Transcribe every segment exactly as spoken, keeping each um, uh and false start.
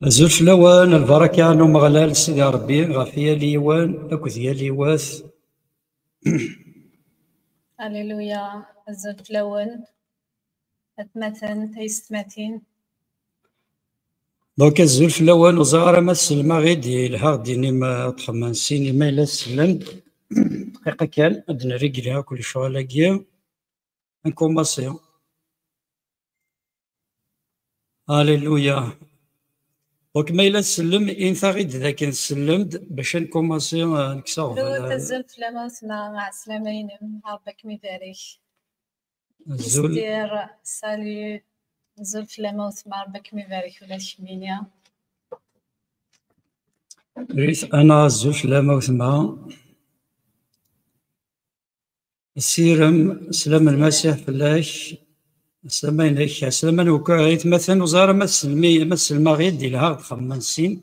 Azul fell-awen, lbaraka n Umeɣlal Sidi Ṛebbi ɣef yal yiwen akked yal yiwet. Aleluya, azul fell-awen, atmaten, taysetmatin. Donc, azul fell-awen, ur ẓriɣ ara ma tselleɣ-d, yelha ad d-tinim, eh, ṭṭxemma n sin, ma yella tsellem-d. Dqiqa kan, ad d-nerr igli akk lecɣal-agi. Nkumaṣi. Aleluya. Donc, ma yella tsellem, init-aɣ-d dakken tsellem-d bac ad nkumaṣi, eh, nekkes aɣbel. Azul fell-am a weltma, ɛeslama-inem, Ṛebbi ad kem-ibarek. Azul. Mister, salut. Azul fell-am a weltma, Ṛebbi ad kem-ibarek ula d kemmini. Rita, ana azul fell-am a weltma. Ssirem, slam n Lmasiḥ fell-ak. Slam-inek, slam-nwen akk aytmaten, ur ẓriɣ ara ma tselmi-, ma tselleɣ-d, yelha ad xemmemen sin.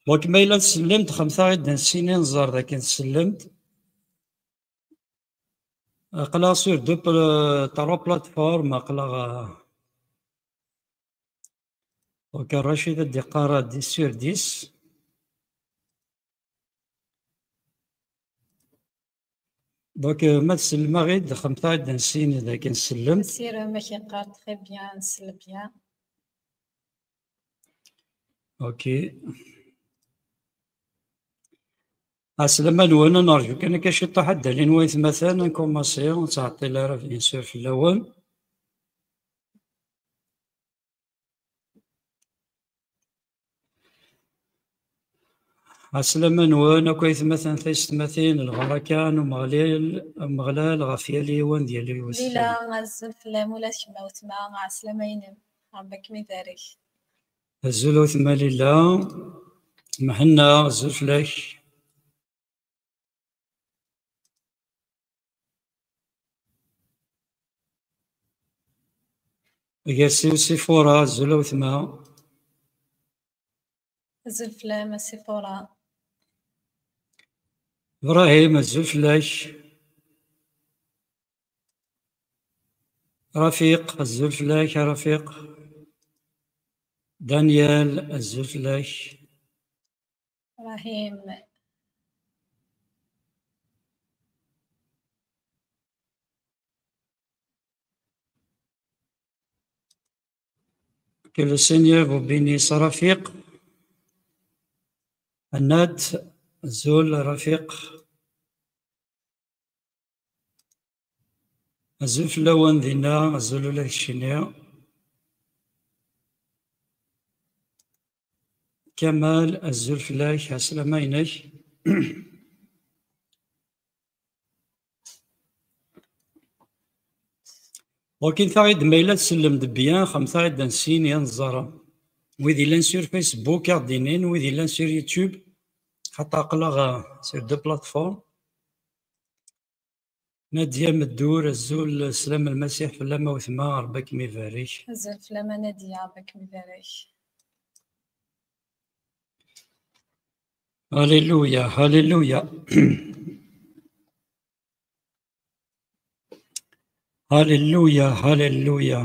Donc, ma yella tsellem-d, xemmet-aɣ-d n sin i nẓer dakken tsellem-d. Aql-aɣ sur deux pla-, trois plateformes, aql-aɣ, euh, donc Rachid ad d-iqqar dix sur dix. Donc, euh, ma tsellem-aɣ-d, xemmet-aɣ-d n sin dakken tsellem-d. Sirem ak-iqqar très bien, nsell bien. Ok. Ɛeslama-nwen, ad nerǧu kan akka ciṭuḥ ad d-alin waytmaten, nkumaṣi, ur ttɛeṭṭil ara, bien sûr, fell-awen. Ɛeslama-nwen akk aytmaten, taysetmatin, lbaraka n Umeɣlal, Umeɣlal ɣef yal yiwen d yal yiwet. Lila, azul fell-am, ula d kemm a weltma, ɛeslama-inem, Ṛebbi ad kem-ibarek. Azul a weltma Lila. Mhenna, azul fell-ak. Agersiw Sifura, azul a weltma. Azul fell-am a Sifura. Ibrahim, azul fell-ak. Rafiq, azul fell-ak a Rafiq. Daniel, azul fell-ak. Ibrahim. Que le Seigneur vous bénisse, Rafiq. Anat, azul, Rafiq. Azul fell-awen dinna, azul ula d keččini. Kamal, azul fell-ak, ɛeslama-inek. Wakin taɣ-id ma yella tsellem-d bien, xemmet-aɣ-id n sin i nẓer. Wid yellan sur Facebook, ad d-inin, wid yellan sur YouTube, xaṭer aql-aɣ, euh, sur deux plateformes. Nadia Meddur, azul, slam Lmasiḥ fell-am a weltma, Ṛebbi ad kem-ibarek. Azul fell-am a Nadia, Ṛebbi ad kem-ibarek. Alléluia, alléluia. Alléluia, alléluia.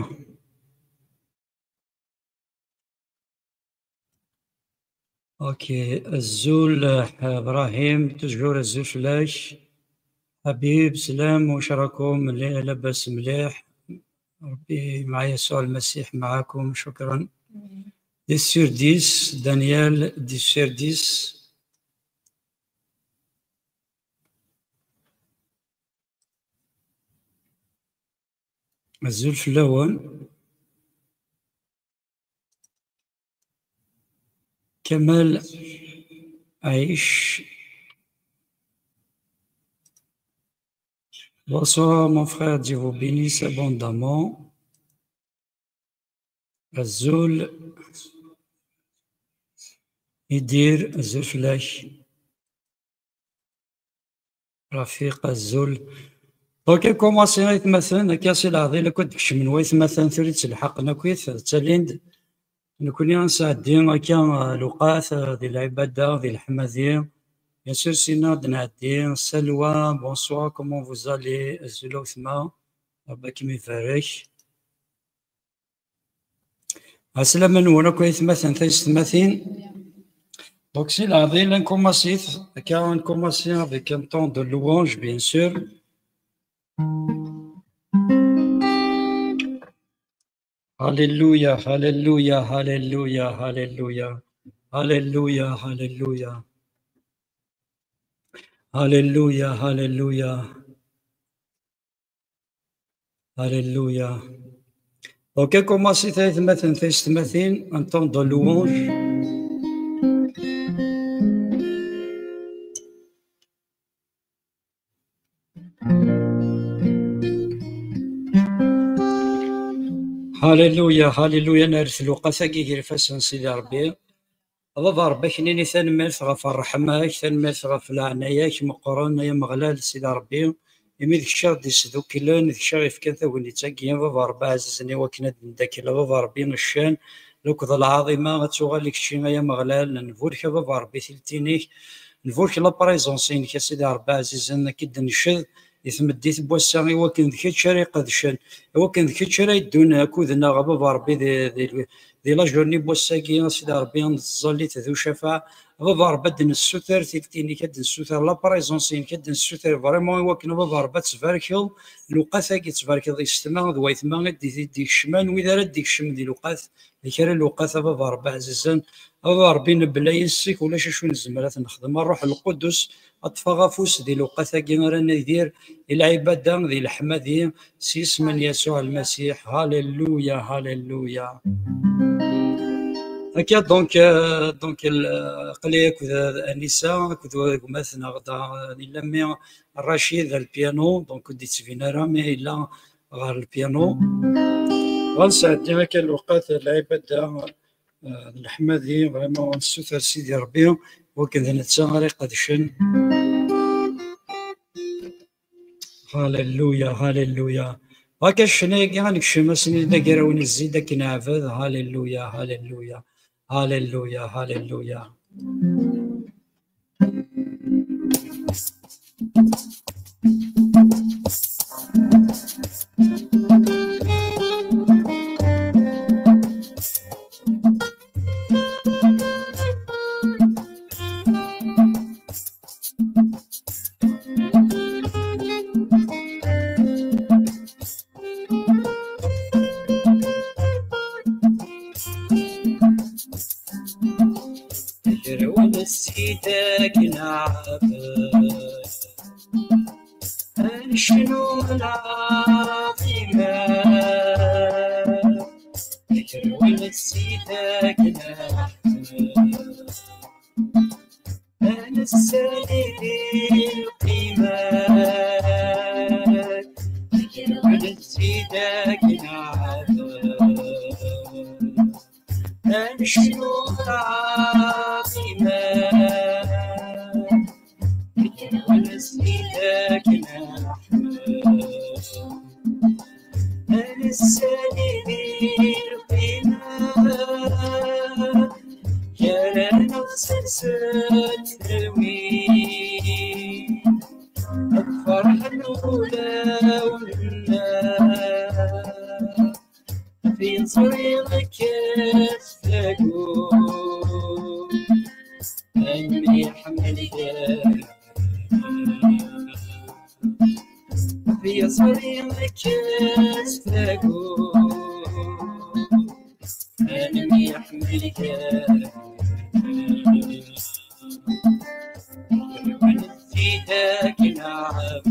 Ok, azul, eh, Ibrahim, toujours azul fell-ak. Habib, slam, واش راكم؟ مليح، لاباس مليح. ربي مع يسوع المسيح معاكم، شكرا. Dix sur dix, Daniel, dix sur dix. Azul fell-awen. Kamal Aic. Bonsoir mon frère, Dieu vous bénisse abondamment. Azul Idir, azul fell-ak. Rafiq, azul. Donc, nkumaṣi aytmaten, akka si leɛḍil akk ad d-kecmen waytmaten tura i tt-ilḥaqen akkit, ttalin-d. Nekni ad nesɛeddi akka, eh, lewqat, eh, di lɛibada, di leḥmadi. Bien sûr, sina ad d-nɛeddi. Salwa, bonsoir, comment vous allez? Azul a weltma, Ṛebbi ad kem-ibarek. Aslama-nwen akk aytmaten taysetmatin. Donc, si leɛḍil, nkumaṣi-t, akka, nkumaṣi avec un temps de louange, bien sûr. Alléluia, alléluia, alléluia, alléluia. Alléluia, alléluia. Alléluia, alléluia. Alléluia. Donc, nkumaṣi-t aytmaten taysetmatin, un temps de louange. Alléluia, alléluia, nerret lewqat-agi gar ifassen n Sidi Ṛebbi. A Baba Ṛebbi, ak-nini tanemmirt ɣef ṛṛeḥma-k, tanemmirt ɣef leɛnaya-k meqqren, ay Ameɣlal, Sidi Ṛebbi, imi d kečč i ɣ-d-isduklen, d kečč i ɣ-yefkan tagnit-agi, a Baba Ṛebbi ɛzizen, i wakken ad ndakkel, a Baba Ṛebbi, ccan, akked lɛaḍima ad tuɣal i kečči, ay Ameɣlal, nburek, a Baba Ṛebbi, tiltin-ik, nburek la présence-inek, a Sidi Ṛebbi ɛzizen, ad k-id-nced, di tmeddit n wass-a, i wakken d kečč ara iqedcen, i wakken d kečč ara yeddun akked-neɣ, a Baba Ṛebbi, di, di, di la journée n wass-agi, a Sidi Ṛebbi, ad nettẓallit d ucafaɛ, a Baba Ṛebbi, ad d-nessuter tiltin-ik, ad d-nessuter la présence-inek, ad d-nessuter vraiment i wakken, a Baba Ṛebbi, ad tbarkeḍ lewqat-agi, ad tbarkeḍ yessetma d waytma i d-, i d-ikecmen, wid ara d-ikecmen di lewqat, di kra lewqat, a Baba Ṛebbi ɛzizen, a Baba Ṛebbi, mebla yes-k ulac acu nezmer ad t-nexdem. A Ṛṛuḥ Lqudus, ad ṭṭfeɣ afus di lewqat-agi ara nidir i lɛibada, di leḥmadi, s yisem n Yasuɛ Lmasiḥ. Halleluya, halleluya. Akka, donc, euh, donc, aql-i akked, euh, Anisa, akked gma-tneɣ da, euh, yella mmi Racid al piano, donc ur d-yettbin ara, mais yella ɣer lpiano. Ɣas sɛeddi akka lewqat, lɛibada, euh, d leḥmadi, vraiment, nessuter Sidi Ṛebbi, wakken d netta ara iqedcen. Halleluya, halleluya. Akka ccna-agi ad nekcem ass-nni d agraw n zzid akken neɛbed. Halleluya, halleluya, halleluya, halleluya. Agraw n zzid akken neɛbed, ad necnu lɛaḍima. Agraw n zzid akken neɛbed, ad nessalli di lqima. Agraw n zzid akken neɛbed, ad necnu lɛaḍima. Agraw n zzid akken neḥmed, ad nessalli di lqima. Gar-aneɣ sers-d talwit, ad ferḥen wulawen-nneɣ. Fi ẓri kkes tagut, ad nemyeḥmel gar. Fi ẓri kkes tagut, ad nemyeḥmel gar. Agraw n zzid akken neɛbed,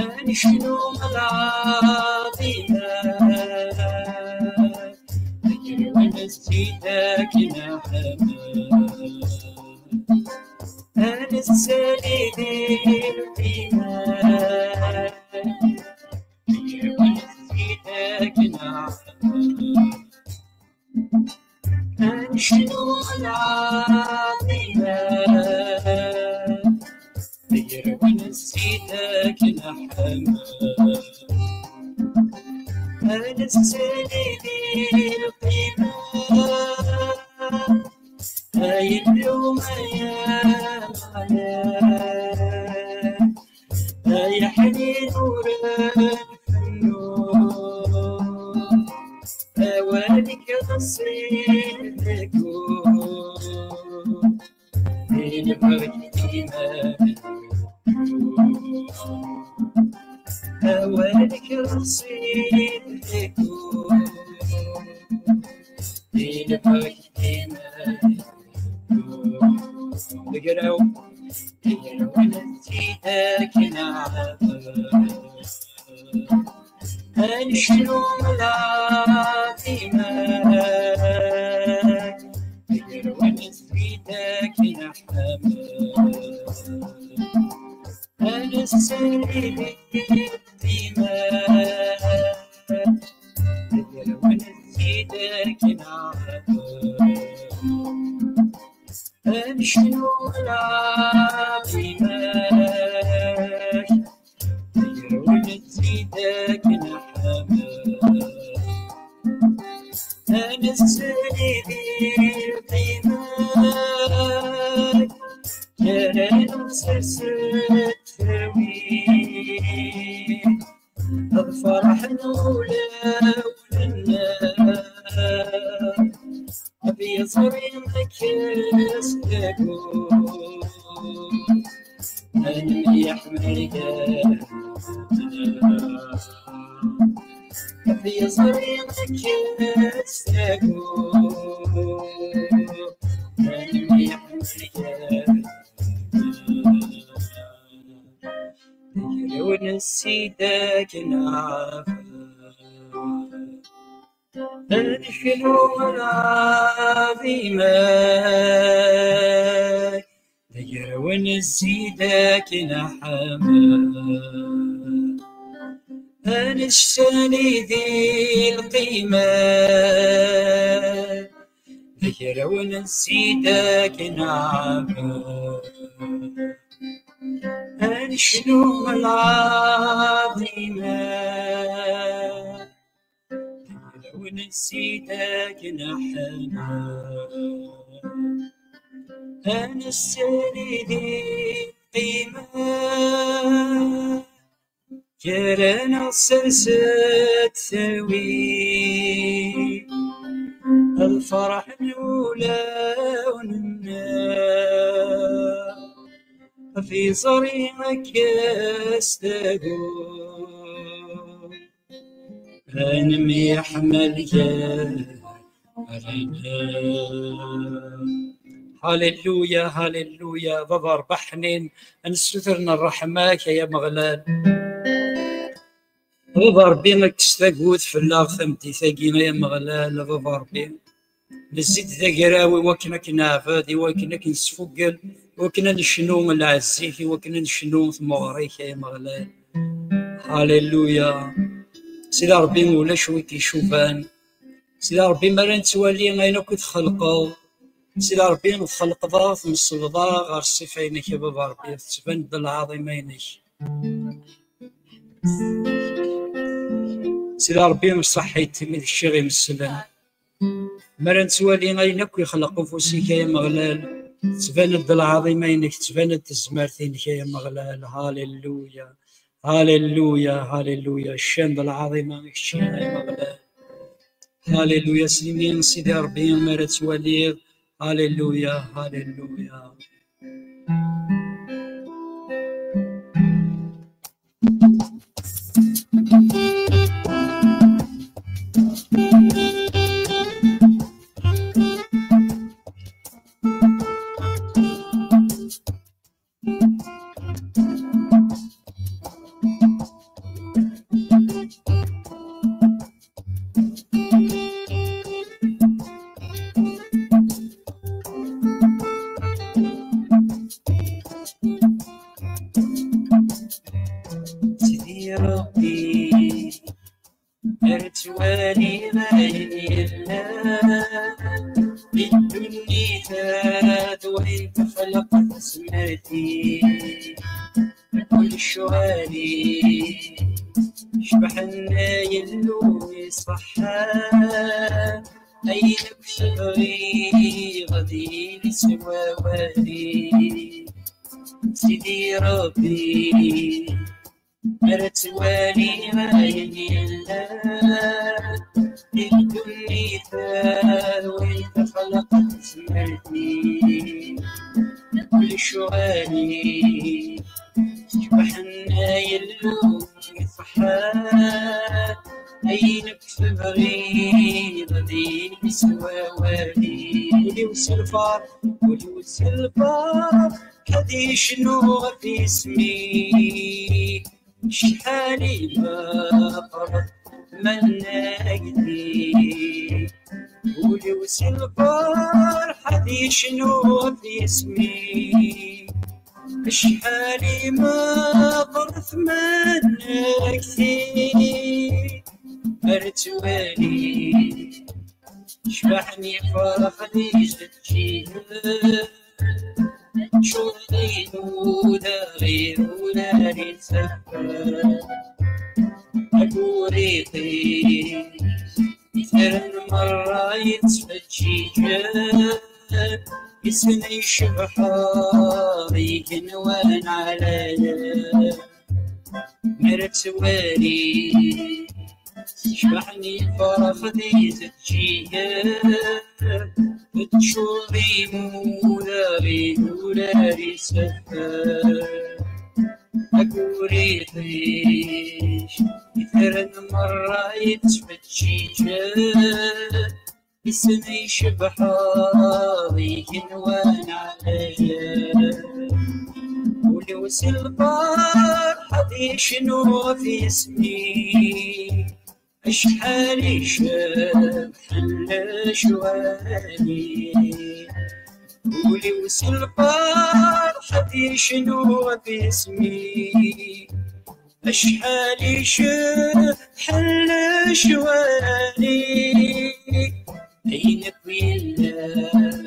ad necnu lɛaḍima. Agraw n zzid akken neḥmed, ad nessalli di lqima. Agraw n zzid akken neḥmed, ad necnu lɛaḍima. Agraw n zzid akken neḥmed, ad nessalli di lqima. Ay Illu, ay Ameɣlal, ay aḥnin ur nfennu. Awal-ik rexsi deg Ilmek dima deg raw, deg raw n tidak neɛbed. Ad necnu la dima deg raw n tidak neḥmed. Ad nesserid dima deg raw n tidak neɛbed. Ad necnu la dima deg raw n tidak neḥmed. Ad nesserid dima gar-aneɣ sers-d tawi. Ad ferḥen wulawen-nneɣ, ad yeẓri amek s tagut. Ad nemyeḥmal gar-aneɣ, ad yeẓri amek s tagut. Ad nemyeḥmal gar-aneɣ. Deg raw n tidak neɛbed. Ad neknu la dima deg raw n tidak neḥmed. Ad nesserid lqima deg raw n tidak neɛbed. Ad necnu la dima deg raw n tidak neḥmed. Ad nesserid lqima gar-aneɣ sers-d tawi. Ad ferḥen wulawen-nneɣ, ad yeẓri amek s tagut. Ad nemyeḥmal gar-aneɣ. Halleluya, halleluya, baba Ṛebbi ḥnin, ad nessuter n ṛṛeḥma-k, ay Ameɣlal. Baba Ṛebbi, kkes tagut fell-aɣ tameddit-agi, ay Ameɣlal, a baba Ṛebbi. Nezzi-d d agraw i wakken ad k-neɛbed, i wakken ad k-nesfugel, i wakken ad necnu lɛezz-ik, i wakken ad necnu tmeɣra-k, ay Ameɣlal. Halleluya. Sidi Ṛebbi, ulac wi k-icuban. Sidi Ṛebbi, mi ara nettwali ayen akk i txelqeḍ, Sidi Ṛebbi, txelqeḍ-aɣ, tmesleḍ-aɣ ɣer ṣṣifa-inek, a baba Ṛebbi, tettban-d lɛaḍima-inek. Sidi Ṛebbi, ṣaḥit imi d kečč i ɣ-imeslen. Mi ara nettwali ayen akk ixleq ufus-ik, ay Ameɣlal, tettban-d lɛaḍima-inek, tettban-d tezmert-inek, ay Ameɣlal. Halleluya, halleluya, halleluya. Ccan d lɛaḍima i kečč, ay Ameɣlal. Halleluya, s imi, Sidi Ṛebbi, mi ara ttwaliɣ. Halleluya, halleluya. Sidi Ṛebbi, ar ttwaliɣ ayen yellan di ddunit-a d wayen texleq tezmert-ik. Kul ccɣel-ik cebḥen, ay Illu iṣeḥḥan, ayen akk tebɣiḍ ad yili s wawal-ik. Sidi Ṛebbi, ar ttwaliɣ ayen yellan di ddunit-a d wayen texleq tezmert-ik. Lecɣal-ik cebḥen ay Illu, iṣeḥḥa ayen akk tebɣiḍ, ad yili s wawal-ik. Ul-iw s lferḥ, ul-iw s lferḥ, ad yecnu ɣef yisem-ik. Acḥal i meqqret tmanna-k di ul-iw s lferḥ, ad yecnu ɣef yisem-ik. Acḥal i meqqret tmanna-k di ar ttwali cbaḥen yefrax di teččit. Ččur-inu d aɣirurar isafar, aguriqi itran merra yettfeǧǧiǧen, isem icebḥen igenwan ɛlayen. Mi ara ttwali cbaḥen yefrax di teččit, teččur d imurar idurar isafar, aguriqi itran merra yettfeǧǧiǧen, isem icebḥen igenwan ɛlayen. Ul-iw s lferḥ ad yecnu ɣef yisem-ik. Acḥal i cebḥen lecɣal-ik. Ul-iw s lferḥ ad yecnu ɣef yisem-ik. Acḥal i cebḥen lecɣal-ik. Ayen akk yellan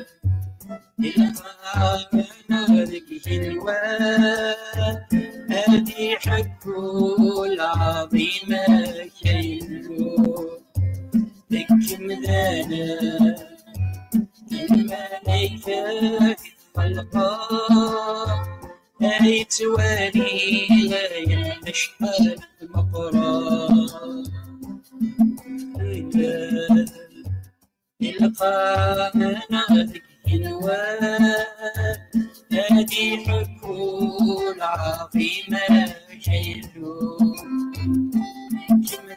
di lqaɛa neɣ deg igenwan, ad iḥekku lɛaḍima-k ay Illu. Deg yimdanen d lmalayek i txelqeḍ, ay ttwalin ayen acḥal d meqqren. Di lqaɛa neɣ deg igenwan, ad iḥekku lɛaḍima-k ay Illu. Kemm d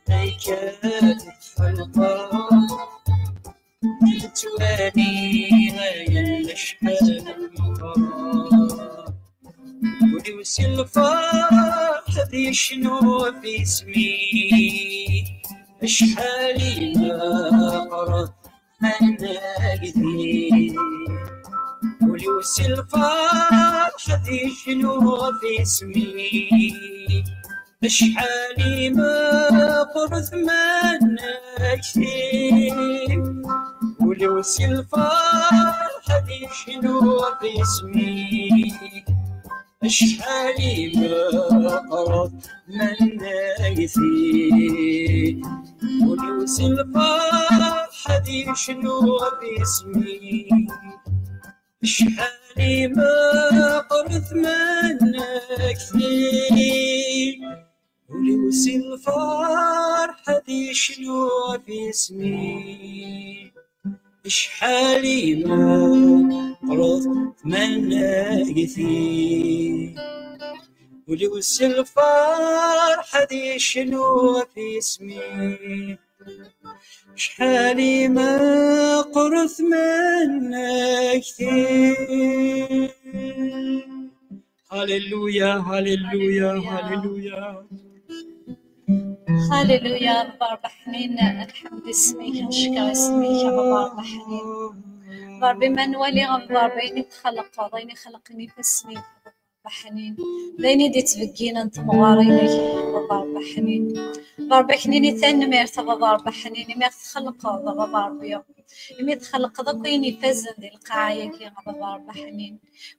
lmalayek i txelqeḍ, ttwali ayen acḥal meqqren. Ul-iw s lferḥ ad yecnu ɣef yisem-ik. Acḥal i meqqret tmanna-k di ul-iw s lferḥ ad yecnu ɣef yisem-ik. Acḥal i meqqret tmanna-k di ul-iw s lferḥ ad yecnu ɣef yisem-ik. Acḥal i meqqret tmanna-k di ul-iw s lferḥ ad yecnu ɣef yisem-ik. Acḥal i meqqret tmanna-k di ul-iw s lferḥ ad yecnu ɣef yisem-ik. Acḥal i meqqret tmanna-k di ul-iw s lferḥ ad yecnu ɣef yisem-ik. Acḥal i meqqret tmanna-k di. Hallelujah, hallelujah, hallelujah. Hallelujah, a Baba Ṛebbi ḥnin, lḥemd isem-ik, neckeṛ isem-ik, a Baba Ṛebbi ḥnin. Baba Ṛebbi, ma nwali, a Baba Ṛebbi, ayen i txelqeḍ, ayen i xelqen ifassen-ik, a Baba Ṛebbi ḥnin, d ayen i d-ittbegginen temɣarin-ik, a Baba Ṛebbi ḥnin. A Baba Ṛebbi ḥnin, tanemmirt, a Baba Ṛebbi ḥnin, imi i ɣ-txelqeḍ, a Baba Ṛebbi, imi txelqeḍ akk ayen ifazen di lqaɛa-agi, a Baba Ṛebbi ḥnin.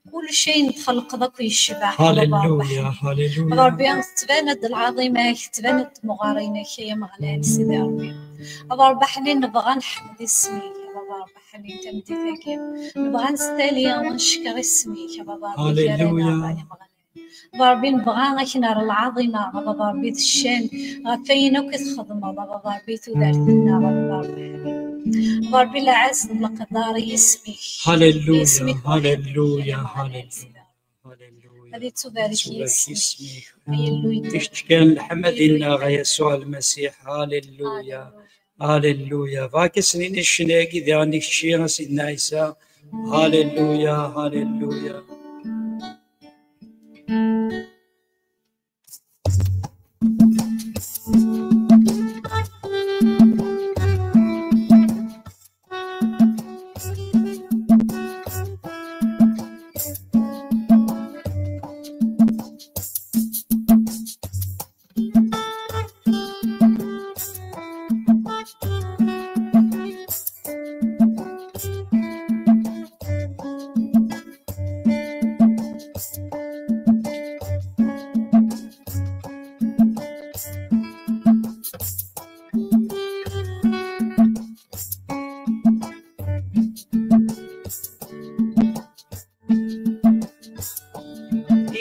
Kullec ayen txelqeḍ akk yecbeḥ, a Baba Ṛebbi ḥnin. Hallelujah, hallelujah. A Ṛebbi, tettban-d lɛaḍima-k, tettban-d temɣer-inek, ay Ameɣlal, Sidi Ṛebbi. A Ṛebbi ḥnin, nebɣa nḥemmed isem-ik, a Ṛebbi ḥnin, tameddit-agi. Nebɣa ad nestali, ad neckeṛ isem-ik, a Ṛebbi, gar-aneɣ, ay Ameɣlal. A Ṛebbi, nebɣa ad k-nerr lɛaḍima, a Ṛebbi, d ccan ɣef wayen akk i txedmeḍ, a Ṛebbi, i tudert-nneɣ, a Ṛebbi ḥnin. Ḍerb-iyi lɛezz n leqder i yisem-ik. Halleluya, halleluya, halleluya. Ad yettubarek yisem-ik. Ay Illu yeddem. Kečč kan leḥmadi-nneɣ, a Yasuɛ Lmasiḥ. Halleluya. Halleluya. Bɣa-k ad s-nini ccna-agi diɣen i kečči, a Sidna Ɛisa. Halleluya, halleluya.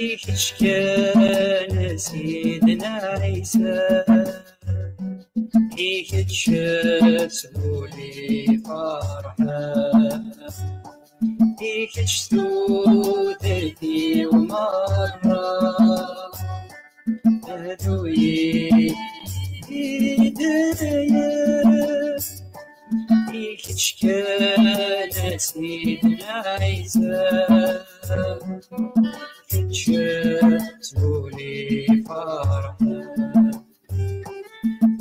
I kečč kan, a Sidna Ɛisa, i kečč s wul-iw ferḥeɣ, i kečč tudert-iw merra, aduy-iw i dayem. I kečč kan, a Sidna Ɛisa, kečč s wul-iw ferḥeɣ,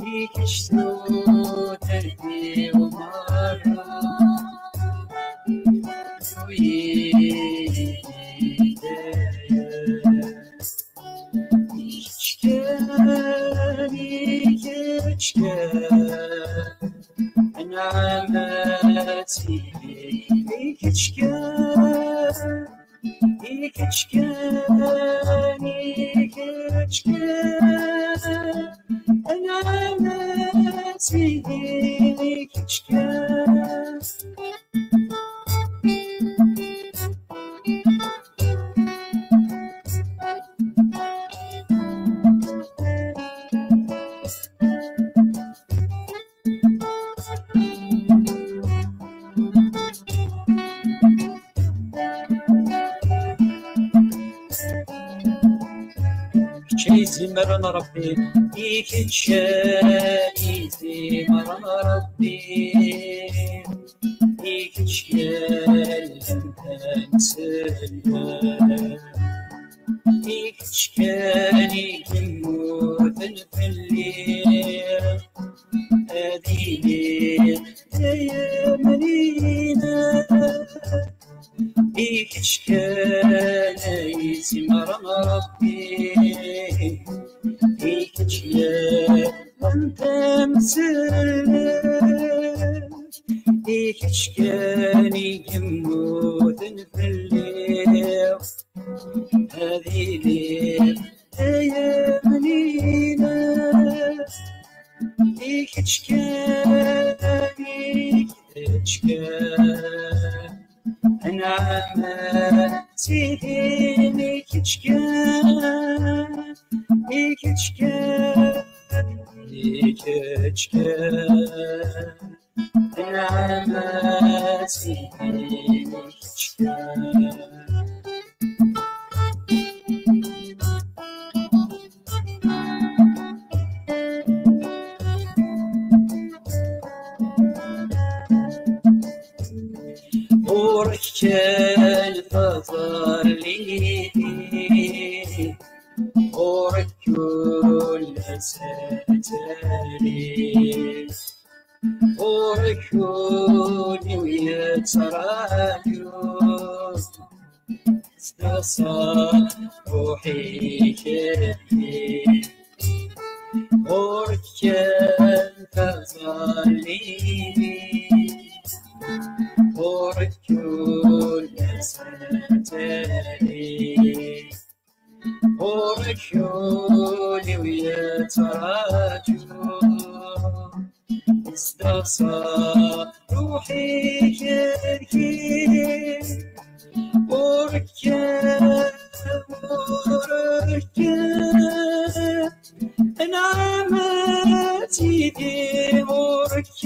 i kečč tudert-iw merra, aduy-iw i dayem. I kečč kan, i kečč kan, anɛam a Sidi, i kečč kan, i kečč kan, i kečč kan, anɛam a Sidi, i kečč kan. Kečč ay zimer n Ṛebbi, i kečč ay zimer n Ṛebbi, i kečč yellan tanselma, i kečč kan i yemmuten fell-i, ad iliɣ dayem liman. I kečč kan ay zimer n Ṛebbi, i kečč yellan tanselma, i kečč kan i yemmuten fell-i, ad iliɣ dayem liman. I kečč kan, i kečč kan, anɛam a Sidi, i kečč kan, i kečč kan, i kečč kan, anɛam a Sidi, i kečč kan. Ɣur-k kan taẓallit, ɣur-k kul ass ad tarim, ɣur-k ul-iw yettraǧu, s teḍsa ruḥ-ik. Ɣur-k kan taẓallit, ɣur-k kul ass ad tarim, ɣur-k ul-iw yettraǧu, s teḍsa ruḥ-ik. Ɣur-k, ɣur-k, anɛam a Sidi, ɣur-k.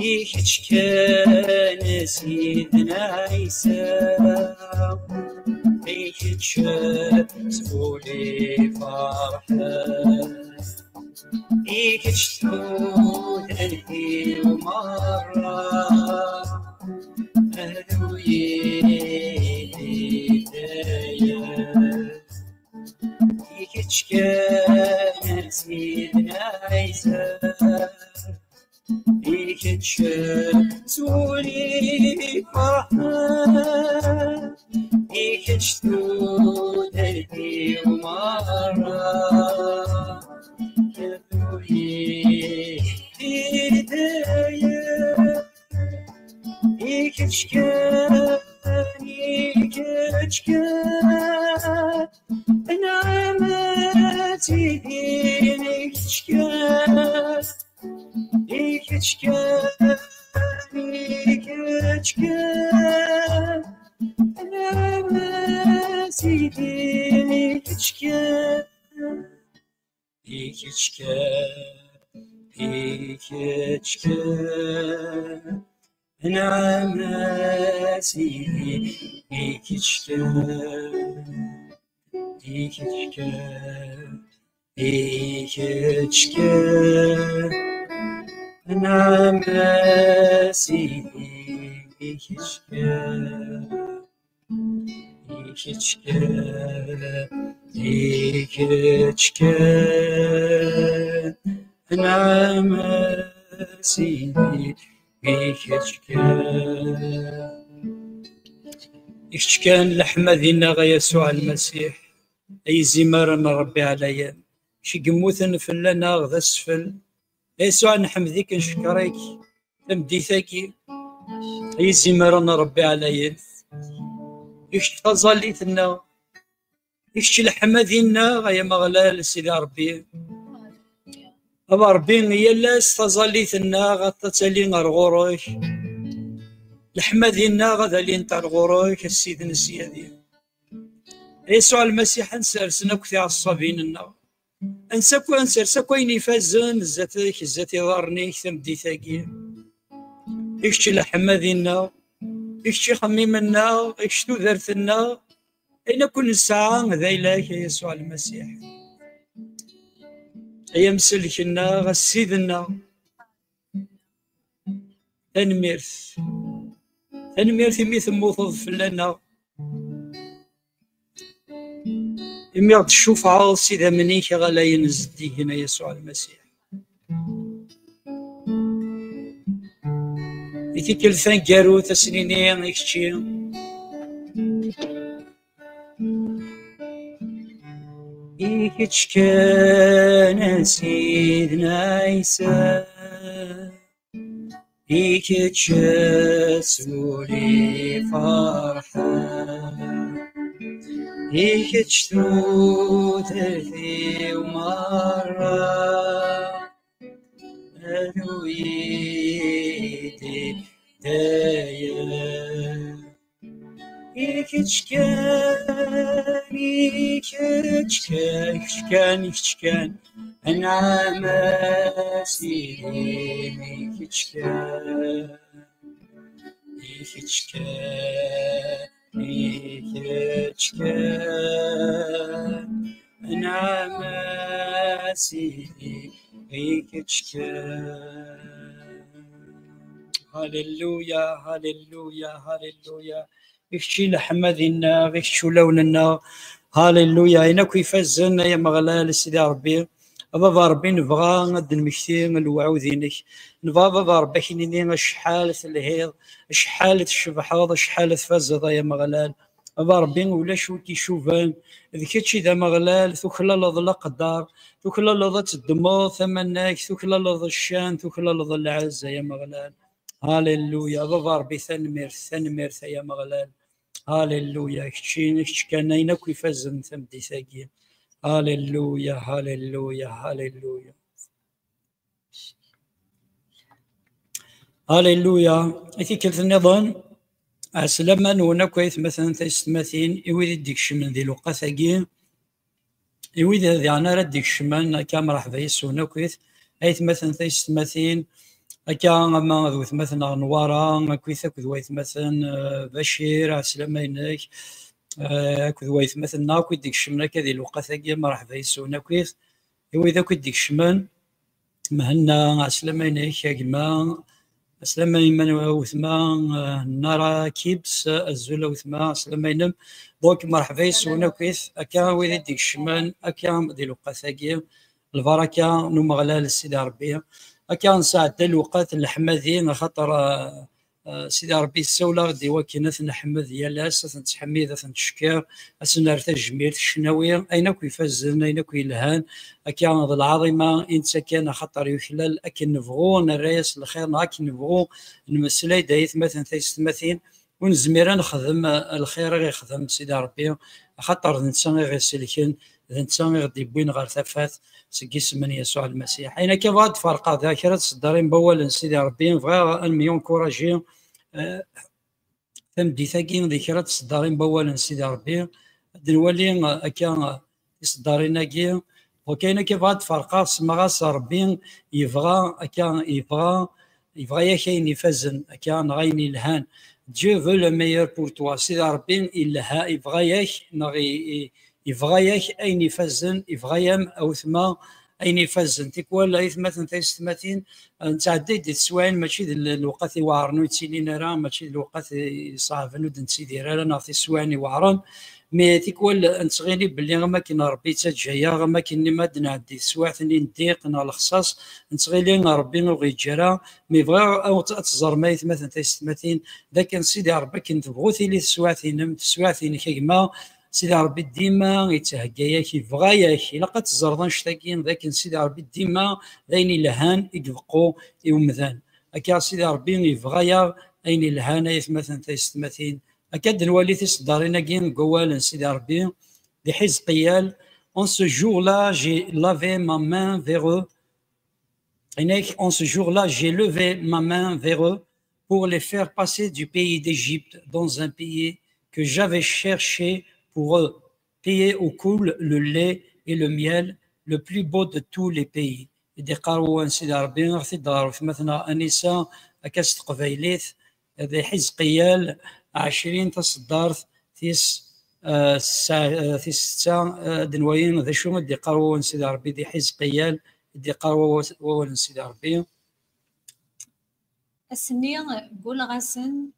I kečč kan, a Sidna Ɛisa, i kečč s wul-iw ferḥeɣ, i kečč tudert-iw merra, aduy-i di dayem. I kečč kan, a Sidna Ɛisa, i kečč s wul-iw ferḥeɣ, i kečč tudert-iw merra, aduy-i di dayem. I kečč kan, i kečč kan, nɛam a Sidi, i kečč kan, i kečč kan, i kečč kan, nɛam a Sidi, i kečč kan. I kečč kan, i kečč kan, nɛam a Sidi, i kečč kan, i kečč kan, i kečč kan, nɛam a Sidi, i kečč kan. I kečč kan, i kečč kan, nɛam a Sidi, i kečč kan. I kečč kan leḥmadi-nneɣ, a Yasuɛ Lmasiḥ, ay izimer n Ṛebbi ɛlayen, kečč i yemmuten fell-aneɣ d asfel. A Yasuɛ, nḥemd-ik, ncekkeṛ-ik tameddit-agi, ay izimer n Ṛebbi ɛlayen. I kečč taẓallit-nneɣ, i kečč leḥmadi-nneɣ, ay Ameɣlal, Sidi Ṛebbi. A Ṛebbi, yal ass taẓallit-nneɣ ad tali ar ɣur-k, leḥmadi-nneɣ ad alint ar ɣur-k, a Ssid n ssyadi. A Yasuɛ Lmasiḥ, ad nsersen akk tiɛeṣṣabin-nneɣ, ad nsaku-, ad nsers akk ayen ifazen zdat-k, zdat iḍarren-ik tameddit-agi. I kečč leḥmadi-nneɣ, i kečč ixemmimen-nneɣ, i kečč tudert-nneɣ, ayen akk nesɛa d ayla-k, a Yasuɛ Lmasiḥ. Ay amsellek-nneɣ, a Ssid-nneɣ, tanemmirt. Tanemmirt imi temmuteḍ fell-aneɣ, imi ɣ-d-tcufɛeḍ s idammen-ik iɣalayen zeddigen, a Yasuɛ Lmasiḥ. I tikkelt taneggarut, ad s-nini i kečči, i kečč kan, a Sidna Ɛisa, i kečč s wul-iw ferḥeɣ, i kečč tudert-iw merra, aduy-i di dayem. I kečč kan, i kečč kan, kečč kan, kečč kan, anɛam a Sidi, i kečč kan, i kečč kan, i kečč kan, anɛam a Sidi, i kečč kan. Halleluya, halleluya, halleluya. I kečč i leḥmadi-nneɣ, i kečč ulawen-nneɣ. Halleluya. Ayen akk ifazen, ay Ameɣlal, Sidi Ṛebbi. A Baba Ṛebbi, nebɣa ad d-nmekti lewɛud-inek. Nebɣa, a Baba Ṛebbi, ad k-nini acḥal telhiḍ, acḥal tcebḥeḍ, acḥal tfazeḍ, ay Ameɣlal. A Baba Ṛebbi, ulac wi k-icuban. D kečč i d Ameɣlal, tuklaleḍ leqder, tuklaleḍ ad teddmeḍ tamanagt, tuklaleḍ ccan, tuklaleḍ lɛezz, ay Ameɣlal. Halleluya. A Baba Ṛebbi, tanemmirt, tanemmirt, ay Ameɣlal. Halleluya. Keččini, kečč kan ayen akk ifazen tameddit-agi. Halleluya, halleluya, halleluya. Halleluya. I tikkelt nniḍen, ɛeslama-nwen akk aytmaten taysetmatin, i wid i d-ikecmen di lewqat-agi, i wid diɣen ara d-ikecmen, akka mreḥba yes-wen akkit, aytmaten taysetmatin, Akka ama d wetmaten-nneɣ Nwara akkit akked waytmaten, eh, Bacir, ɛeslama-inek, eh, akked waytmaten-nneɣ akk i d-ikecmen akka di lewqat-agi, merḥba yes-wen akkit. I wid akk i d-ikecmen, Mhenna, ɛeslama-inek a gma, ɛeslama i wetma, eh, Nara Kibs, azul a wetma, ɛeslama-inem. Donc, merḥba yes-wen akkit, akka wid i d-ikecmen, akka di lewqat-agi, lbaraka n Umeɣlal Sidi Ṛebbi. Akka nesɛedda lewqat n leḥmadi, axaṭer, eh, eh, Sidi Ṛebbi yessawel-aɣ-d i wakken ad t-neḥmed yal ass, ad t-nettḥemmid, ad t-neckeṛ, ad s-nerr tajmilt, ccnawi, ayen akk ifazen, ayen akk yelhan, akka d lɛaḍima i nettakkan, axaṭer yuklal akken nebɣu nerra-yas lxir, neɣ akken nebɣu nemmeslay-d aytmaten taysetmatin, ur nezmir ad nexdem, eh, lxir i ɣ-ixdem Sidi Ṛebbi, axaṭer d netta i ɣ-iselken, d netta i ɣ-d-iwwin ɣer tafat seg yisem n Yasuɛ Lmasiḥ. Ayen akka bɣiɣ ad d-ferqeɣ da kra n tseddarin n wawal n Sidi Ṛebbi, bɣiɣ ad nemyankuraji, eh, tameddit-agi di kra n tseddarin n wawal n Sidi Ṛebbi, ad nwali, eh, akka, eh, tiseddarin-agi. Donc ayen akka bɣiɣ ad d-ferqeɣ, semmaɣ-as Ṛebbi yebɣa akka, yebɣa, yebɣa-yak ayen ifazen akka, neɣ ayen yelhan. Dieu veut le meilleur pour toi. Sidi Ṛebbi yelha, yebɣa-yak, neɣ i, i, yebɣa-yak ayen ifazen, yebɣa-yam a wetma ayen ifazen. Tikwal aytmaten taysetmatin, eh, nettɛedday-d di teswiɛin, mačči d l-, lewqat iweɛren ur yettilin ara, mačči d lewqat iṣeɛben ur d-nettidir ara, neɣ tiswiɛin iweɛren. Mi tikwal nettɣili belli am akken Ṛebbi yettaǧǧa-yaɣ, am akken ma d-nɛeddi teswiɛt-nni n ddiq neɣ lexṣaṣ, nettɣili Ṛebbi ur ɣ-yeǧǧi ara. Mi bɣiɣ ad, ad teẓrem aytmaten taysetmatin, d akken Sidi Ṛebbi akken tebɣu tili teswiɛt-inem, teswiɛt-inek a gma, Sidi Ṛebbi dima yetthegga-yak, yebɣa-yak. Ilaq ad teẓreḍ annect-agi, d akken Sidi Ṛebbi dima d ayen ilhan i ibeqqu i umdan. Akka Sidi Ṛebbi yebɣa-yaɣ ayen ilhan, ay atmaten taysetmatin. Akka ad nwali tiseddarin-agi deg wawal n Sidi Ṛebbi, di Ḥizqiyal: En ce jour-là, j'ai lavé ma main vers eux. Et en ce jour-là, j'ai levé ma main vers eux pour les faire passer du pays d'Égypte dans un pays que j'avais cherché pour eux, pays où coule le lait et le miel, le plus beau de tous les pays. I d-iqqar wawal n Sidi Ṛebbi, aɣ-t-id ɣer wetma-tneɣ Anisa, akka s teqbaylit, di Ḥizqiyal ɛecrin, taṣeddart tis, eh, setta, eh, tis setta, eh, ad nwali d acu i d-iqqar wawal n Sidi Ṛebbi di Ḥizqiyal, i d-iqqar wawal, wawal n Sidi Ṛebbi. Ass-nni, gguleɣ-asen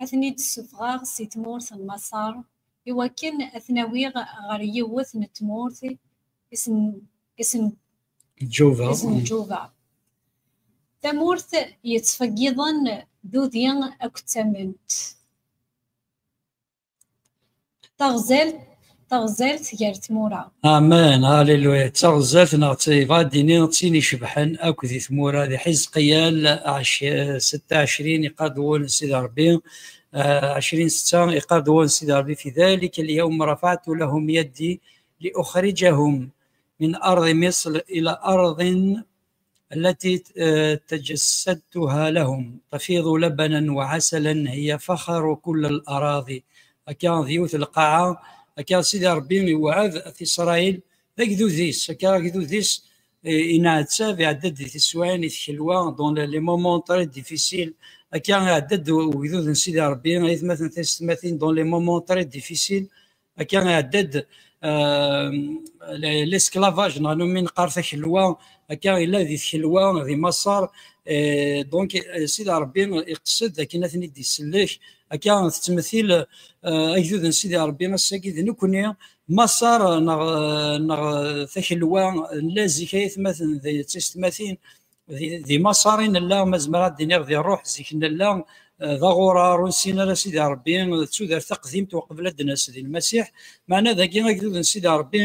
ad ten-id-ssufɣeɣ si tmurt n Maṣer, iwakken ad ten-awiɣ ɣer yiwet n tmurt isen-, isen-, Ǧuba. Isenǧuba. Tamurt yettfeggiḍen d udi akked tamment. Taɣzalt, taɣzalt gar tmura. Amen, haleluya. D taɣzalt neɣ d, yebɣa ad d-yini d tin icebḥen akk di tmura. Di Ḥizqiyal ɛec-, setta ɛecrin, iqqar-d wawal n Sidi Ṛebbi, eh, ɛecrin setta, iqqar-d wawal n Sidi Ṛebbi: في ذلك اليوم رفعت لهم يدي لأخرجهم من أرض مصر إلى أرض التي، آه، تجسدتها لهم، تفيض لبنا وعسلا، هي فخر كل الأراضي. Akka d yiwet n lqaɛa, akka Sidi Ṛebbi iwɛed at Isṛayil d agdud-is, akka agdud-is, eh, inɛettab, iɛedda-d di tiswiɛin, i tkelwa, dans les, les moments très difficiles. Akka iɛedda-d ugdud n Sidi Ṛebbi, ay atmaten taysetmatin, dans les moments très difficiles. Akka iɛedda-d, euh, l'esclavage, neɣ numi neqqar takelwa, akka yella di tkelwa di Maṣer, eh, donc, eh, Sidi Ṛebbi iqsed akken ad ten-id-isellek, akka tettmetil, eh, agdud n Sidi Ṛebbi ass-agi d nekkni, Maṣer neɣ, neɣ takelwa, nella zik ay atmaten d taysetmatin, di, di Maṣer i nella, ma zemreɣ ad d-iniɣ di ṛṛuḥ zik nella, eh, d aɣurar, ur nessin ara Sidi Ṛebbi, d tudert taqdimt uqbel ad d-nas di Lmasiḥ. Meɛna dagi agdud n Sidi Ṛebbi,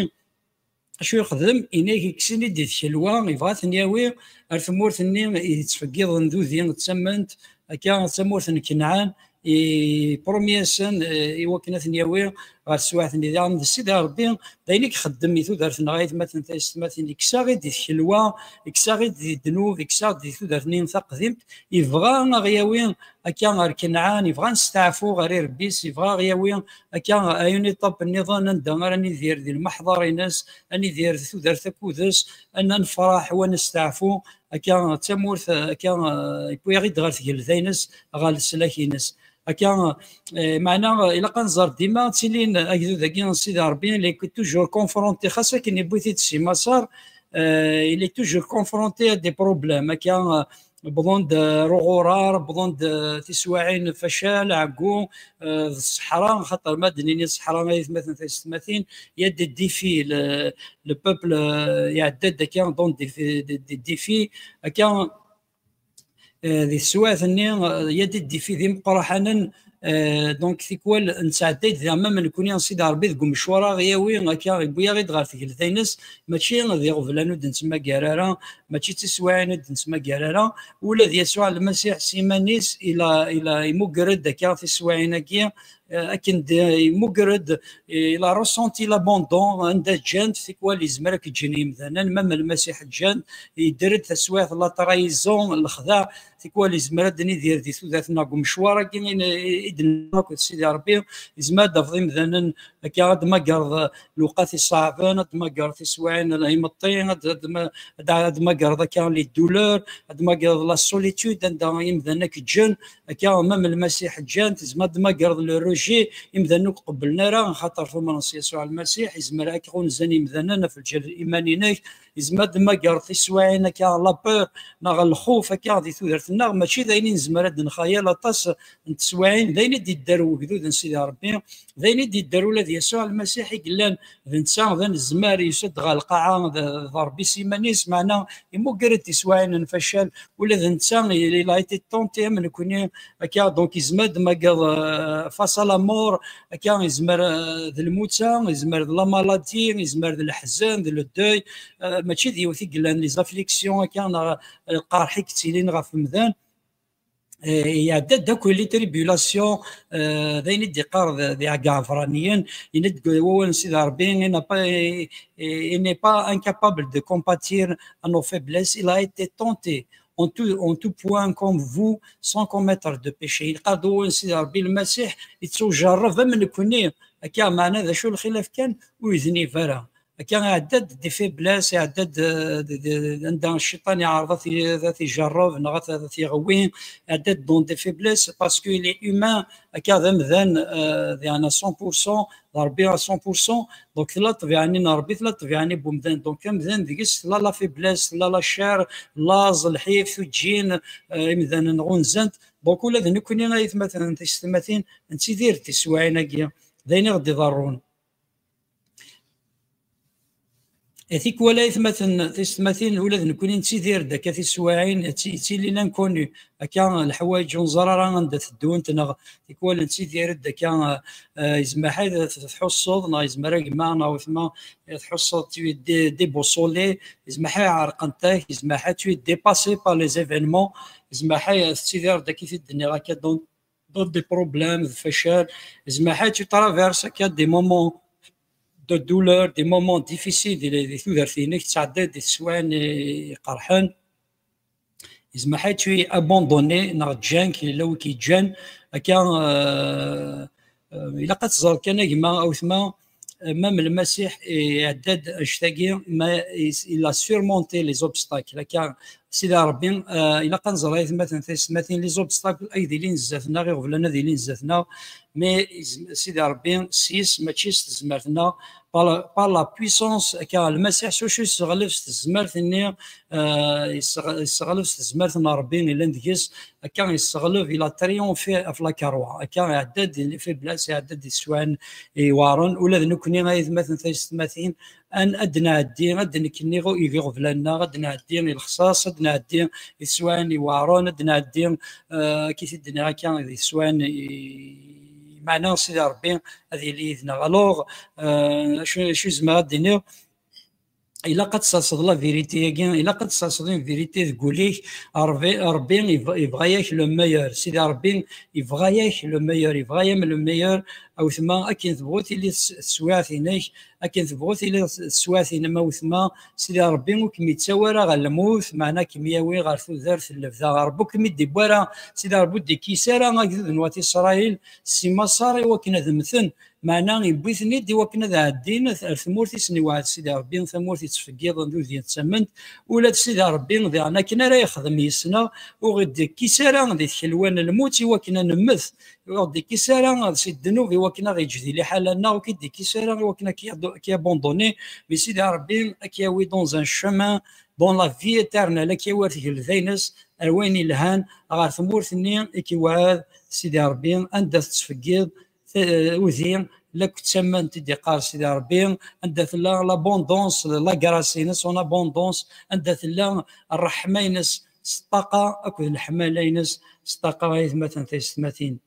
acu yexdem? Inna-k, ikkes-iten-id di tkelwa, yebɣa ad ten-yawi ar tmurt-nni i yettfeggiḍen d udi d tamment, akka d tamurt n Kenɛan, iprumi-asen, eh, i wakken ad ten-yawi ɣer teswiɛt-nni. Daɣen d Sidi Ṛebbi, d ayen i ixeddem i tudert-nneɣ, ay atmaten taysetmatin, ikkes-aɣ-id di tkelwa, ikkes-aɣ-id di ddnub, ikkes-aɣ-d di tudert-nni taqdimt, yebɣa ad ɣ-yawi akka ɣer Kenɛan, yebɣa ad nesteɛfu ɣer irebbi-s, yebɣa ad ɣ-yawi akka à une étape nniḍen anda ara nidir di lmeḥḍar-ines, ad nidir di tudert akked-s, ad nefreḥ, ad nesteɛfu, akka d tamurt, akka, eh, yewwi-aɣ-id ɣer tgelda-ines, ɣer leslak-ines. Akka, eh, meɛna, eh, ilaq ad nẓer dima ttilin agdud-agi n Sidi Ṛebbi, il est toujours confronté, xas akken yewwi-t-id si Maṣer, eh, il est toujours confronté à des problèmes. Akka, eh, wwḍen-d, eh, ɣer uɣurar, wwḍen-d, eh, tiswaɛin facal, ɛeggu, eh, d ṣṣeḥra, xaṭer ma d-nini ṣṣeḥra, ay atmaten taysetmatin, il y a des défis, le, le peuple, eh, iɛedda-d akka dans des, des, des défis, akka, eh, di teswiɛt-nni, eh, il y a des défis d imeqqranen, eh, donc tikwal nettɛedday-d diɣen, même nekkni, Sidi Ṛebbi deg umecwar aɣ-yawi, akka, yewwi-aɣ-id ɣer tgelda-ines, mačči d iɣeblan ur d-nettmagar ara, mačči d tiswiɛin ur d-nettmagar ara, ula d Yasuɛ Lmasiḥ s iman-is, ila, ila, yemmuger-d akka tiswiɛin-agi, eh, akken d-, yemmuger-d, eh, il a ressenti l'abandon, anda ǧǧan-t, tikwal yezmer ad k-ǧǧen yimdanen, même Lmasiḥ ǧǧan-t, yedder-d taswiɛt la trahison, lexdeɛ, tikwal yezmer ad nidir di tudert-nneɣ deg umecwar-agi i n-, i d-nenna akked Sidi Ṛebbi, yezmer ad d-tafeḍ imdanen akka, ad d-tmagreḍ lewqat iṣeɛben, ad d-tmagreḍ tiswiɛin n imeṭṭi, ad d-, ad d-, ad d-tmagreḍ akka les douleurs, ad d-tmagreḍ la solitude, anda imdanen ad k-ǧǧen, akka même Lmasiḥ ǧǧan-t, tezmer ad d-tmagreḍ le rejet, imdanen ur k-qebblen ara, xaṭer tumreḍ s Yasuɛ Lmasiḥ, yezmer ad k-ɣunzen imdanen ɣef lǧal iman-inek, yezmer ad d-tmagreḍ tiswiɛin akka la peur, neɣ lxuf akka di tudert-nneɣ, mačči d ayen i nezmer ad d-nxayal aṭas n teswiɛin, d ayen i d-yedder wegdud n Sidi Ṛebbi, d ayen i d-yedder ula d Yasuɛ Lmasiḥ i yellan d netta d anezmar, yusa-d ɣer lqaɛa d, d Ṛebbi s iman-is, meɛna yemmuger-d tiswiɛin n facal, ula d netta, il, il a été tenté am nekni, akka, donc yezmer ad d-tmagreḍ, euh, face à la mort, akka, yezmer, euh, d lmuta, yezmer d la maladie, yezmer d leḥzen, d le deuil, euh, mačči d yiwet i yellan les afflictions, akka, neɣ lqerḥ i yettilin ɣef umdan. Eh, iɛedda-d akk les tribulations, eh, d ayen i d-iqqar d, d iɛegga Ɛebṛaniyen, yenna-d deg wawal n Sidi Ṛebbi, il n'a pas, eh, eh, il n'est pas incapable de compatir à nos faiblesses, il a été tenté en tout, en tout point comme vous, sans commettre de péché. Yeqqar-d wawal n Sidi Ṛebbi, Lmasiḥ yettujerreb am nekni, akka, meɛna d acu lxilaf kan, ur yeznib ara. Akka iɛedda-d des faiblesses, iɛedda-d, euh, d, d, anda cciṭan iɛreḍ ad t-, ad t-ijerreb, neɣ ad t-, ad t-iɣwi, iɛedda-d dans des faiblesses, parce qu'il est humain, akka d amdan, euh, yeɛni à cent pour cent, d Ṛebbi à cent pour cent, donc tella ṭṭbiɛa-nni n Ṛebbi, tella ṭṭbiɛa-nni n wemdan, donc amdan deg-s tella la faiblesse, tella la chair, laẓ, lḥif, tuǧǧin, euh, imdanen ɣunzan-t, donc ula d nekni ay atmaten tiyessetmatin, nettidir-d tiswiɛin-agi, d ayen i ɣ-d-iḍerrun. Tikwal ay atmaten tiyessetmatin, ula d nekni nettidir-d akka tiswiɛin, tt-, yettilin inconnu, akka leḥwayeǧ ur neẓri ara anda teddunt, neɣ tikwal nettidir-d akka, eh, yezmer ḥay tḥusseḍ, neɣ yezmer a gma neɣ wetma tḥusseḍ tu es dé-, déboussolé, yezmer ḥay ɛerqent-ak, yezmer ḥay tu es dépassé par les événements, yezmer ḥay tettidireḍ akka i t-id-nniɣ akka, donc, d'autres des problèmes, d facal. Yezmer ḥay tu traverses akka des moments de douleur, des moments difficiles di, di tudert-inek, tettɛeddaḍ di teswiɛin iqerḥen. Yezmer ḥay tu es abandonné, neɣ ǧǧan-k, yella wi k-yeǧǧan. Akka, euh, euh, ilaq ad teẓreḍ kan a gma, a wetma, euh, même Lmasiḥ iɛedda-d annect-agi, ma il a surmonté les obstacles. Akka, Sidi Ṛebbi, eh, ilaq ad nẓer ay atmaten tiyessetmatin, les obstacles ay d-ilin zdat-neɣ, iɣeblan ad ilin zdat-neɣ, mais Sidi Ṛebbi s yis, mačči s tezmert-nneɣ, par la, par la puissance, akka Lmasiḥ s wacu yesseɣleb s tezmert-nni, eh, yesseɣ-, yesseɣleb s tezmert n Ṛebbi yellan deg-s, akka yesseɣleb, il a triomphé ɣef la croix, akka iɛedda-d les faiblesses, iɛedda-d iswan iweɛṛen, ula d nekkni ay atmaten tiyessetmatin, ad, ad nɛeddi, ad d-nekni i iɣeblan-nneɣ, ad nɛeddi i lexṣaṣ, ad nɛeddi i teswiɛin iweɛṛen, ad nɛeddi, eh, akka i t-id-nniɣ akka, di teswiɛin i, meɛna Sidi Ṛebbi ad yili yid-neɣ. Alors, eh, acu, acu zemreɣ ad d-iniɣ? ilaq ad tserseḍ la vérité-agi, ilaq ad tserseḍ une vérité deg wul-ik. Ṛebbi, Ṛebbi yebɣa-yak le meilleur. Sidi Ṛebbi yebɣa-yak le meilleur, yebɣa-yam le meilleur. A wetma, akken tebɣu tili teswiɛt-inek, akken tebɣu tili teswiɛt-inem a wetma, Sidi Ṛebbi ur kem-yettawi ara ɣer lmut, meɛna kem-yawi ɣer tudert n lebda. Ṛebbi ur kem-id-iwwi ara, Sidi Ṛebbi ur d-ikkis ara agdud n wat Isṛayil si Maṣer i wakken ad mmten, meɛna yewwi-ten-id i wakken ad ɛeddin ar tmurt i sen-iwɛed Sidi Ṛebbi, tamurt yettfeggiḍen d udi d tament. Ula d Sidi Ṛebbi diɣen akken ara yexdem yis-neɣ, ur ɣ-d-ikkis ara di tkelwa n lmut i wakken ad nemmet, ur ɣ-d-ikkis ara si ddnub i wakken ad ɣ-yeǧǧ di liḥala-nneɣ, ur k-id-ikkis ara i wakken ad k-yabandoni, mais Sidi Ṛebbi ad k-yawi dans un chemin, dans la vie éternelle, ad k-yawi ar tgelda-ines, ar wayen yelhan, ɣer tmurt-nni i k-iwɛed Sidi Ṛebbi, anda tettfeggiḍ udi, la ttamen i d-iqqar Sidi Ṛebbi, anda tella l'abondance, la grâce-ines en abondance, anda tella ṛṛeḥma-ines s ṭṭaqa akked leḥmala-ines s ṭṭaqa, ay atmaten taysetmatin.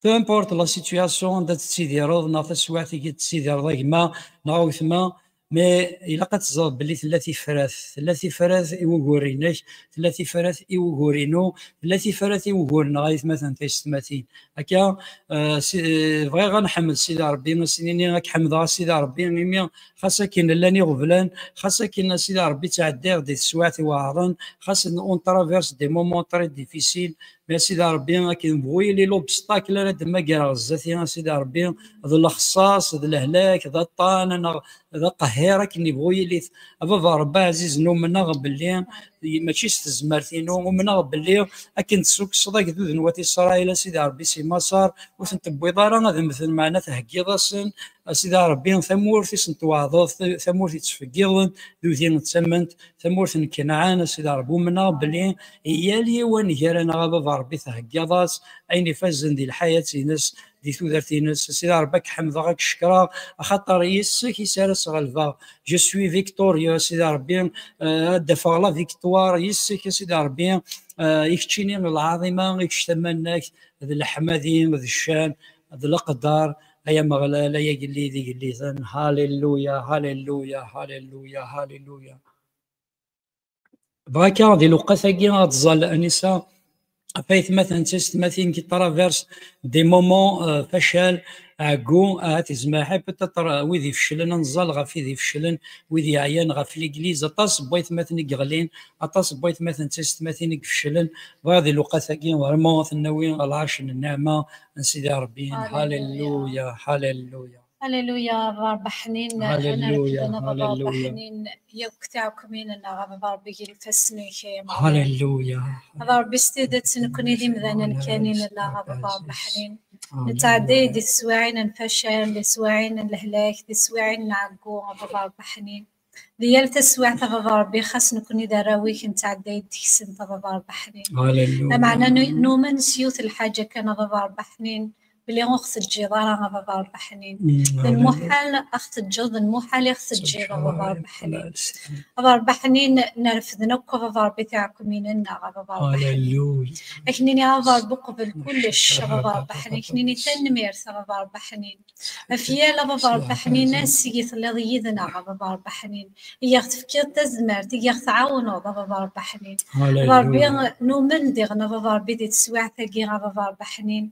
Peu importe la situation anda tettidireḍ, neɣ taswiɛt i tettidireḍ a gma neɣ a wetma, mais ilaq ad teẓreḍ belli tella tifrat, tella tifrat i wugur-inek, tella tifrat i wugur-inu, tella tifrat i wugur-nneɣ, ay atmaten taysetmatin. Akka, eh, si-, eh, bɣiɣ ad nḥemmed Sidi Ṛebbi, ad s-nini ad k-ḥemdeɣ a Sidi Ṛebbi, imi xas akken llan iɣeblan, xas akken a Sidi Ṛebbi ttɛeddiɣ di teswiɛt iweɛṛen, xas on traverse des moments très difficiles, mais a Sidi Ṛebbi akken bɣu yili l'obstacle ara d-mmagreɣ zdat-i a Sidi Ṛebbi, d lexṣaṣ, d lehlak, d aṭṭan, neɣ d aqehhir akken yebɣu yili. A Baba Ṛebbi ɛzizen, umneɣ belli mačči s tezmert-inu, umneɣ belli akken tessukkseḍ agdud n wat Isṛayil a Sidi Ṛebbi si Maṣer, ur ten-tewwiḍ ara ad mmten, meɛna theggiḍ-asen a Sidi Ṛebbi tamurt i sen-tweɛdeḍ, tamurt yettfeggiḍen d udi d tament, tamurt n Kenɛan a Sidi Ṛebbi. Umneɣ belli yal yiwen gar-aneɣ a Baba Ṛebbi theggiḍ-as ayen ifazen di lḥayat-ines, di tudert-ines. A Sidi Ṛebbi, ad k-ḥemdeɣ, ad k-cekkreɣ, axaṭer yis-k i s ara sɣelbeɣ. Je suis victorieux, a Sidi Ṛebbi, eh, ad d-afeɣ la victoire yis-k a Sidi Ṛebbi, eh, i keččini lɛaḍima, i kečč tamanagt, d leḥmadi, d ccan, d leqder, ay Ameɣlal, ay agellid igelliden. Halleluya, halleluya, halleluya, halleluya. Bɣa akka di lewqat-agi ad tẓal Anisa ɣef aytmaten d taysetmatin qui traverse des moments, euh, facal, ɛeggu, ahat izmer peut-être, euh, wid ifeclen, ad nẓal ɣef wid ifeclen, wid yeɛyan ɣef l'église, aṭas n waytmaten i yeɣlin, aṭas n waytmaten d taysetmatin i ifeclen. Bɣa di lewqat-agi vraiment ad ten-nawi ɣer lɛerc n nneɛma n Sidi Ṛebbi. Halleluya. Halleluya, halleluya. Halleluya, a Baba Ṛebbi ḥnin, halleluya, ad nerfed, a Baba Ṛebbi ḥnin, yakk tiɛekkumin-nneɣ, a Baba Ṛebbi, gar ifassen-ik, ay Ameɣlal. Halleluya. A Baba Ṛebbi, s tidet, nekkni d imdanen kan i nella, a Baba Ṛebbi ḥnin. Nettɛedday di teswiɛin n facal, di teswiɛin n lehlak, di teswiɛin n ɛeggu, a Baba Ṛebbi ḥnin. Di yal taswiɛt, a Baba Ṛebbi, xas nekkni d arraw-ik, nettɛedday deg-sent, a Baba Ṛebbi ḥnin. Halleluya. Lameɛna nu-, numen s yiwet n lḥaǧa kan, a Baba Ṛebbi ḥnin, belli ur ɣ-teǧǧiḍ ara, a Baba Ṛebbi ḥnin. Mm, d lmuḥal ad ɣ-teǧǧeḍ, d lmuḥal i ɣ-teǧǧiḍ, a Baba Ṛebbi ḥnin. A Baba Ṛebbi ḥnin, nerfed akk, a Baba Ṛebbi, tiɛekkumin-nneɣ, a Baba Ṛebbi ḥnin. Halleluya. Ad k-nini, a Baba Ṛebbi, qbel kullec, a Baba Ṛebbi ḥnin. Ad k-nini tanemmirt, a Baba Ṛebbi ḥnin. Ɣef yal, a Baba Ṛebbi ḥnin, ass i telliḍ yid-neɣ, a Baba Ṛebbi ḥnin. I aɣ-tefkiḍ tazmert, i aɣ-tɛawneḍ, a Baba Ṛebbi ḥnin. Halleluya. A Baba Ṛebbi, numen diɣen, a Baba Ṛebbi, di teswiɛt-agi, a Baba Ṛebbi ḥnin,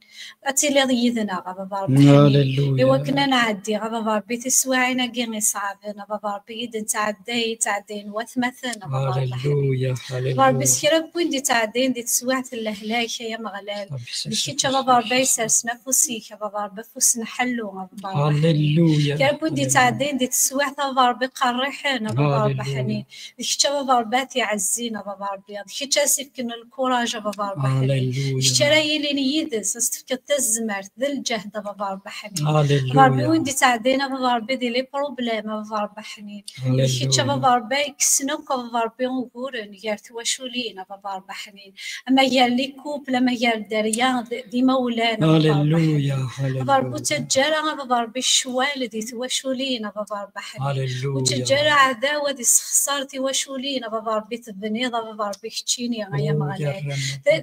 ad tiliḍ yid-neɣ, a Baba Ṛebbi ḥnin. Halleluya. I wakken ad nɛeddi, a Baba Ṛebbi, tiswiɛin-agi iṣɛaben, a Baba Ṛebbi, i d-nettɛedday, i ttɛeddayen watmaten, a Baba Ṛebbi ḥnin. Halleluya, halleluya. A Baba Ṛebbi, s kra n win d-ittɛeddayen di teswiɛt n lehlak, ay Ameɣlal. Rabbi, d kečč, a Baba Ṛebbi, ay sersen afus-ik, a Baba Ṛebbi, afus n ḥellu, a Baba Ṛebbi ḥnin. Halleluya. Kra n win d-ittɛeddayen di teswiɛt, a Baba Ṛebbi, qerriḥen, a Baba Ṛebbi ḥnin. D kečč, a Baba Ṛebbi, ad t-iɛezzin, a Baba Ṛebbi. D kečč ad s-ifken lkuraj, a Baba Ṛebbi ḥnin. Halleluya. D kečč ara yilin yid-s, ad s-tefkeḍ tazmert d lǧehd, a Baba Ṛebbi ḥnin. Halleluya. A Baba Ṛebbi, win d-ittɛeddayen, a Baba Ṛebbi, di les problèmes, a Baba Ṛebbi ḥnin. D kečč, a Baba Ṛebbi, ay yekksen akk, a Baba Ṛebbi, uguren gar twaculin, a Baba Ṛebbi ḥnin. Ama gar les couples, ama gar dderya d, d imawlan, a Baba Ṛebbi ḥnin. Halleluya, halleluya. A Baba Ṛebbi, ur ttaǧǧa ara, a Baba Ṛebbi, ccwal di twaculin, a Baba Ṛebbi ḥnin. Halleluya. Ur ttaǧǧa ara aɛdaw ad issexṣar tiwaculin, a Baba Ṛebbi, tebniḍ, a Baba Ṛebbi, keččini, ay Ameɣlal.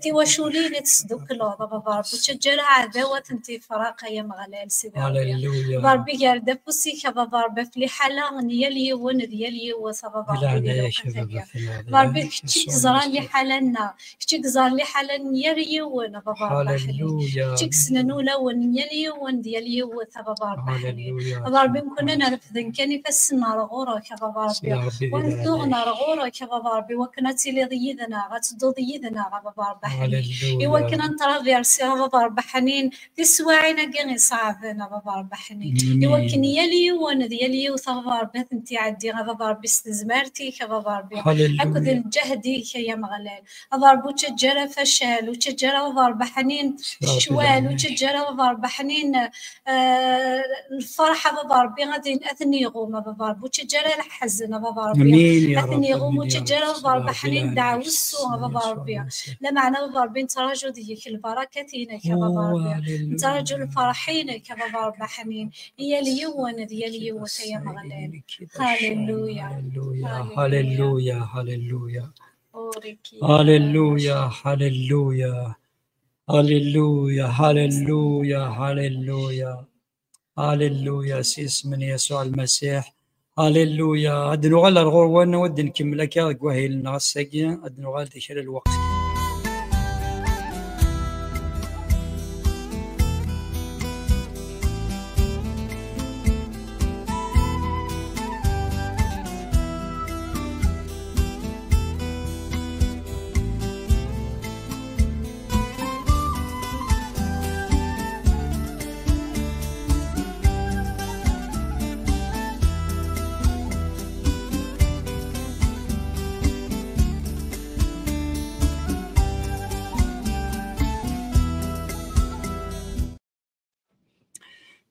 Tiwaculin i tesdukleḍ, a Baba Ṛebbi, ur ttaǧǧa ara aɛdaw ad tent tifraq, ay Ameɣlal, Sidi Ṛebbi. Hallelujah. A Baba Ṛebbi, gar-d afus-ik, a Baba Ṛebbi, ɣef liḥala n yal yiwen d yal yiwet, a Baba Ṛebbi, di lweqt-agi. A Baba Ṛebbi, kečč i yeẓran liḥala-nneɣ, kečč i yeẓran liḥala n yal yiwen, a Baba Ṛebbi, aḥnin. Kečč i yessnen ulawen n yal yiwen d yal yiwet, a Baba Ṛebbi, aḥnin. A Baba Ṛebbi, mkun ad nerfed kan ifassen ar ɣur-k, a Baba Ṛebbi. Wa ntuɣen ar ɣur-k, a Baba Ṛebbi, wakken ad tiliḍ yid-neɣ, ad tedduḍ yid-neɣ, a Baba Ṛebbi, aḥnin. I wakken ad ntraversi, a Baba Ṛebbi, aḥnin, tiswaɛin-agi iṣeɛben, a Baba Ṛebbi, aḥnin. I wakken yal yiwen d yal yiwet, a Baba Ṛebbi, ad tent-iɛeddi, a Baba Ṛebbi, s tezmert-ik, a Baba Ṛebbi, akked lǧehd-ik, ay Ameɣlal. A Baba Ṛebbi, ur ttaǧǧa ara facal, ur ttaǧǧa ara, a Baba Ṛebbi, aḥnin, ccwal, ur ttaǧǧa ara, a Baba Ṛebbi, aḥnin, eh, lferḥ, a Baba Ṛebbi, ad in-, ad ten-iɣum, a Baba Ṛebbi, ur ttaǧǧa ara leḥzen, a Baba Ṛebbi, ad ten-iɣum, ur ttaǧǧa ara, a Baba Ṛebbi, aḥnin, ddeɛwessu, a Baba Ṛebbi. Lameɛna, a Baba Ṛebbi, nettraǧu deg-k lbarakat-inek, a Baba Ṛebbi. Nettraǧu lferḥ-inek, a Baba Ṛebbi, aḥnin, i yal yiwen d yal yiwet, ay Ameɣlal. Hallelujah. Hallelujah. Hallelujah. Hallelujah. Hallelujah. Hallelujah. Hallelujah. Hallelujah. Hallelujah. Hallelujah. S yisem n Yasuɛ Lmasiḥ. Hallelujah. Ad nuɣal ar ɣur-wen, ad nkemmel akka deg wahil-nneɣ ass-agi, ad nuɣal di kra lweqt.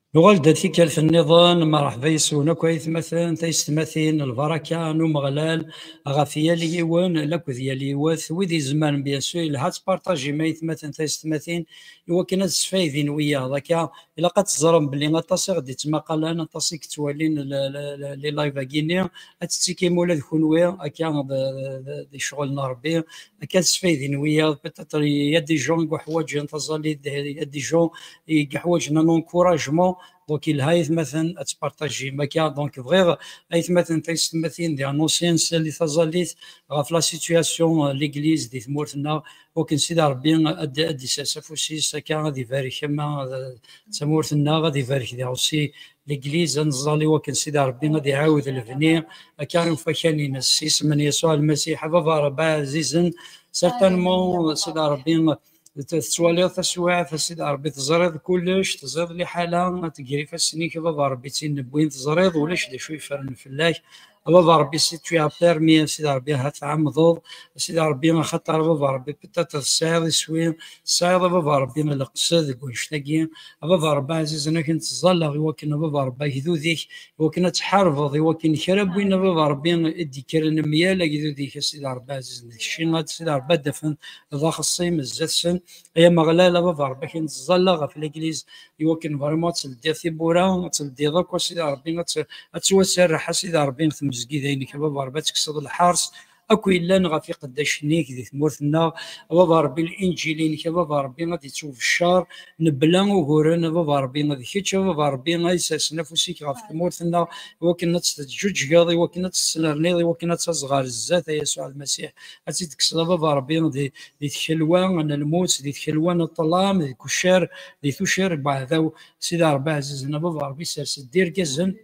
Nuɣal-d ar tikkelt nniḍen, merḥba yes-wen akk aytmaten, taysetmatin, lbaraka n Umeɣlal ɣef yal yiwen akked yal yiwet. Wid izemren, bien sûr, yelha ad tpartajim aytmaten, taysetmatin, i wakken ad sfaydin wiyaḍ. Akka, ilaq ad teẓrem belli aṭas i ɣ-d-ittmaqalen, aṭas i yettwalin le, le, le, les lives-agi-nni, ad tettikim ula d kunwi, akka d, d, d, d ccɣel n Rebbi, akka ad sfaydin wiyaḍ. Peut-être il y a des gens i yeḥwaǧen taẓallit, il y a des gens i yeḥwaǧen un encouragement. Donc, yelha aytmaten ad tpartajim akka. Donc, bɣiɣ aytmaten, taysetmatin, di annoncer sali taẓallit ɣef la situation, euh, l'église di tmurt-nneɣ, wakken Sidi Rebbi ad, ad d-isers afus-is akka, ad ibarek ama, euh, d tamurt-nneɣ, ad ibarek diɣ aussi l'église, ad neẓẓal i wakken Sidi Rebbi ad iɛawed lebni akka i ufakan-ines. S yisem n Yasuɛ Lmasiḥ, a Baba Rebbi ɛzizen, certainement, Sidi Rebbi, t-, tettwaliḍ taswiɛt, a Sidi Rebbi, teẓriḍ kullec, teẓriḍ liḥala, ad tegri ifassen-ik, a Baba Rebbi, d tin n win teẓriḍ, ulac d acu yeffren fell-ak. A Baba Rebbi, si tu as permis, a Sidi Rebbi, ad tɛemmdeḍ, a Sidi Rebbi, axaṭer, a Baba Rebbi, peut-être tesɛiḍ iswi, tesɛiḍ, a Baba Rebbi, lqesd deg wannect-agi. A Baba Rebbi ɛzizen, ad k-nettẓalla i wakken, a Baba Rebbi, agdud-ik, i wakken ad tḥarbeḍ, i wakken kra n win, a Baba Rebbi, i d-ikkren myal agdud-ik, a Sidi Rebbi ɛzizen, d kečči, a Sidi Rebbi, ad d-afen d axeṣṣim zdat-sen. Ay Ameɣlal, a Baba Rebbi, ad k-nettẓalla ɣef l'église, i wakken vraiment ad tleddiḍ tiwwura, ad tleddiḍ akk, a Sidi Rebbi, ad t-, ad tettwaserreḥ, a Sidi Rebbi, tmezgida-inek, a Baba Rebbi, ad tekkseḍ lḥers akk yellan ɣef iqeddacen-ik di tmurt-nneɣ, a Baba Rebbi, linǧil-inek, a Baba Rebbi, ad d-ittwabeccer mebla uguren, a Baba Rebbi, d kečč, a Baba Rebbi, ay sersen afus-ik ɣef tmurt-nneɣ, i wakken ad tt-teǧǧuǧǧgeḍ, i wakken ad tt-tesnerniḍ, i wakken ad taẓ ɣer zdat, a Yasuɛ Lmasiḥ, ad tt-id-tekkseḍ, a Baba Rebbi, di, di tkelwa n lmut, di tkelwa n ṭṭlam, di kuccer, di tuccer n uɛdaw. Sidi Rebbi ɛzizen, a Baba Rebbi, sers-d irgazen,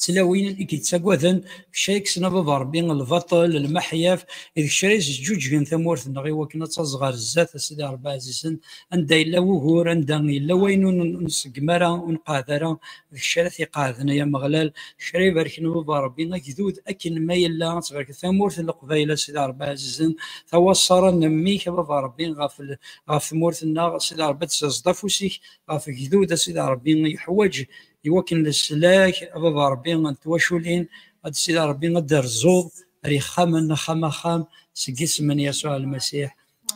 tlawin i k-yettagaden, kečč ay yekksen, a Baba Rebbi, lbaṭel, lmeḥyaf, d kečč ara yesǧuǧgen tamurt-nneɣ i wakken ad taẓ ɣer zdat, a Sidi Rebbi ɛzizen, anda yella wugur, anda yella wayen ur n-, ur nṣeggem ara, ur nqeɛɛed ara, d kečč ara t-iqeɛɛden, ay Ameɣlal, d kečč ara ibarken, a Baba Rebbi, agdud akken ma yella, ad tbarkeḍ tamurt n Leqbayel, a Sidi Rebbi ɛzizen, tawaṣṣara n mmi-k, a Baba Rebbi, ɣef l-, ɣef tmurt-nneɣ, a Sidi Rebbi, ad tserseḍ afus-ik ɣef ugdud, a Sidi Rebbi, yeḥwaǧ i wakken leslak, a Baba Rebbi, n twaculin, ad Sidi Rebbi ad d-terzuḍ ar yexxamen, axxam axxam, seg yisem n Yasuɛ Lmasiḥ.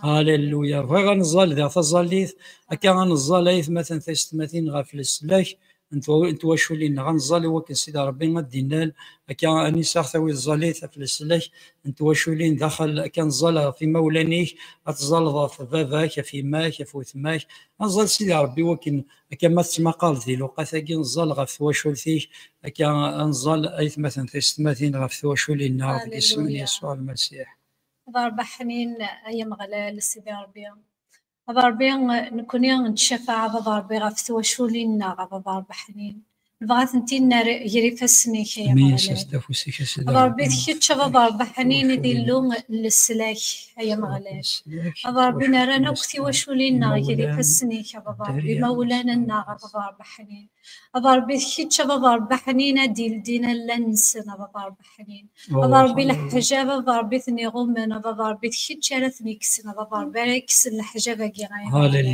Halleluya. Bɣiɣ ad neẓẓal diɣ taẓallit, akka ad neẓẓal aytmaten taysetmatin ɣef leslak, n twa-, n twaculin-nneɣ. Ad nẓall i wakken Sidi Ṛebbi ad d-innal, akka, anisa ɣ tawi tẓallit ɣef leslak n twaculin daxel, akka, nẓall ɣef imawlan-ik, ad tẓalleḍ ɣef baba-k, ɣef yemma-k, ɣef wetma-k. Ad nẓall Sidi Ṛebbi i wakken, akka, ma tettmaqaleḍ di lewqat-agi, nẓall ɣef twacult-ik, akka, ad nẓall aytmaten tisetmatin ɣef twaculin-nneɣ deg isem n Yasuɛ Lmasiḥ. Ad Ṛebbi ḥnin, ay Ameɣlal, Sidi Ṛebbi. A Baba Ṛebbi, nekkni nettcafaɛ, a Baba Ṛebbi, ɣef twaculin-nneɣ, a Baba Ṛebbi ḥnin. Nebɣa ad tent-in-nerr gar ifassen-ik, ay Ameɣlal. A Baba Ṛebbi, d kečč, a Baba Ṛebbi ḥnin, i d Illu n leslak, ay Ameɣlal. A Baba Ṛebbi, nerran akk tiwaculin-nneɣ gar ifassen-ik, a Baba Ṛebbi, imawlan-nneɣ, a Baba Ṛebbi ḥnin. A Baba Ṛebbi, d kečč, a Baba Ṛebbi ḥnin, ad d-ildin allan-nsen, a Baba Ṛebbi ḥnin. A Baba Ṛebbi, leḥjab, a Baba Ṛebbi, ten-iɣummen, a Baba Ṛebbi, d kečč ara ten-ikksen, a Baba Ṛebbi, ara ikksen leḥjab-agi, ay Ameɣlal.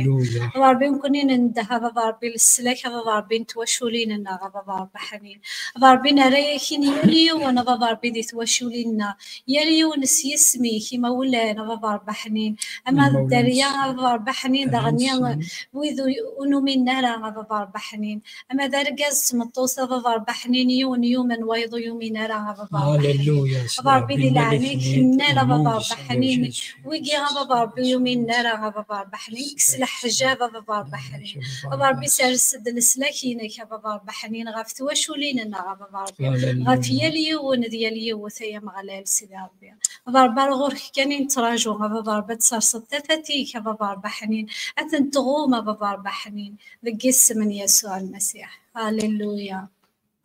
A Baba Ṛebbi, nekkni nendeh, a Baba Ṛebbi, leslak, a Baba Ṛebbi, n twaculin-nneɣ, a Baba Ṛebbi ḥnin. A Baba Ṛebbi, nerra-yak-in yal yiwen, a Baba Ṛebbi, di twaculin-nneɣ, yal yiwen s yisem-ik, imawlan, a Baba Ṛebbi ḥnin. Ama d dderya, a Baba Ṛebbi ḥnin, daɣen wid ur numinen ara, a Baba Ṛebbi ḥnin. Ama d argaz d tmeṭṭut, a Baba Ṛebbi ḥnin, yiwen yumen, wayeḍ ur yumin ara, a Baba Ṛebbi ḥnin. A Baba Ṛebbi, di leɛnaya-k, ḥnin, a Baba Ṛebbi ḥnin. Wigi, a Baba Ṛebbi, ur yuminen ara, a Baba Ṛebbi ḥnin, kkes leḥjab, a Baba Ṛebbi ḥnin. A Baba Ṛebbi, sers-d leslak-inek, a Baba Ṛebbi ḥnin, ɣef twaculin-nneɣ, a Baba Ṛebbi, ɣef yal yiwen d yal yiwet, ay Ameɣlal, Sidi Ṛebbi. A Baba Ṛebbi, ar ɣur-k kan i nettraǧu, a Baba Ṛebbi, ad tserseḍ tafat-ik, a Baba Ṛebbi ḥnin, ad ten-tɣum, a Baba Ṛebbi ḥnin, deg yisem n Yasuɛ Lmasiḥ. Halleluya.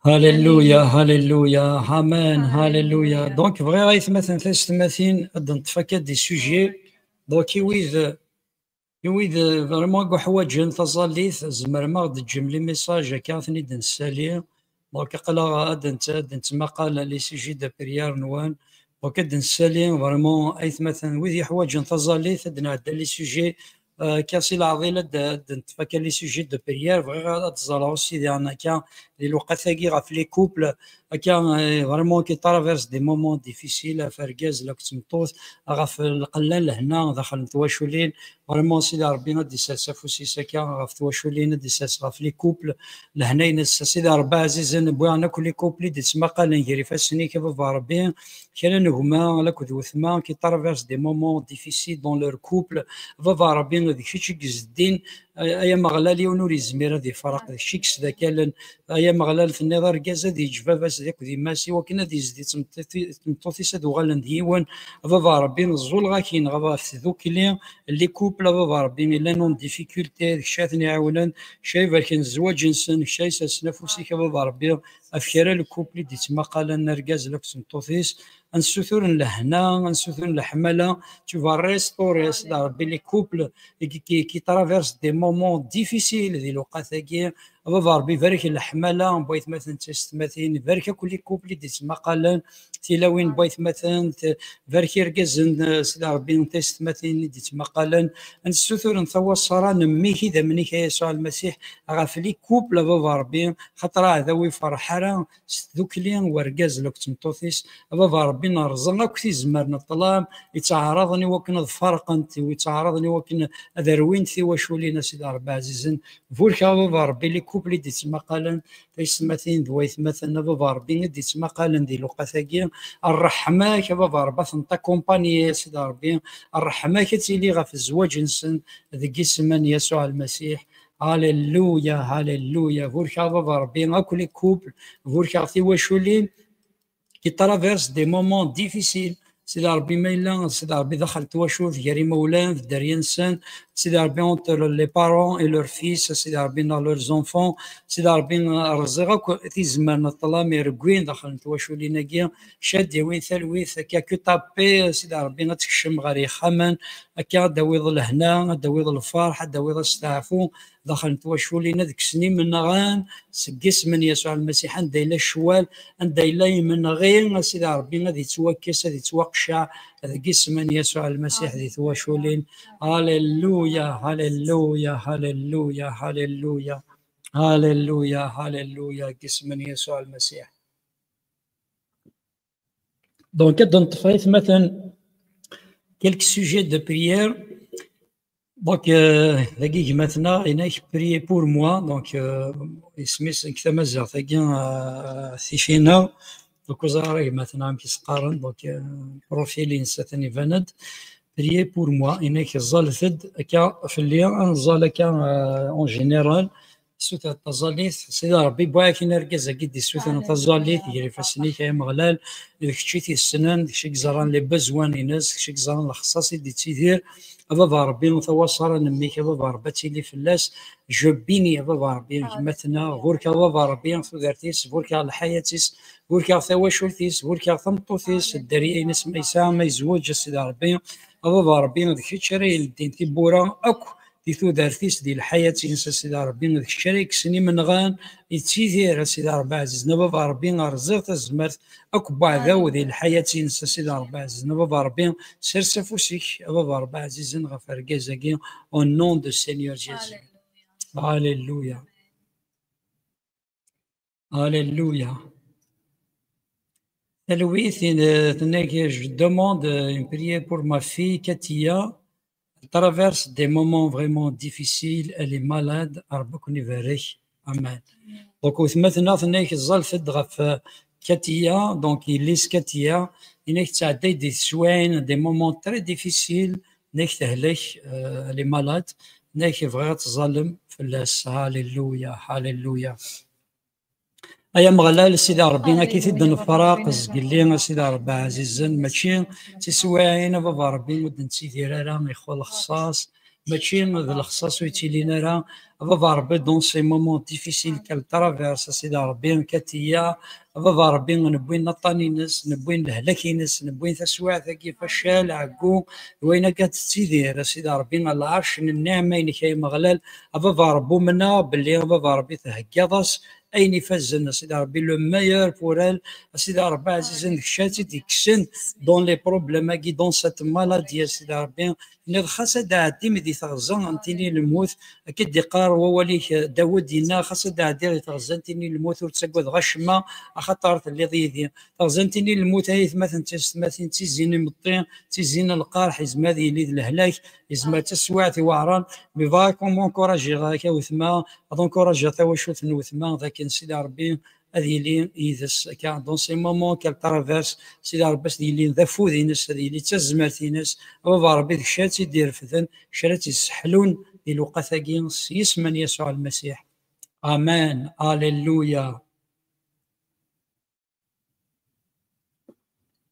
Halleluya, halleluya, amen, halleluya. Donc, bɣiɣ, aytmaten tisetmatin, ad d-neṭṭef akka des sujets. Donc, i wid, i wid, euh, vraiment i uḥwaǧen taẓallit, tzemrem ad ɣ-d-teǧǧem les messages, akka ad ten-id-nessali. Donc, aql-aɣ ad nett-, ad nettmaqal les sujets de prière-nwen. Donc, ad d-nessali vraiment, aytmaten, wid yeḥwaǧen taẓallit, ad d-nɛedda les sujets. Euh, akka si leɛḍil ad d-, ad d-neṭṭef akka les sujets de prière. Bɣiɣ ad ẓreɣ aussi daɣen akka di lewqat-agi ɣef les couples, akka, euh, vraiment qui traversent des moments difficiles, ɣef argaz akked tmeṭṭut, ɣef lqella n lehna daxel n twaculin. Vraiment, Sidi Ṛebbi ad d-isers afus-is akka ɣef twaculin, ad d-isers ɣef les couples, lehna-ines. Sidi Ṛebbi ɛzizen, wwiɣ-n akk les couples i d-ittmaqalen gar ifassen-ik, a Baba Ṛebbi, kra n gma akked wetma qui traversent des moments difficiles dans leur couple. A Baba Ṛebbi, d kečč i yezdin, ay Ameɣlal, yiwen ur yezmir ad ifreq, d kečč i yesdakalen. Ay Ameɣlal, tenniḍ argaz ad yeǧǧ baba-s akked yemma-s i wakken ad yezdi tmeṭṭut-, tmeṭṭut-is ad uɣalen d yiwen. A Baba Ṛebbi, neẓẓul ɣak-in ɣef tdukli, les couples, a Baba Ṛebbi, yellan en difficulté, d kečč ad ten-iɛiwnen, kečč ay ibarken zzwaǧ-nsen, kečč ay isersen afus-ik, a Baba Ṛebbi, ɣef kra n couple i d-ittmaqalen argaz akked tmeṭṭut-is, ad nessuturen lehna, ad nessuturen leḥmala, tu vas restaurer, a Sidi Ṛebbi, les couples qui, qui, qui traversent des moments difficiles di lewqat-agi. A Baba Ṛebbi, barek leḥmala n waytmaten d tiysetmatin, barek akk les couples i d-ittmaqalen, tilawin n waytmaten, t-, barek irgazen, a Sidi Ṛebbi, n tiysetmatin i d-ittmaqalen. Ad nessuturen tawaṣṣara n mmi-k, idammen-ik, a Yasuɛ Lmasiḥ, ɣef les couples, a Baba Ṛebbi, xaṭer aɛdaw ur ifreḥ ara s tdukli n urgaz akked tmeṭṭut-is. A Baba Ṛebbi, nerẓa akk tizemmar n ṭṭlam yettɛaraḍen i wakken ad ferqent, yettɛaraḍen i wakken ad rwint tiwaculin, a Sidi Ṛebbi ɛzizen. Burek, a Baba Ṛebbi, les couples i d-ittmaqalen, taysetmatin d waytmaten, a Baba Ṛebbi, i d-ittmaqalen di lewqat-agi. Ṛṛeḥma-k, a Baba Ṛebbi, ad ten-takumpani, a Sidi Ṛebbi. Ṛṛeḥma-k ad tili ɣef zzwaǧ-nsen deg yisem n Yasuɛ Lmasiḥ. Halleluya, halleluya. Burek, a Baba Ṛebbi, akk les couples, burek tiwaculin qui traversent des moments difficiles. Sidi Ṛebbi, ma yella, Sidi Ṛebbi, daxel n twacult, gar imawlan, d dderya-nsen, Sidi Ṛebbi, entre les parents et leurs fils, Sidi Ṛebbi, neɣ leurs enfants, Sidi Ṛebbi, rẓiɣ akk tizemmar n ṭṭlam ireggwin daxel n twaculin-agi, kečč ad d-yawin talwit, akka que ta paix, Sidi Ṛebbi, ad tekcem ɣer yexxamen, akka ad d-tawiḍ lehna, ad d-tawiḍ lferḥ, ad d-tawiḍ asteɛfu, daxel n twaculin, ad kksen imenɣan seg yisem n Yasuɛ Lmasiḥ, anda yella ccwal, anda yella imenɣi, a Sidi Ṛebbi, ad yettwakkes, ad yettwaqecceɛ deg yisem n Yasuɛ Lmasiḥ di twaculin. Halleluya, halleluya, halleluya, halleluya. Halleluya, halleluya, deg yisem n Yasuɛ Lmasiḥ. Donc, ad d-neṭṭef, aytmaten, quelques sujets de prière. Donc, euh, dagi gma-tneɣ, inek, priez pour moi. Donc, euh, isem-is deg tamaziɣt-agi, euh, tifina. Donc, ur ẓriɣ ara gma-tneɣ amek i s-qqaren. Donc, euh, profil-ines atan iban-d. Priez pour moi. Inek, ẓẓalet-d akka fell-i, ad nẓal akka, euh, en général. Suter taẓallit, Sidi Ṛebbi, wwiɣ-ak-in argaz-agi d-issutren taẓallit gar ifassen-ik, ay Ameɣlal, d kečč i t-yessnen, d kečč i yeẓran les besoins-ines, d kečč i yeẓran lexṣaṣ i d-yettidir. A Baba Ṛebbi, tawaṣṣara n mmi-k, a Baba Ṛebbi, ad tili fell-as. Je bénis, a Baba Ṛebbi, gma-tneɣ, burkeɣ a Baba Ṛebbi tudert-is, burkeɣ lḥayat-is, burkeɣ tawacult-is, burkeɣ tameṭṭut-is, dderya-ines ma yesɛa, ma yezweǧ, a Sidi Ṛebbi, a Baba Ṛebbi, d kečč ara yeleddin tiwwura akk di tudert-is, di lḥayat-ines, a Sidi Ṛebbi, d kečč ara yekksen imenɣan yettidir, a Sidi Ṛebbi ɛzizen, a Baba Ṛebbi, rẓiɣ tazmert akk n weɛdaw di lḥayat-ines, a Sidi Ṛebbi ɛzizen, a Baba Ṛebbi, sers afus-ik, a Baba Ṛebbi ɛzizen, ɣef argaz-agi, au nom de Seigneur Jésus. Alléluia. Alléluia. Talwit, euh, tenna-k, je demande, euh, une prière pour ma fille Katia. Elle traverse des moments vraiment difficiles. Elle est malade. Ṛebbi ad ken-ibarek. Amen. Donc, weltma-tneɣ tenna-k, ẓẓalet-d ɣef, euh, Katia. Donc, yelli-s Katia, yenna-k tettɛedday di teswiɛin, des moments très difficiles. Yenna-k tehlek, euh, elle est malade. Yenna-k bɣiɣ ad tẓalem fell-as. Alléluia, alléluia. Ay Ameɣlal, Sidi Ṛebbi, ad k-id-nefreq zgelli, a Sidi Ṛebbi ɛzizen, mačči d tiswiɛin, a Baba Ṛebbi, ur d-nettidir ara, ixwa lexṣaṣ, mačči d lexṣaṣ ur yettilin ara, a Baba Ṛebbi, dans ces moments difficiles qu'elle traverse, a Sidi Ṛebbi, Katia, a Baba Ṛebbi, newwin aṭṭan-ines, newwin lehlak-ines, newwin taswiɛt-agi facal, ɛeggu, d wayen akka tettidir, a Sidi Ṛebbi, lɛerc n nniɛma-inek, ay Ameɣlal, a Baba Ṛebbi, umneɣ belli, a Baba Ṛebbi, theggaḍ-as ayen ifazen, a Sidi Ṛebbi, le meilleur pour elle, a Sidi Ṛebbi ɛzizen, d kečč ad tt-id-ikksen dans les problèmes-agi, dans cette maladie, a Sidi Ṛebbi. Tenniḍ xas ad ɛeddim di teɣza n tini lmut, akka d-iqqar wawal-ik, Dawed yenna, xas ad ɛeddiɣ di teɣza n tini lmut, ur ttagadeɣ acemma, axaṭer telliḍ yid-i. Teɣza n tini lmut, ay atmaten d tiyessetmatin, d tizi n imeṭṭi, d tizi n lqerḥ, yezmer ad yili d lehlak, yezmer d taswiɛt iweɛṛen, mais bɣiɣ ad encouragiɣ a weltma, ad encouragiɣ tawacult n weltma, d akken Sidi Ṛebbi ad yili yid-s akka, dans ces moments qu'elle traverse, Sidi Ṛebbi ad yili d afud-ines, ad yili d tazmert-ines, a Baba Ṛebbi, d kečč ara tt-id-irefden, d kečč ara tt-yesseḥlun di lewqat-agi, s yisem n Yasuɛ Lmasiḥ. Amen. Alléluia.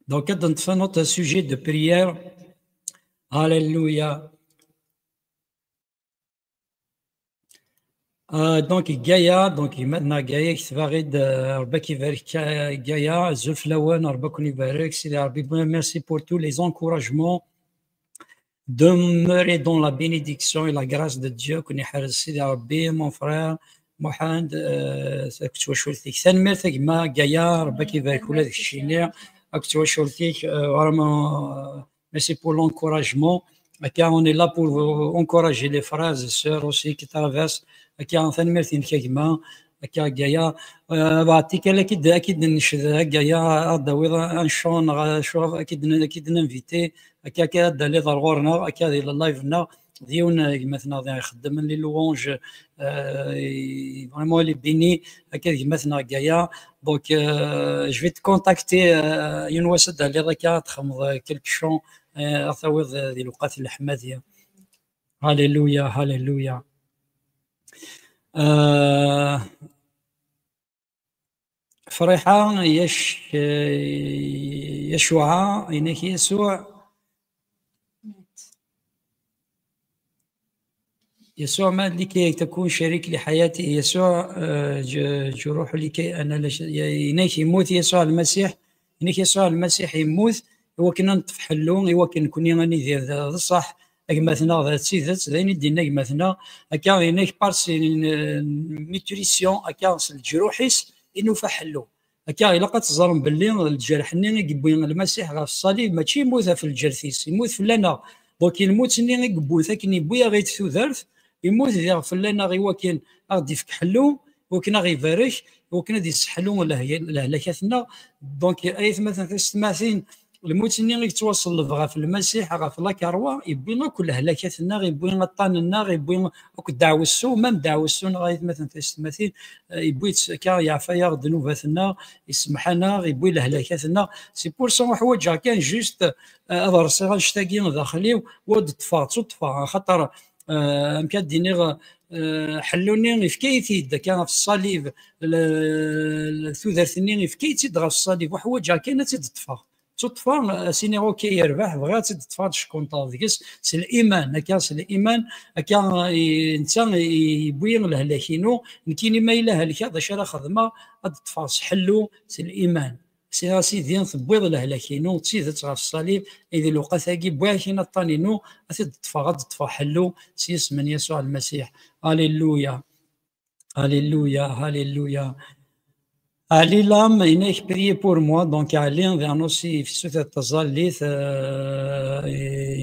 Donc, ad neṭṭef un autre sujet de prière. Alléluia. Euh, donc, Gaïa, donc, maintenant, Gaïa, qui va, euh, Rebbi ibarek, euh, Gaïa, azul fell-awen, Rebbi ad ken-ibarek, Sidi Rebbi, merci pour tous les encouragements. Demeurez dans la bénédiction et la grâce de Dieu, ad ken-iḥrez Sidi Rebbi, mon frère Mohamed, euh, akked twacult-ik. Tanemmirt a gma Gaïa, Rebbi ad k-ibarek ula d keččini, akked twacult-ik, euh, vraiment, euh, merci pour l'encouragement. Akka, on est là pour, euh, encourager les frères et sœurs aussi qui traversent. Akka, tanemmirt-inek a gma. Akka, Gaïa, euh, bah, tikkal ad k-id-, ad k-id-nced, a Gaïa, ad d-tawiḍ un chant, neɣ acu, ad k-id-, ad k-id-ninviti, akka, akka ad d-taliḍ ar ɣur-neɣ, akka di live-nneɣ, d yiwen, euh, gma-tneɣ da ixeddmen les louanges, euh, i-, vraiment, il est béni, akka d gma-tneɣ Gaïa. Donc, euh, je vais te contacter, euh, yiwen wass ad d-taliḍ akka, ad txedmeḍ, euh, quelques chants, euh, ad tawiḍ, euh, di lewqat n leḥmadi. Alléluia, alléluia. Euh, Friḥa, Yac-, Yacuɛa, yenna-k Yasuɛ. يسوع مات لكي تكون شريك لحياتي. يسوع، آه، ج-، جروح لكي أنا لش-، yenna-k yemmut Yasuɛ Lmasiḥ, yenna-k Yasuɛ Lmasiḥ yemmut i wakken ad neṭṭef ḥellu, i wakken nekni ad nidir d, d ṣṣeḥ, a gma-tneɣ, d tidet, d ayen i d-yenna gma-tneɣ, akka yenna-k par s une, une nutrition, akka s leǧruḥ-is i nufa ḥellu. Akka, ilaq ad teẓrem belli lǧerḥ-nni i yewwi Lmasiḥ ɣef ṣṣalib, mačči yemmut ɣef lǧerḥ-is, yemmut fell-aneɣ. Donc, lmut-nni i yewwin akken yewwi-aɣ-id tudert, yemmut diɣ fell-aneɣ i wakken ad ɣ-d-ifk ḥellu, i wakken ad ɣ-ibarek, i wakken ad isseḥlu leh-, lehlakat-nneɣ. Donc, ay atmaten tisetmatin, Lmut-nni i yettwaṣelleb ɣef Lmasiḥ, ɣef lakarwa, yewwi akk lehlakat-nneɣ, yewwi aṭṭan-nneɣ, yewwi akk ddeɛwessu, même ddeɛwessu-nneɣ, ay atmaten tisetmatin, eh, yewwi-tt akka, yeɛfa-yaɣ ddnubat-nneɣ, yessemḥ-aneɣ, yewwi lehlakat-nneɣ. C'est pour ça uḥwaǧeɣ kan juste, eh, ad rṣiɣ annect-agi daxel-iw, u ad ṭṭfeɣ, ttuṭṭfeɣ, axaṭer, eh, amek ad d-iniɣ, eh, ḥellu-nni yefka-yi-t-id akka ɣef ṣṣalib, le-, le-, tudert-nni yefka-yi-tt-id ɣef ṣṣalib, uḥwaǧeɣ kan ad tt-id-ṭṭfeɣ. Ttuṭṭfeɣ, as-iniɣ, ok, yerbeḥ, bɣiɣ ad tt-id-ṭṭfeɣ, ad ckunṭeɣ deg-s s liman, akka s liman, akka i, netta i, yewwi lehlak-inu, nekkini ma yella helkeɣ, d acu ara xedmeɣ? Ad d-ṭṭfeɣ s ḥellu, s liman. As-iniɣ, a Sidi, tewwiḍ lehlak-inu d tidet ɣef ṣṣalib, i di lewqat-agi wwiɣ-ak-in aṭṭan-inu, ad t-id-ṭṭfeɣ, ad d-ṭṭfeɣ ḥellu s yisem n Yasuɛ Lmasiḥ. Alléluia. Alléluia, alléluia. Ali Lam, inek, priez pour moi. Donc, Ali, d anusif, sutret taẓallit, euh,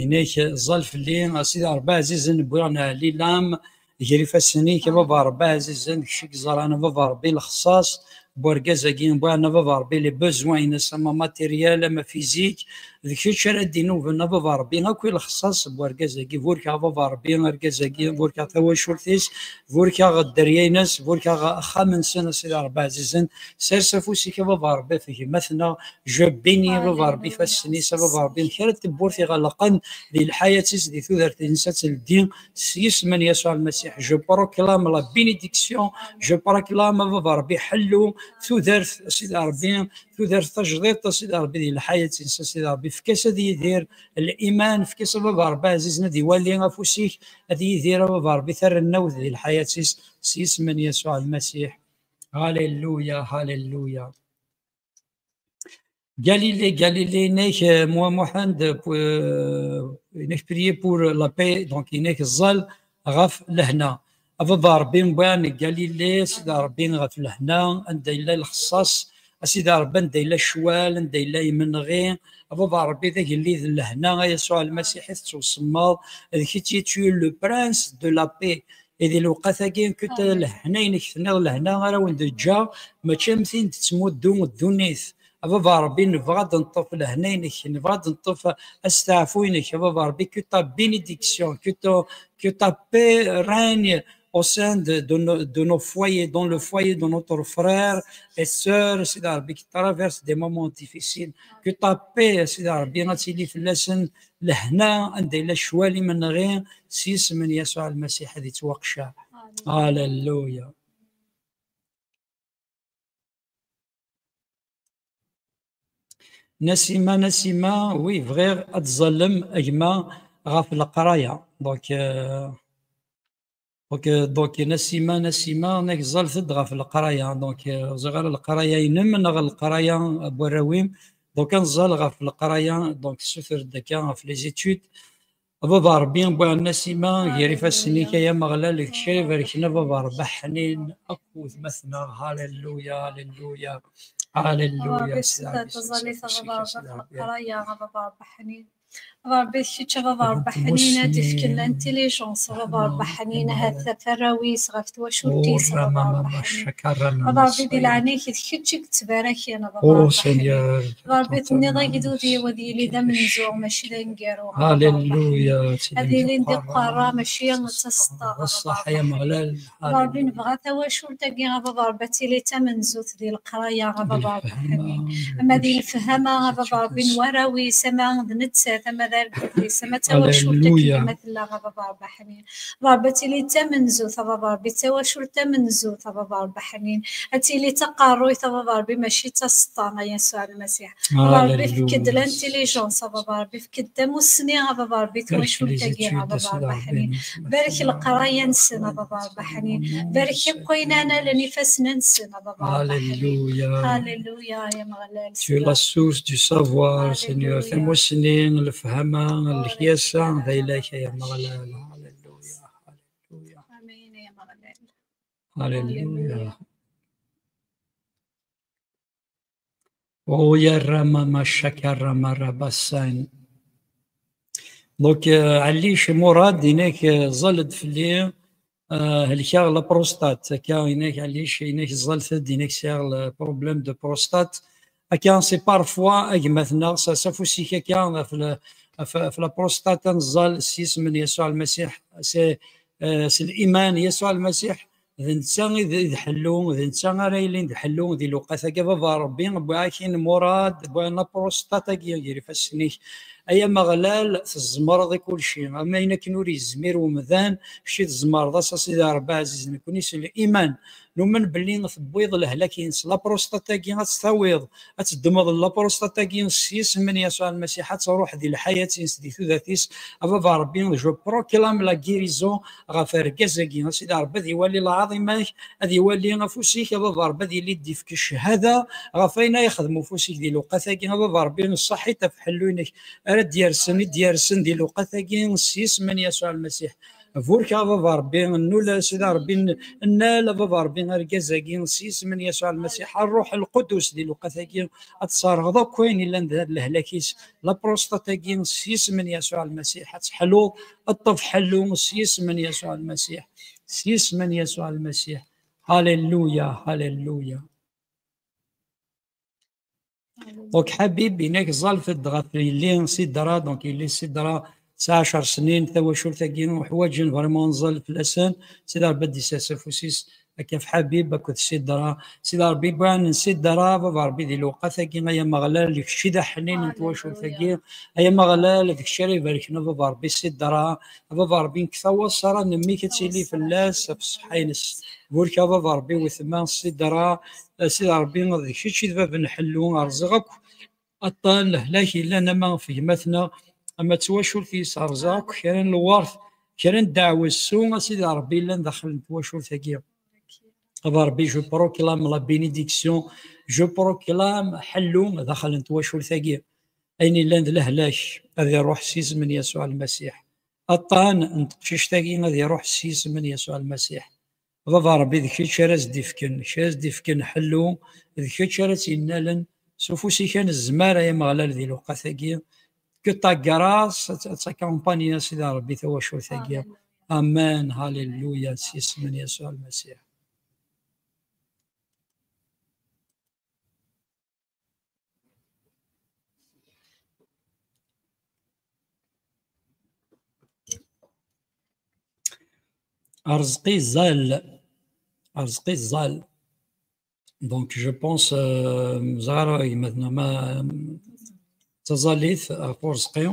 inek, ẓẓal fell-i, a Sidi Ṛebbi ɛzizen, wwiɣ-n Ali Lam, ger ifassen-ik, a Baba Ṛebbi ɛzizen, d kečč i yeẓran, a Baba Ṛebbi, lexṣaṣ n wergaz-agi, wwiɣ-n, a Baba Ṛebbi, les besoins-ines, ama matériel, ama physique, d kečč ara d-inuben, a Baba Ṛebbi, akk i lexṣaṣ n wergaz-agi, burkeɣ, a Baba Ṛebbi, argaz-agi, burkeɣ tawacult-is, burkeɣ dderya-ines, burkeɣ axxam-nsen, a Sidi Ṛebbi ɛzizen, sers afus-ik, a Baba Ṛebbi, ɣef gma-tneɣ, je bénis, a Baba Ṛebbi, ifassen-is, a Baba Ṛebbi, kra n tewwurt iɣelqen di lḥayat-is, di tudert-ines, ad teldi s yisem n Yasuɛ Lmasiḥ. Je proclame la bénédiction, je proclame, a Baba Ṛebbi, ḥellu, tudert, a Sidi Ṛebbi, tudert tajdiṭ, a Sidi Ṛebbi, di lḥayat-ines, a Sidi Ṛebbi, efk-as ad yidir liman, efk-as, a Baba Ṛebbi ɛzizen, ad iwali afus-ik, ad yidir, a Baba Ṛebbi, tarennawt di lḥayat-is, s yisem n Yasuɛ Lmasiḥ. Alléluia, alléluia. Galilée, Galilée, inek, euh, moi, Mohamed, euh, inek, priez pour la paix, donc, inek, ẓẓal ɣef lehna. A Baba Ṛebbi, mbeɛd Galilée, Sidi Ṛebbi, ɣef lehna, anda yella lexṣaṣ, a Sidi Ṛebbi, anda yella ccwal, anda yella imenɣi, a Baba Ṛebbi, d agellid n lehna, a Yasuɛ Lmasiḥ, i tettwasemmaḍ, d kečč i, tu es le prince de la paix. I di lewqat-agi, kut lehna-inek, tenniḍ, lehna ara wen-d-ǧǧeɣ, mačči am tin d-tettmuddu ddunit. A Baba Ṛebbi, nebɣa ad neṭṭef lehna-inek, nebɣa ad neṭṭef asteɛfu-inek, a Baba Ṛebbi, que ta bénédiction, que ta, que ta paix règne au sein de, de nos, de nos foyers, dans le foyer de notre frère et sœur, Sidi Ṛebbi, qui traverse des moments difficiles, que ta paix, Sidi Ṛebbi, ad tili fell-asen lehna, anda yella ccwal imenɣi, s yisem n Yasuɛ Lmasiḥ ad yettwaqceɛ. Alléluia. Nasima, Nasima, oui, bɣiɣ ad tẓallem a gma ɣef leqraya. Donc, euh, donc, euh, donc, Nasima, Nasima, nek ẓẓaltet-d ɣef leqraya. Donc, euh, ẓriɣ ara leqraya-inem neɣ leqraya n warraw-im. Donc, ad nẓall ɣef leqraya, donc, suter-d akka ɣef les études. A Baba Ṛebbi, mbeɛd Nasima, ger ifassen-ik, ay Ameɣlal, d kra iberken, a Baba Ṛebbi, ḥnin akk wetma-tneɣ. Halleluya, halleluya, halleluya. Ṛebbi, Sidi Ṛebbi, taẓallit, a Baba Ṛebbi, ɣef leqraya, a Baba Ṛebbi, ḥnin. A Ṛebbi, d kečč, a Baba Ṛebbi, ḥnin, ad d-ifken l'intelligence, a Baba Ṛebbi, ḥnin, ahat ɣef warraw-is, ɣef twacult-is, a Baba Ṛebbi, ḥnin. A Ṛebbi, di leɛnaya-k, d kečč i yettbaraken, a Baba Ṛebbi, ḥnin. A Ṛebbi, tenniḍ agdud-iw ad yili d amenzu, mačči d aneggaru, a Baba Ṛebbi, ḥnin. Ad ilin d iqerra, mačči d taseṭṭa, a Baba Ṛebbi, ḥnin. A Ṛebbi, nebɣa tawacult-agi, a Baba Ṛebbi, ad tili d tamenzut di leqraya, a Baba Ṛebbi, ḥnin. Ama di lefhama, a Baba Ṛebbi, n warraw-is, ama d nettat, ama d argaz-is, ama d tawacult-agi, ama tella, a Baba Ṛebbi, ḥnin. A Ṛebbi, ad tili d tamenzut, a Baba Ṛebbi, d tawacult tamenzut, a Baba Ṛebbi, ḥnin. Ad tili d taqerruyt, a Baba Ṛebbi, mačči d taseṭṭa, a Yasuɛ Lmasiḥ. A Ṛebbi, efk-d l'intelligence, a Baba Ṛebbi, efk-d tamussni, a Baba Ṛebbi, i twacult-agi, a Baba Ṛebbi, ḥnin. Barek leqraya-nsen, a Baba Ṛebbi, ḥnin. Barek akk ayen ara nalen ifassen-nsen, a Baba Ṛebbi, ḥnin. Alléluia. Alléluia, ay Ameɣlal. Tu es la source du savoir, Seigneur. Alléluia. Tamussni, lefhama, lekyasa, d ayla-k, ay Ameɣlal. Alléluia. Alléluia. Amin, ay Ameɣlal. Alléluia. Alléluia. Oh, ya Rama, ma shaka Rama, Rabassan. Donc, euh, Alic Mourad, inek, euh, ẓẓal-d fell-i, euh, helkeɣ la prostate. Akka, inek, Alic, inek, ẓẓaltet-d, inek, sɛiɣ le problème de prostate. Akka, c'est parfois, a gma-tneɣ, s, s afus-ik akka, ɣef la, ɣef, ɣef la prostate, ad neẓẓal s yisem n Yasuɛ Lmasiḥ, s, eh, s liman Yasuɛ Lmasiḥ, d netta i d, i d ḥellu, d netta ara yilin d ḥellu di lewqat-agi. A Baba Ṛebbi, wwiɣ-ak-in murad, wwiɣ la prostate-agi gar ifassen-ik. Ay Ameɣlal, tzemreḍ i kulci. Am ayen akken ur yezmir umdan, kečč i tzemreḍ-as, a Sidi Ṛebbi ɛziz, nekkni s liman numen belli tewwiḍ lehlak-ines. La prostate-agi ad tt-tawiḍ, ad teddmeḍ la prostate-agi s yisem n Yasuɛ Lmasiḥ, ad truḥ di lḥayat-ines, di tudert-is. A Baba Ṛebbi, je proclame la guérison ɣef argaz-agi. A Sidi Ṛebbi, ad iwali lɛaḍima-k, ad iwali afus-ik, a Baba Ṛebbi, ad yili d-ifk ccahada ɣef ayen ay yexdem ufus-ik di lewqat-agi. A Baba Ṛebbi, ṣaḥit ɣef ḥellu-inek ara d-yersen, i d-yersen di lewqat-agi s yisem n Yasuɛ Lmasiḥ. Burek a Baba Ṛebbi, nnul a Sidi Ṛebbi, n-, nnal a Baba Ṛebbi argaz-agi s yisem n Yasuɛ Lmasiḥ, a Ṛṛuḥ Lqudus di lewqat-agi, ad tserɣeḍ akk ayen yellan d lehlak-is, la prostate-agi s yisem n Yasuɛ Lmasiḥ, ad teḥluḍ, ṭṭef ḥellu s yisem n Yasuɛ Lmasiḥ, s yisem n Yasuɛ Lmasiḥ. Halleluya, halleluya. Donc, Habib, inek ẓẓalfet ɣef yelli Sidra, donc yelli Sidra tesɛa ɛecr snin, tawacult-agi uḥwaǧen vraiment nẓal fell-asen, Sidi Ṛebbi ad d-isers afus-is, akka ɣef Habib akked Sidra, Sidi Ṛebbi bɣan n Sidra, Baba Ṛebbi di lewqat-agi, ay Ameɣlal, d kečč i d aḥnin n twacult-agi, ay Ameɣlal, d kečč ara ibarken, a Baba Ṛebbi Sidra, a Baba Ṛebbi nekk tawaṣṣara n mmi-k ad tili fell-as, ɣef ṣṣeḥḥa-ines, burek a Baba Ṛebbi wetma Sidra, a Sidi Ṛebbi, d kečč i d bab n ḥellu, rẓiɣ akk aṭṭan lehlak yellan ama ɣef gma-tneɣ, ama d twacult-is, rẓiɣ akk kra n lwert, kra n ddeɛwessu, a Sidi Ṛebbi, yellan daxel n twacult-agi. A Baba Ṛebbi, je proclame la bénédiction, je proclame ḥellu daxel n twacult-agi. Ayen yellan d lehlak ad iṛuḥ s yisem n Yasuɛ Lmasiḥ. Aṭṭan n teqcict-agi ad iṛuḥ s yisem n Yasuɛ Lmasiḥ. Baba Ṛebbi, d kečč ara s-d-ifken, kečč ara s-d-ifken ḥellu, d kečč ara tt-yennalen s ufus-ik anezmar, ay Ameɣlal, di lewqat-agi. Que ta grâce ad, ad takampanyi, a Sidi Ṛebbi, tawacult-agi. Amen. Amen. Halleluya. S yisem n Yasuɛ Lmasiḥ. Arezqi Zal. Arezqi Zal. Donc, je pense, euh, ẓer gma-tneɣ ma d taẓallit ɣef Urezqi.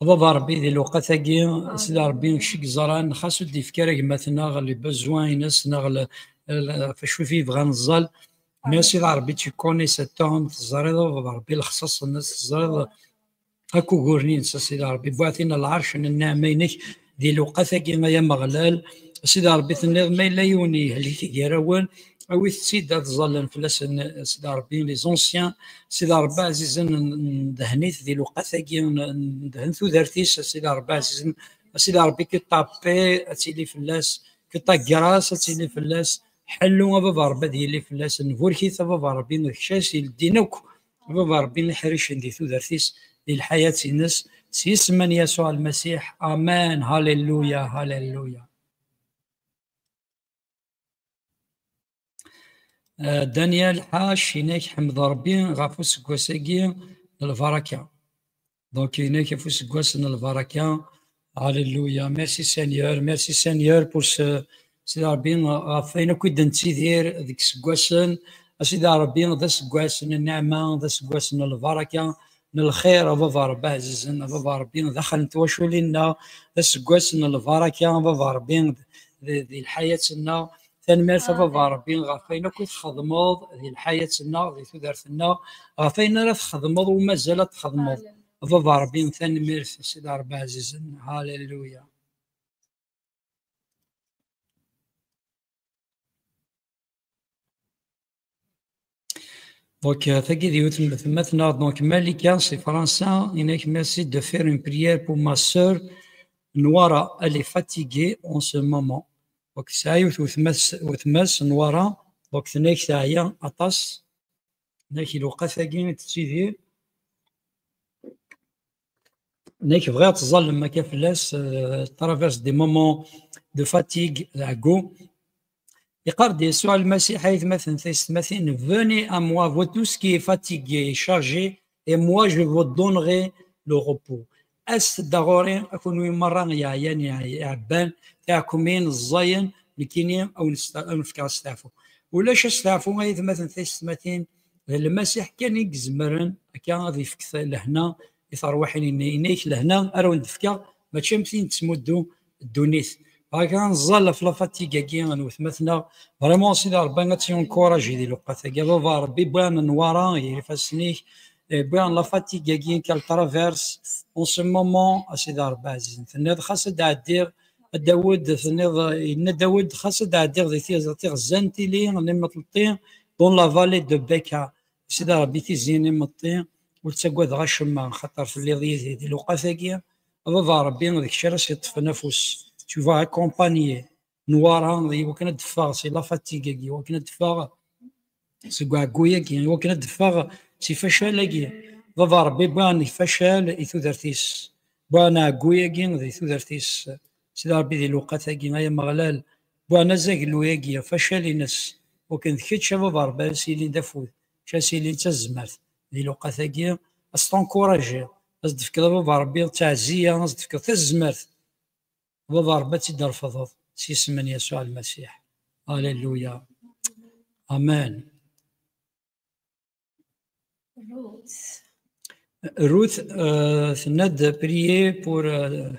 A Baba Ṛebbi, di lewqat-agi, Sidi Ṛebbi, kečč i yeẓran, xas ur d-ifki ara gma-tneɣ les besoins-ines, neɣ le, le, ɣef acu i yebɣa neẓẓal. Mais a Sidi Ṛebbi, tu connais cet homme, teẓriḍ, a Baba Ṛebbi, lexṣaṣ-ines, teẓriḍ akk uguren-ines, a Sidi Ṛebbi. Buɛtin lɛerc n nneɛma-inek di lewqat-agi, ay Ameɣlal. A Sidi Ṛebbi, tenniḍ, ma yella yiwen yehlek gar-awen, awit-tt-id ad ẓallen fell-asen, a Sidi Ṛebbi, les anciens, a Sidi Ṛebbi ɛzizen, n-, ndehen-it di lewqat-agi, n-, ndehen tudert-is, a Sidi Ṛebbi ɛzizen, a Sidi Ṛebbi, que ta paix ad tili fell-as, que ta grâce ad tili fell-as, ḥellu a Baba Ṛebbi ad yili fell-as, nburek-it a Baba Ṛebbi, d kečč ara s-yeldin akk, a Baba Ṛebbi, iḥricen di tudert-is, di lḥayat-ines, s yisem n Yasuɛ Lmasiḥ. Amen. Halleluya, halleluya. Euh, Daniel Ḥac, inek ḥmed Ṛebbi ɣef useggas-agi n lbaraka. Donc, inek ɣef useggas n lbaraka. Alléluia. Merci Seigneur. Merci Seigneur pour ce, Sidi Ṛebbi, ɣef wayen akk i d-nettidir deg iseggasen. A Sidi Ṛebbi, d aseggas n nneɛma, d aseggas n lbaraka, n lxir, a Baba Ṛebbi ɛzizen, a Baba Ṛebbi, daxel n twaculin-nneɣ, d aseggas n lbaraka, a Baba Ṛebbi, di, di lḥayat-nneɣ. Tanemmirt a Baba Ṛebbi ɣef wayen akk i txedmeḍ di lḥayat-nneɣ, di tudert-nneɣ, ɣef wayen ara txedmeḍ u mazal ad txedmeḍ. A Baba Ṛebbi, tanemmirt, a Sidi Ṛebbi ɛzizen. Halleluya. Donc, euh, tagi d yiwet n weltma-tneɣ, donc, Malika, si Fransa, inek, merci de faire une prière pour ma sœur Nwara, elle est fatiguée en ce moment. Donc, tesɛa yiwet weltma-s, weltma-s Nwara, donc, tenna-k teɛya aṭas, tenna-k lewqat-agi i tettidir. Nek bɣiɣ ad tẓallem akka fell-as, euh, traverse des moments de fatigue, d ɛeggu. Yeqqar-d Yasuɛ Lmasiḥ, ay atmaten taysetmatin, venez à moi, vous tous qui est fatigué et chargé, et moi je vous donnerai le repos. Aset-d ɣur-i, a kunwi merra yeɛyan, iɛebban, tiɛekkumin, ẓẓayen, nekkini a wen-fkeɣ asteɛfu. Ulac asteɛfu, ay atmaten taysetmatin, d Lmasiḥ kan i izemren akka ad ifk lehna i terwiḥin-nni. Yenna-yak lehna ara wen-d-fkeɣ, mačči am tin tettmuddu ddunit. Haka neẓẓal ɣef la fatigue-agi n wetmaten-a. Vraiment, Sidi Ṛebbi ad tt-yencouragi di lewqat-agi. A Baba Ṛebbi, wwiɣ Newwara gar ifassen-ik, eh, wwiɣ la fatigue-agi qu'elle traverse en ce moment, a Sidi Ṛebbi ɛzizen. Tenniḍ xas ad d-ɛeddiɣ, a Dawed, tenniḍ, yenna Dawed, xas ad d-ɛeddiɣ di tiɣ-, tiɣezza n tili n imeṭleṭṭi, dans la vallée de Beka. Sidi Ṛebbi, tizi n imeṭṭi, ur ttagadeɣ acemma, xaṭer telliḍ yid-i di lewqat-agi. A Baba Ṛebbi, d kečč ara s-yeṭṭfen afus. Tu vas accompagner Newwara, i wakken ad d-teffeɣ si la fatigue-agi, i wakken ad d-teffeɣ seg uɛegguy-agi, i wakken ad d-teffeɣ si facal-agi. Baba Ṛebbi, wwiɣ-n facal i tudert-is. Wwiɣ-n aɛegguy-agi di tudert-is. Sidi Ṛebbi, di lewqat-agi, ay Ameɣlal, wwiɣ-n azaglu-agi, facal-ines. Wakken d kečč, a Baba Ṛebbi, ara s-yilin d afud, kečč ara s-yilin d tazmert. Di lewqat-agi, ad s-tencouragiḍ, ad s-d-tefkeḍ, a Baba Ṛebbi, ttaɛziya, ad s-d-tefkeḍ tazmert. Baba Ṛebbi, ad tt-id-refdeḍ s yisem n Yasuɛ Lmasiḥ. Alléluia. Amen. Ruth. Ruth, euh, tenna-d prier pour, euh,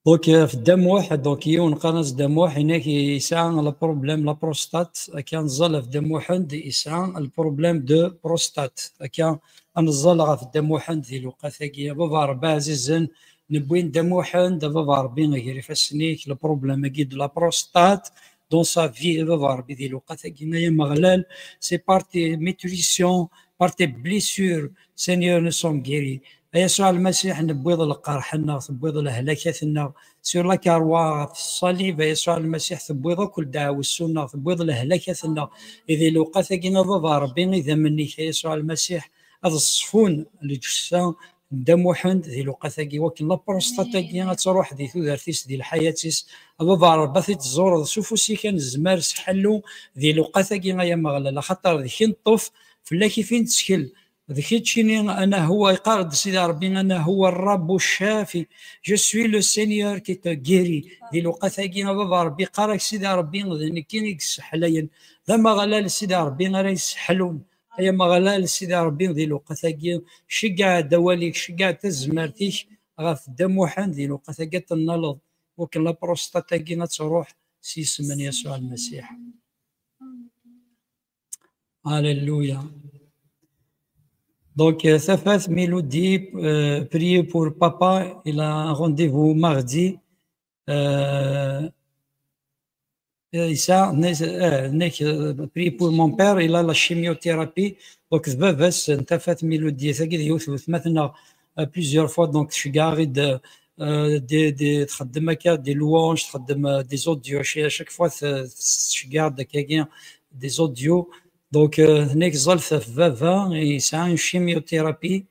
donc, euh, ɣef Dda Muḥ, donc, yiwen qqaren-as Dda Muḥ, yenna-k yesɛa le problème, la prostate, akka neẓẓal ɣef Dda Muḥend, yesɛa le problème de prostate. Akka ad neẓẓal ɣef Dda Muḥend di lewqat-agi. A Baba Ṛebbi ɛzizen, newwi-n Dda Muḥend, a Baba Ṛebbi, ger ifassen-ik, le problème-agi de la prostate dans sa vie, a Baba Ṛebbi, di lewqat-agi, ay Ameɣlal, c'est par tes meurtrissures, par tes blessures, Seigneur, nous sommes guéris. A Yasuɛ Lmasiḥ, newwiḍ lqerḥ-nneɣ, tewwiḍ lehlakat-nneɣ, sur la croix, ɣef ṣṣalib, a Yasuɛ Lmasiḥ, tewwiḍ akk ldeɛwessu-nneɣ, tewwiḍ lehlakat-nneɣ. I di lewqat-agi, a Baba Ṛebbi, idammen-ik, a Yasuɛ Lmasiḥ, ad ṣfun lǧessa n Dda Muḥend di lewqat-agi, wakken la prostate-agi ad truḥ di tudert-is, di lḥayat-is. A Baba Ṛebbi, ad t-id-tẓureḍ s ufus-ik anezmar s ḥellu di lewqat-agi, ay Ameɣlal, axaṭer d kečč i neṭṭef, fell-ak i fi nettkel. D keččini, ana huwa, yeqqar-d Sidi Ṛebbi, ana huwa Ṛṛabu Ccafi. Je suis le Seigneur qui te guérit. Di lewqat-agi, a Baba Ṛebbi, yeqqar-ak Sidi Ṛebbi, d nekki i yesseḥlayen. D Ameɣlal Sidi Ṛebbi ara yesseḥlun. Ay Ameɣlal Sidi Ṛebbi, di lewqat-agi, ceggeɛ-d awal-ik, ceggeɛ-d tazmert-ik ɣef Dda Muḥend di lewqat-agi ad tennaleḍ, wakken la prostate-agi ad truḥ s yisem n Yasuɛ Lmasiḥ. Alléluia. Donc, euh, Tafat Mélodie, euh, prier pour papa, il a un rendez-vous mardi. Euh, euh, ça, euh, euh, prier pour mon père, il a la chimiothérapie. Donc, d baba-s n Tafat Mélodie, tagi d yiwet n wetmaten-nneɣ, euh, plusieurs fois, donc, tceggeɛ-aɣ-id, euh, des, des, txeddem akka des louanges, txeddem, euh, des audios, à chaque fois, t-, tceggeɛ-d akkagi des audios. Donc, euh, tenna-k ẓẓalet ɣef baba, yesɛa une chimiothérapie.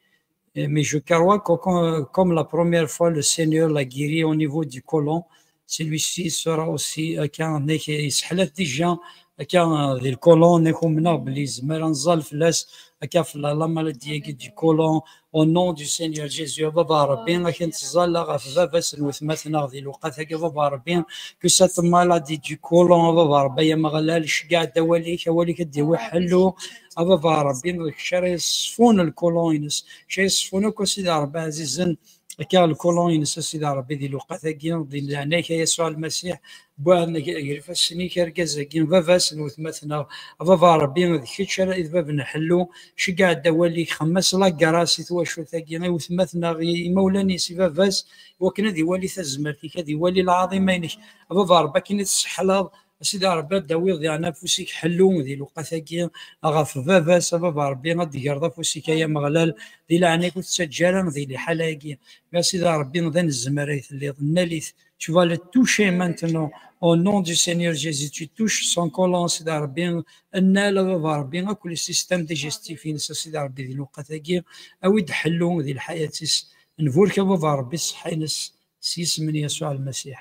Euh, mais je crois que comme, comme la première fois, le Seigneur l'a guéri au niveau du côlon, celui-ci sera aussi, euh, akka, tenna-k yesseḥla-t déjà, akka, euh, di le côlon, tenna-k umneɣ belli yezmer ad nẓall fell-as, akka, ɣef la, la maladie-agi du côlon, au nom du Seigneur Jésus, a Baba Ṛebbi, akken tẓalla ɣef baba-s n wetmaten-nneɣ di lewqat-agi, a Baba Ṛebbi, que cette maladie du côlon, a Baba Ṛebbi, ay Ameɣlal, ceggeɛ-d awal-ik, awal-ik ad d-yawi ḥellu, a Baba Ṛebbi, d kečč ara yeṣfun le côlon-ines, kečč ara yeṣfun akk, a Sidi Ṛebbi ɛzizen, akka le côlon-ines, a Sidi Ṛebbi, di lewqat-agi, di leɛnaya-k, a Yasuɛ Lmasiḥ, wwiɣ-n ger ifassen-ik argaz-agi, baba-s n wetmaten-nneɣ, a Baba Ṛebbi, d kečč ara d bab n ḥellu, ceggeɛ-d awal-ik, xemmem-as la grâce i twacult-agi, i wetmaten-nneɣ, i imawlan-is, i baba-s, i wakken ad iwali tazmert-ik, ad iwali lɛaḍima-inek. A Baba Ṛebbi, akken i tesseḥlaḍ, a Sidi Ṛebbi, ad d-tawiḍ diɣen afus-ik ḥellu di lewqat-agi ɣef baba-s, a Baba Ṛebbi, ad d-tegreḍ afus-ik, ay Ameɣlal, di leɛnaya-k, ur t-ttaǧǧa ara di liḥala-agi. Mais a Sidi Ṛebbi, d anezmar ay telliḍ, nnal-it, tu vas le toucher maintenant, au nom du Seigneur Jésus, tu touches son côlon, a Sidi Ṛebbi, nnal, a Baba Ṛebbi, akk le système digestif-ines, a Sidi Ṛebbi, di lewqat-agi, awi-d ḥellu di lḥayat-is, nburek, a Baba Ṛebbi, ṣṣeḥḥa-ines, s yisem n Yasuɛ Lmasiḥ.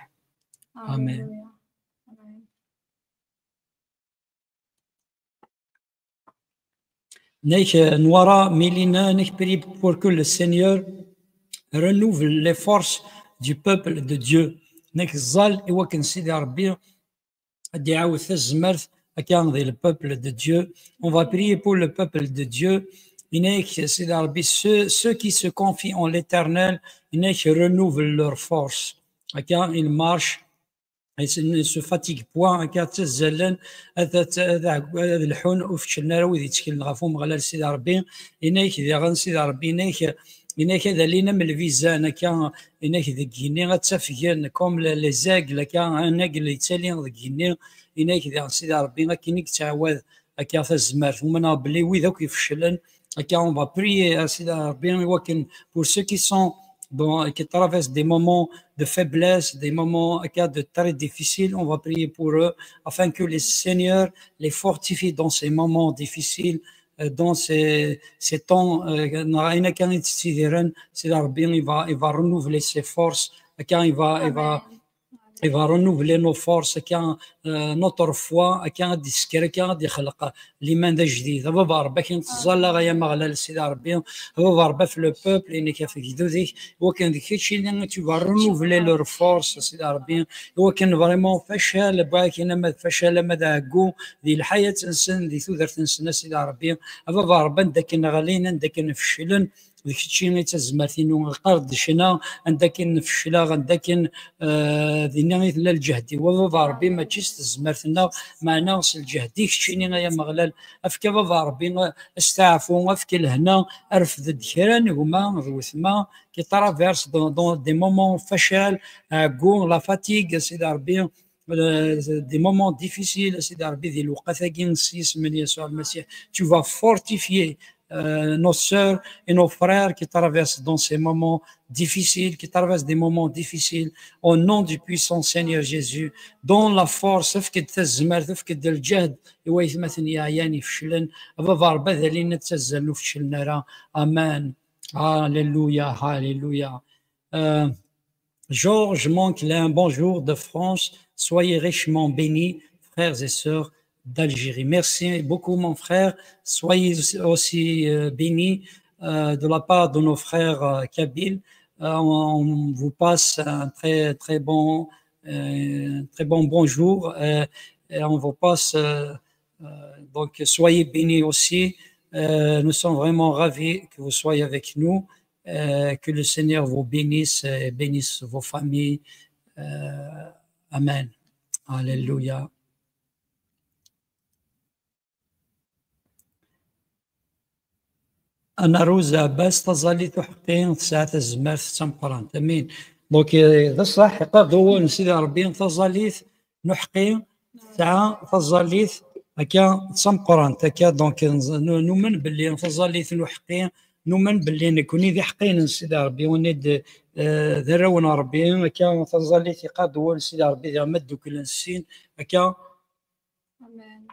Amen. Amen. Nek, euh, Noira Milina, nek, prie pour que le Seigneur renouvelle les forces du peuple de Dieu. Nek, ẓẓal i wakken Sidi Ṛebbi ad d-iɛawed tazmert akka di le peuple de Dieu. On va prier pour le peuple de Dieu. Inek, Sidi Ṛebbi, ceux, ceux qui se confient en l'Éternel, inek, renouvelle leur force. Akka, ils marchent, ils ne se fatiguent point, akka ttazzalen, ad, ad, ad, ad lḥun, ur feclen ara wid yetteklen ɣef Umeɣlal Sidi Ṛebbi. Inek diɣen Sidi Ṛebbi, inek, inek ad alin am lbizan, akka, inek deg yigenni ad ttafgen, comme les, les aigles, akka, un aigle yettali deg yigenni, inek diɣen Sidi Ṛebbi, akken i yettɛawad akka tazmert. Umaneɣ belli wid akk ifeclen, akka, on va prier à Sidi Ṛebbi, i wakken, pour ceux qui sont dans, qui traversent des moments de faiblesse, des moments, akka, de très difficiles, on va prier pour eux, afin que le Seigneur les fortifie dans ces moments difficiles, euh, dans ces, ces temps, euh, neɣ ayen akka i ttidiren, Sidi Ṛebbi, il va, il va renouveler ses forces, akka, il va, il va, il va renouveler nos forces, akka, euh, notre foi, akka, ad d-isker, akka, ad d-ixleq liman d ajdid. A Baba Ṛebbi, akken teẓẓalleḍ, ay Ameɣlal, Sidi Ṛebbi, a Baba Ṛebbi, ɣef le peuple, inek, ɣef legdud-ik, iwakken d kečč i tu vas renouveler leur force, Sidi Ṛebbi, iwakken vraiment facal, bɣa akken ama d facal, ama d ɛeggu, di lḥayat-nsen, di tudert-nsen, a Sidi Ṛebbi, a Baba Ṛebbi, anda akken ɣlin, anda akken feclen, d kečči i d tazmert-inu, qqar-d ccna, anda akken fecleɣ, anda akken, eh, dinna i tella lǧehd-iw. A Baba Ṛebbi, mačči s tezmert-nneɣ, meɛna s lǧehd-ik keččini, ay Ameɣlal. Efk a Baba Ṛebbi, eh, asteɛfu, efk lehna, rfed-d kra n gma d wetma qui traverse dans, dans des moments facal, ɛeggu, la fatigue, a Sidi Ṛebbi, euh, des moments difficiles, a Sidi Ṛebbi, di lewqat-agi, s yisem n Yasuɛ Lmasiḥ. Tu vas fortifier, euh, nos sœurs et nos frères qui traversent dans ces moments difficiles, qui traversent des moments difficiles, au nom du puissant Seigneur Jésus. Donne la force, efk-d tazmert, efk-d lǧehd i waytmaten yeɛyan, ifeclen. A Baba Ṛebbi, ad alin ad ttazzalen, ur feclen ara. Amen. Alléluia, alléluia. Euh, Georges Monquelin, bonjour de France. Soyez richement bénis, frères et sœurs d'Algérie. Merci beaucoup, mon frère. Soyez aussi, euh, bénis, euh, de la part de nos frères, euh, kabyles. Euh, on, on vous passe un très, très bon, euh, très bon bonjour. Euh, et on vous passe, euh, euh, donc, soyez bénis aussi. Euh, nous sommes vraiment ravis que vous soyez avec nous. Euh, que le Seigneur vous bénisse et bénisse vos familles. Euh, amen. Alléluia. Anaruza Abbas, taẓallit uḥeqqi tesɛa tazmert d tameqqrant. Amin. Donc, euh, d ṣṣeḥ, iqad wawal n Sidi Ṛebbi, taẓallit n uḥeqqi tesɛa taẓallit akka d tameqqrant, akka, donc, nz-, nu-, numen belli taẓallit n uḥeqqi, numen belli nekni d iḥeqqiyen n Sidi Ṛebbi, on est de, euh, d arraw n Ṛebbi, akka, taẓallit iqad wawal n Sidi Ṛebbi, diɣ ma dduklen sin, akka. Amen.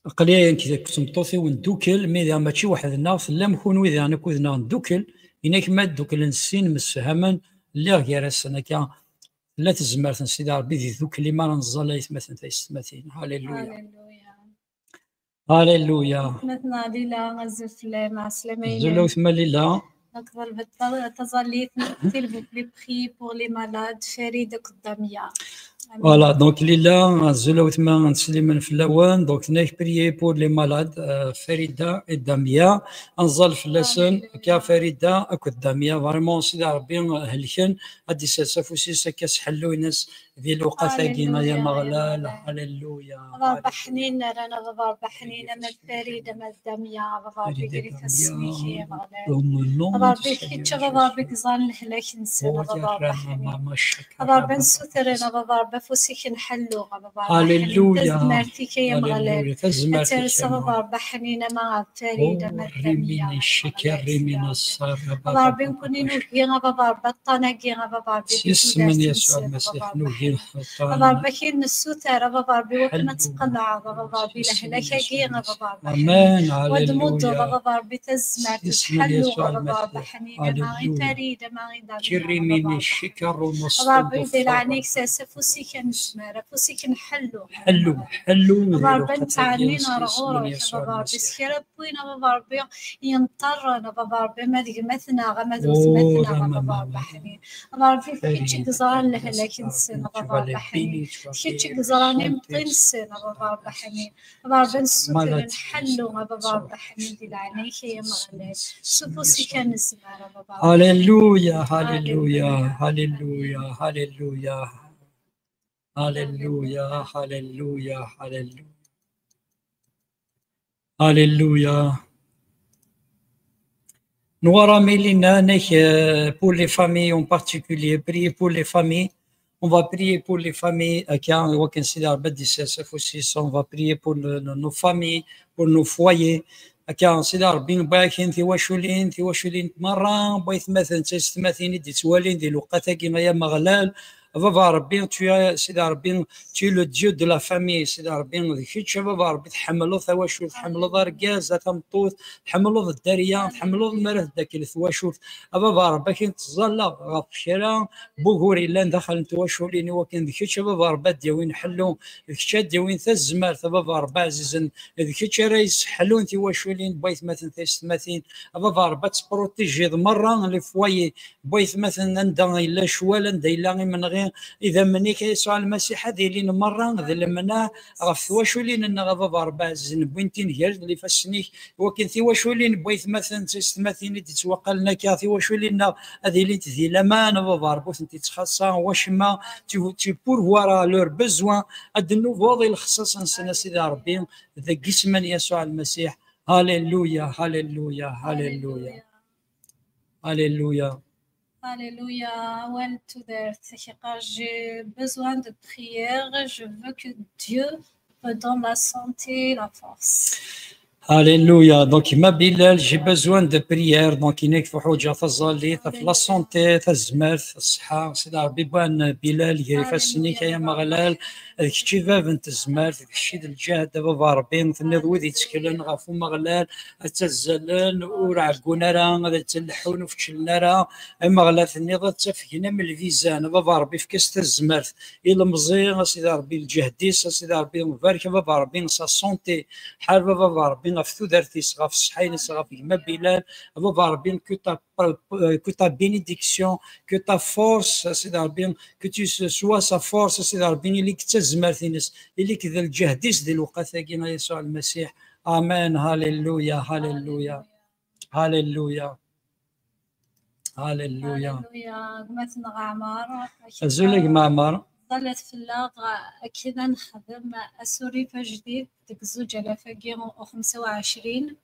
Aql-i nekk d tmeṭṭut-iw ndukkel, mi diɣ mačči weḥd-neɣ, tellam kunwi diɣen akked-neɣ ndukkel, inak ma dduklen sin, msefhamen, lliɣ gar-asen, akka, tella tezmert n Sidi Ṛebbi di tdukli, mi ara neẓẓal aytmaten taysetmatin. Halleluya. Halleluya. Halleluya. Aytmaten Lila, azul fell-am, ɛeslama-inem. Azul a wetma Lila. Nekk ḍelbeɣ ta-, taẓallit, s'il vous plaît, priez pour les malades, Farid akked Damia. Amin. Voilà, donc Lila, azul a wetma, nsellem fell-awen, donc tenna-k prier pour les malades, euh, Farida et Damia, ad nẓall fell-asen, akka Farida akked Damia, vraiment, Sidi Ṛebbi helken, ad d-isers afus-is akka s ḥellu-ines di lewqat-agi, ay Ameɣlal. Halleluya. A Baba ḥnin, nerra a Baba Ṛebbi ḥnin, ama d Farid, ama d Damia, a Baba Ṛebbi, grek asmi-k, ay Ameɣlal. A Baba Ṛebbi, kečč, a Baba Ṛebbi, yeẓran lehlak-nsen, a Baba Ṛebbi ḥnin. A Baba Ṛebbi, nsuter, a Baba Ṛebbi, afus-ik n ḥellu, a Baba Ṛebbi ḥnin. Tazmert-ik, ay Ameɣlal. Ad ters, a Baba Ṛebbi ḥnin, ama ɣer Farid, ama d Damia, ay Ameɣlal. A Baba Ṛebbi, nekkni nugi, a Baba Ṛebbi, aṭṭan-agi, a Baba Ṛebbi, di tudert-nsen, a Baba Ṛebbi ḥnin. A Baba Ṛebbi, akken nessuter, a Baba Ṛebbi, wakken ad tqelɛeḍ, a Baba Ṛebbi, lehlak-agi, a Baba Ṛebbi ḥnin. Wa d-muddeḍ, a Baba Ṛebbi, tazmert, ḥellu, a Baba Ṛebbi ḥnin, ama i Farid, ama i Damia, a Baba Ṛebbi ḥnin. A Baba Ṛebbi, di leɛnaya-k, sers afus-ik kan nezmer, afus-ik nḥellu. Ḥellu, ḥellu. A Baba Rebbi, nettɛennin ar ɣur-k, a Baba Rebbi, s kra n win, a Baba Rebbi, yenṭerren, a Baba Rebbi, ama d gma-tneɣ, ama d weltma-tneɣ, a Baba Rebbi ḥnin. A Baba Rebbi, d kečč i yeẓran lehlak-nsen, a Baba Rebbi ḥnin. D kečč i yeẓran imeṭṭi-nsen, a Baba Rebbi ḥnin. A Baba Rebbi, nessutur lḥellu, a Baba Rebbi ḥnin, di leɛnaya-k, ay Ameɣlal. S ufus-ik ad nezmer, a Baba Rebbi. Hallelujah, hallelujah, hallelujah, hallelujah. Hallelujah, hallelujah, hallelujah. Hallelujah. Nora Melina, nek, euh, pour les familles en particulier, prier pour les familles. On va prier pour les familles. Akka, iwakken Sidi Rebbi ad d-isers afus-is. On va prier pour le, nos, nos familles, pour nos foyers. Akka, Sidi Rebbi, newwi-ak-in tiwaculin, tiwaculin merra, n waytmaten d taysetmatin i d-ittwalin di lewqat-agi, ay Ameɣlal. A Baba Rebbi, tu es, Sidi Rebbi, tu es le Dieu de la famille, Sidi Rebbi, d kečč, a Baba Rebbi, tḥemmleḍ tawacult, tḥemmleḍ argaz, a tameṭṭut, tḥemmleḍ dderya, tḥemmleḍ mi ara teddakel twacult. A Baba Rebbi, akin ttẓallaɣ ɣef kra n wugur yellan daxel n twaculin, iwakken d kečč, a Baba Rebbi, ad d-yawin ḥellu, d kečč ad d-yawin tazmert, a Baba Rebbi ɛzizen, d kečč ara yesseḥlun tiwaculin n waytmaten taysetmatin, a Baba Rebbi, ad teprotijiḍ merra les foyers, n waytmaten, anda yella ccwal, anda yella imenɣi, idammen-ik, a Yasuɛ Lmasiḥ, ad ilin merra d lemneɛ ɣef twaculin-nneɣ, a Baba Rebbi ɛzizen, wwin-tin gar ifassen-ik, iwakken tiwaculin n waytmaten d taysetmatin i d-ittwaqqalen akka, tiwaculin-nneɣ ad ilint di laman, a Baba Rebbi, ur tent-ittxaṣṣa wacemma, tu, tu pourvoiras leurs besoins, ad d-tennubeḍ i lexṣaṣ-nsen, a Sidi Rebbi, deg isem n Yasuɛ Lmasiḥ. Hallelujah, hallelujah, hallelujah. Hallelujah. Hallelujah. Awal n tudert, ak-iqqar, j'ai besoin de prière, je veux que Dieu me donne la santé, la force. Hallelujah. Donc, gma Bilal, j'ai besoin de prière. Donc, inek tuḥwaǧeḍ taẓallit ɣef la santé, tazmert, ṣṣeḥḥa. Sidi Rebbi, bwan Bilal, gar ifassen-ik, ay Ameɣlal, d kečč i bab n tezmert, d kečč i d lǧehd, a Baba Rebbi, tenniḍ wid yetteklen ɣef Umeɣlal, ad ttazzalen, ur ɛeggun ara, ad ttleḥḥun, ur feččlen ara. Ameɣlal, tenniḍ ad ttafgen am lbizan. A Baba Rebbi, efk-as tazmert. Ilemẓi, a Sidi Rebbi, lǧehd-is, a Sidi Rebbi, barek, a Baba Rebbi, sa santé. Ḥareb, a Baba Rebbi, ɣef tudert-is, ɣef ṣṣeḥḥa-ines, ɣef gma Bilal. A Baba Rebbi, que ta, que ta bénédiction, que ta force, a Sidi Rebbi, que tu sois sa force, a Sidi Rebbi, ili-k d tazmert-ines, ili-k d lǧehd-is di lewqat-agi, a Yasuɛ Lmasiḥ. Amen. Hallelujah, hallelujah. Hallelujah. Hallelujah. Hallelujah. Gma-tneɣ Ɛmar. Azul a gma Ɛmar. Ẓallet fell-aɣ, akken ad nexdem asurif ajdid deg zuǧ alaf u xemsa u ɛecrin.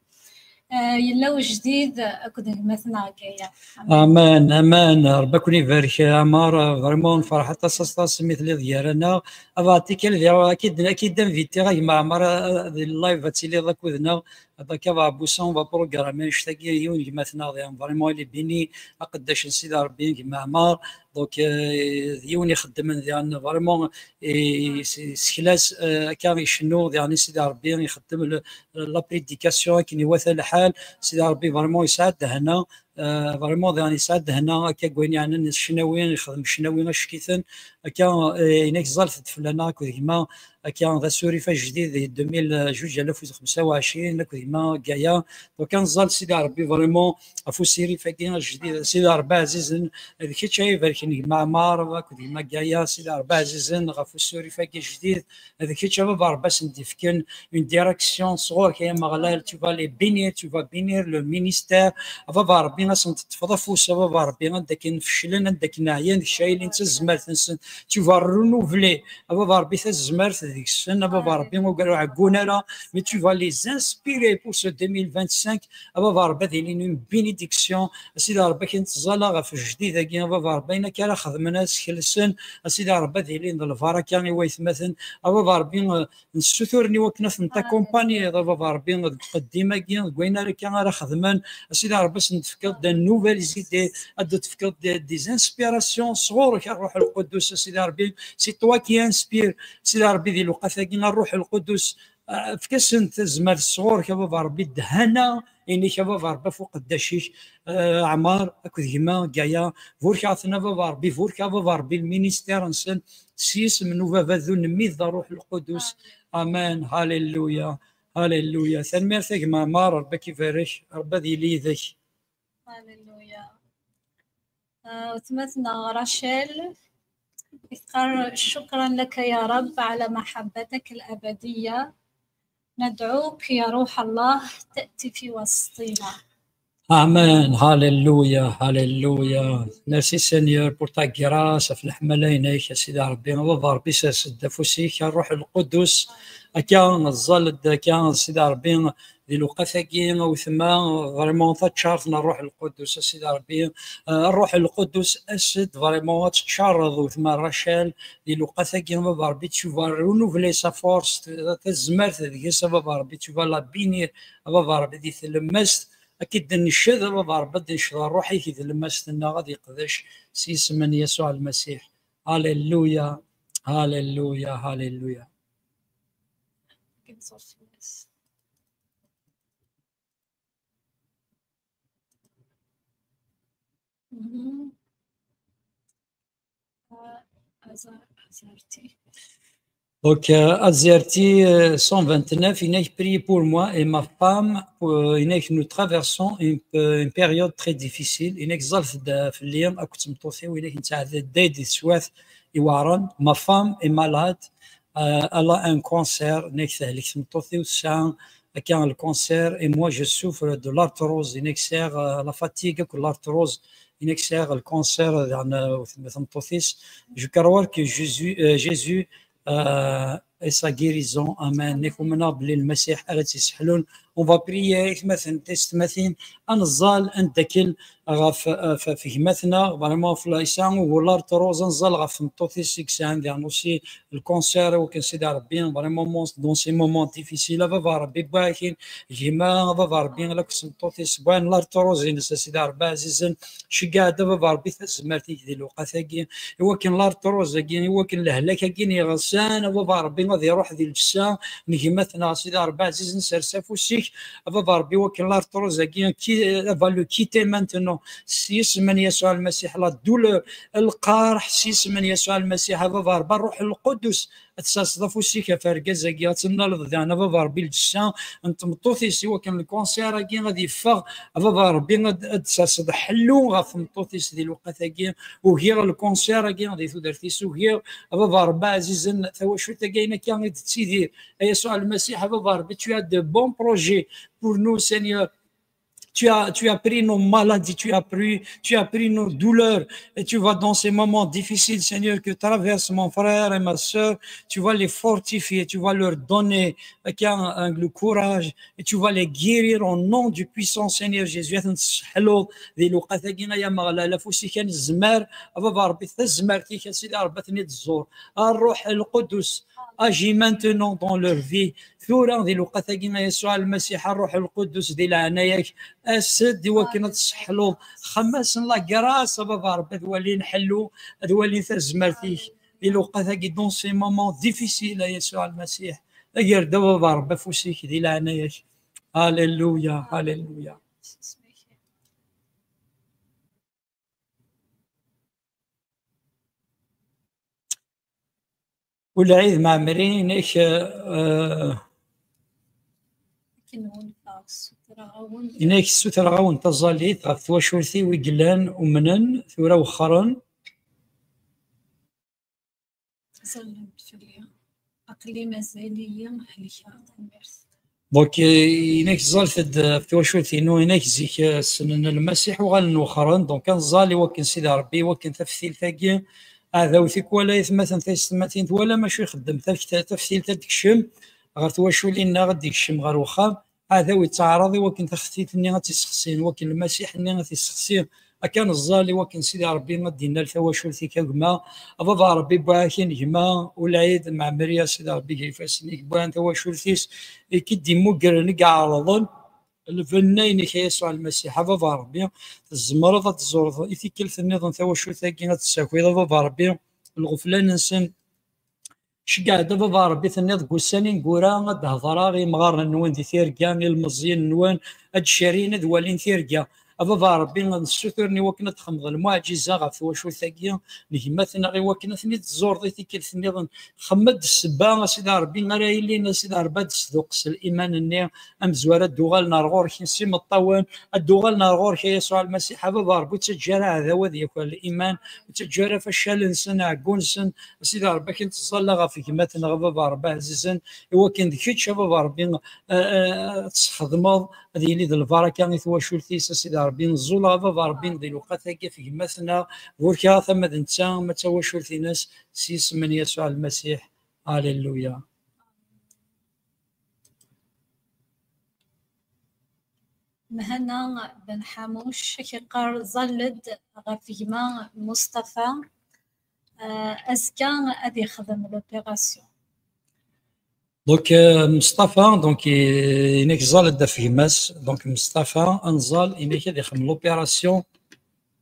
Eh, yella ujdid akked gma-tneɣ Gaya. Amen, amen. Rebbi ad ken-ibarek, Ɛmar. Vraiment, nferḥ aṭas, aṭas, aṭas mi telliḍ gar-aneɣ. Ad tikkal diɣ, ad k-id-, ad k-id-invitiɣ, a gma Ɛmar, eh, di live ad tiliḍ akked-neɣ. Donc, a Ɛbusa, on va programmer annect-agi, yiwen gma-tneɣ diɣen, vraiment, il est béni, aqeddac n Sidi Rebbi, gma Ɛmar. Donc, euh, d yiwen ixeddmen diɣen, vraiment, eh, s-, seklas, euh, akka icennu diɣen i Sidi Rebbi, ixeddem le, la prédication akken iwata lḥal. Sidi Rebbi, vraiment, yesɛa ddehna, euh, vraiment, diɣen yesɛa ddehna, akka deg wayen yeɛnan ccnawi, ixdem ccnawi acek-iten, akka, eh, inek ẓallet-d fell-aneɣ akked gma, akka d asurif ajdid di deux mille, zuǧ alaf u xemsa u ɛecrin, akked gma Gaya. Donc, ad nẓall Sidi Rebbi, vraiment, ɣef usirif-agi ajdid, Sidi Rebbi ɛzizen, d kečč ay ibarken gma Ɛmar, akked gma Gaya, Sidi Rebbi ɛzizen, ɣef usurif-agi ajdid, d kečč a Baba Rebbi ad sen-d-ifken une direction sɣur-k, ay Ameɣlal, tu vas les bénir, tu vas bénir le ministère, a Baba Rebbi ad sen-teṭṭfeḍ afus, a Baba Rebbi, anda akken feclen, anda akken ɛyan, d kečč ay ilin d tazmert-nsen, tu vas renouveler, a Baba Rebbi, tazmert deg-sen, a Baba Rebbi, ur ɛeggun ara, mais tu vas les inspirer pour ce deux mille vingt-cinq, a Baba Rebbi, ad ilin une bénédiction, a Sidi Rebbi, akken ttẓalla ɣef jdid-agi, a Baba Rebbi, ayen akka ara xedmen, ad skelsen, a Sidi Rebbi, ad ilin d lbaraka i waytmaten, a Baba Rebbi, eh, nessuturen i wakken ad tent-accompagniḍ, a Baba Rebbi, deg uqeddim-agi, deg wayen ara akka ara xedmen, a Sidi Rebbi, ad sen-tefkeḍ de nouvelles idées, ad d-tefkeḍ de, des inspirations sɣur-k, a Ṛṛuḥ Lqudus, a Sidi Rebbi, c'est toi qui inspire, Sidi Rebbi, di lewqat-agi, a Ṛṛuḥ Lqudus, Efk-asen tazmert sɣur-k, a Baba Ṛebbi, ddhana-inek, a Baba Ṛebbi, ɣef uqeddac-ik, eh, Ɛmar akked gma Gaya. Burek-aɣ-ten, a Baba Ṛebbi, burek, a Baba Ṛebbi, lministir-nsen, s yisem n Ubaba d Unemmid d Ṛṛuḥ Lqudus. Amen. Halleluya. Halleluya. Tanemmirt a gma Ɛmar, Ṛebbi ad k-ibarek, Ṛebbi ad yili yid-k. Halleluya. آه، وثمتنا راشيل يقول: شكرا لك يا رب على محبتك الأبدية. ندعوك يا روح الله تأتي في وسطنا. Amen. Halleluya, halleluya. Merci Seigneur pour ta grâce, ɣef leḥmala-inek, a Sidi Ṛebbi. A Baba Ṛebbi, sers-d afus-ik, a Ṛṛuḥ Lqudus. Akka, neẓẓal-d akka, a Sidi Ṛebbi, di lewqat-agi, a wetma, vraiment, taččart n Ṛṛuḥ Lqudus, a Sidi Ṛebbi. Eh, Ṛṛuḥ Lqudus, as-d, vraiment, ad teččareḍ wetma Rachel, di lewqat-agi, a Baba Ṛebbi, tu vas renouveler sa force, tazmert deg-s, a Baba Ṛebbi, tu vas la bénir, a Baba Ṛebbi, di tlemmast, ad k-id-nenced, a Baba Ṛebbi, ad d-nenced Ṛṛuḥ-ik di tlemmast-nneɣ, ad yeqdec s yisem n Yasuɛ Lmasiḥ. Halleluya, halleluya, halleluya. Mhm. Euh, Azar-, Azarti. Donc, euh, Azerti, euh, cent vingt-neuf, il a prié pour moi et ma femme, pour, il a nous traversons une, euh, une période très difficile. Il a ẓẓallet-d fell-i akked tmeṭṭut-iw, il a nettɛedday di teswiɛt iweɛren. Ma femme est malade, euh, elle a un cancer, il a tehlek tmeṭṭut-iw, tesɛa akka le cancer, et moi je souffre de l'arthrose, il a sɛiɣ, euh, la fatigue akked l'arthrose, il a sɛiɣ le cancer, daɣen, euh, tmeṭṭut-is. Je crois que Jésus, euh, Jésus, euh, et sa guérison. Amen. Nekk umneɣ belli Lmasiḥ ara tt-yesseḥlun. On va prier, aytmaten, tiyessetmatin, ad neẓẓal, ad neddakel ɣef, ɣef, ɣef gma-tneɣ, vraiment, ɣef la, yesɛa ugur n l'arthrose, ad neẓẓal ɣef tmeṭṭut-is i yesɛan diɣen aussi le cancer, i wakken Sidi Ṛebbi, vraiment, dans ces moments difficiles, a Baba Ṛebbi, bakin gma, a Baba Ṛebbi, la tmeṭṭut-is, bɣan l'arthrose-ines, a Sidi Ṛebbi ɛzizen, ceggeɛ-d, a Baba Ṛebbi, tazmert-ik di lewqat-agi, i wakken l'arthrose-agi, i wakken lehlak-agi n yiɣsan, a Baba Ṛebbi, ad iṛuḥ di lǧessa n gma-tneɣ, a Sidi Ṛebbi ɛzizen, sers afus-ik, a Baba Ṛebbi, i wakken l'arthrose-agi, qui, va le quitter maintenant, s yisem n Yasuɛ Lmasiḥ, la douleur, lqerḥ, s yisem n Yasuɛ Lmasiḥ, a Baba Ṛebbi, Ṛṛuḥ Lqudus, ad tesserseḍ afus-ik ɣef argaz-agi, ad tennaleḍ daɣen, a Baba Ṛebbi, lǧessa n tmeṭṭut-is, i wakken le cancer-agi ad yeffeɣ, a Baba Ṛebbi, ad, ad tesserseḍ ḥellu ɣef tmeṭṭut-is di lewqat-agi. Ugiɣ le cancer-agi di tudert-is, ugiɣ, a Baba Ṛebbi ɛzizen, tawacult-agi ayen akka i d-tettidir, a Yasuɛ Lmasiḥ, a Baba Ṛebbi, tu as de bons projets pour nous, Seigneur. Tu as, tu as pris nos maladies, tu as pris, tu as pris nos douleurs, et tu vas dans ces moments difficiles, Seigneur, que traverse mon frère et ma sœur, tu vas les fortifier, tu vas leur donner, euh, le courage, et tu vas les guérir au nom du puissant Seigneur Jésus. Ad ten-tesseḥluḍ di lewqat-agi, ay Ameɣlal, afus-ik anezmar, a Baba Ṛebbi, tazmert-ik, a Sidi Ṛebbi, ad ten-id-tẓur. A Ṛṛuḥ Lqudus, agis maintenant dans leur vie. Tura di lewqat-agi, a Yasuɛ Lmasiḥ, a Ṛṛuḥ Lqudus, di leɛnaya-k, as-d i wakken ad tseḥluḍ. Xdem-asen la grâce, a Baba Ṛebbi, ad walin ḥellu, ad walin tazmert-ik. Di lewqat-agi, dans ces moments difficiles, a Yasuɛ Lmasiḥ, ager-d, a Baba Ṛebbi, afus-ik di leɛnaya-k. Halleluya, halleluya. Ulɛid Mɛemmri, inek, eh, Akken ɣunfaɣ, ssutreɣ-awen. Inek, ssutreɣ-awen taẓallit ɣef twacult-iw i yellan umnen, tura wexxren. Ẓẓallen-d fell-i. Aql-i mazal-iyi helkeɣ, tanemmirt. Donc, eh, inek ẓẓallet-d ɣef twacult-inu, inek zik, eh, ssnen Lmasiḥ, uɣalen wexxren. Donc, ad nẓall i wakken Sidi Ṛebbi, i wakken taftilt-agi, aɛdaw tikwal, aytmaten, taysetmatin, twalam acu ixeddem, taf-, taftilt ad d-tekcem ɣer twaculin-nneɣ, ad d-yekcem ɣer wexxam, aɛdaw yettaɛraḍ i wakken taxtilt-nni ad tt-yessexsi, i wakken Lmasiḥ-nni ad t-yessexsi. Akka neẓẓal i wakken Sidi Ṛebbi ad d-innal tawacult-ik a gma, a baba Ṛebbi, wwiɣ-ak-in gma Ulɛid Mɛemmri, a Sidi Ṛebbi, ger ifassen-ik, wwiɣ-in tawacult-is, i k-id-immugren, i iɛerḍen lbenna-inek a Yasuɛ Lmasiḥ, a baba Ṛebbi. Tzemreḍ ad tẓureḍ i tikkelt nniḍen tawacult-agi ad tessakiḍ, a baba Ṛebbi, lɣeflan-nsen, Ceggeɛ-d a baba Ṛebbi, tenniḍ deg ussan ineggura ad d-hedṛeɣ i yimɣaren-nwen di tirga, ilmeẓyen-nwen ad d-carin, ad walin tirga. A baba Ṛebbi, nessuturen i wakken ad d-txedmeḍ lmuɛǧiza ɣef twacult-agi n gma-tneɣ, i wakken ad ten-id-tẓureḍ i tikkelt nniḍen. Xemmem-d ssebba, a Sidi Ṛebbi, ara yilin, a Sidi Ṛebbi, ad d-tesduqqes liman-nni, amezwaru ad d-uɣalen ar ɣur-k s imeṭṭawen, ad d-uɣalen ar ɣur-k, a Yasuɛ Lmasiḥ, a baba Ṛebbi, ur ttaǧǧa ara aɛdaw ad yaker liman, ur ttaǧǧa ara facal-nsen, ɛeggu-nsen, a Sidi Ṛebbi, akken tettẓalla ɣef gma-tneɣ, a baba Ṛebbi ɛzizen, i wakken d kečč, a baba Ṛebbi, a, a, ad tesxedmeḍ, ad yili d lbaraka i twacult-is, a Sidi Ṛebbi. Nẓul, a baba Ṛebbi, di lewqat-agi ɣef gma-tneɣ, burkeɣ tama d netta, ma d tawacult-ines, s yisem n Yasuɛ Lmasiḥ. Alleluia. Mhenna Ben Ḥamuc ak-iqqar, ẓall-d ɣef gma Mustafa, euh, azekka ad yexdem l'opération. Donc, euh, Mustafa, donc, i-, inek ẓall-d ɣef gma-s. Donc, Mustafa, ad nẓall, inek ad yexdem l'opération.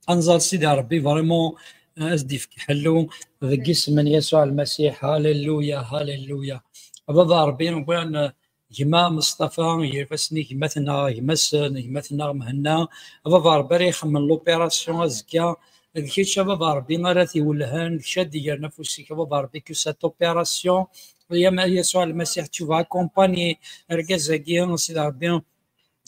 Ad nẓall Sidi Ṛebbi, vraiment, euh, ad s-d-yefk ḥellu deg isem n Yasuɛ Lmasiḥ. Halleluya, halleluya. A baba Ṛebbi, wwan, euh, gma Mustafa, ger ifassen-ik, gma-tneɣ, gma-s, gma-tneɣ Mhenna. A baba Ṛebbi ara ixemmen l'opération azekka. D kečč, a baba Ṛebbi, ara t-iwellhen, d kečč ad d-igren afus-ik, a baba Ṛebbi, que cette opération, ya ma-, Yasuɛ Lmasiḥ, tu vas accompagner argaz-agi, a Sidi Ṛebbi,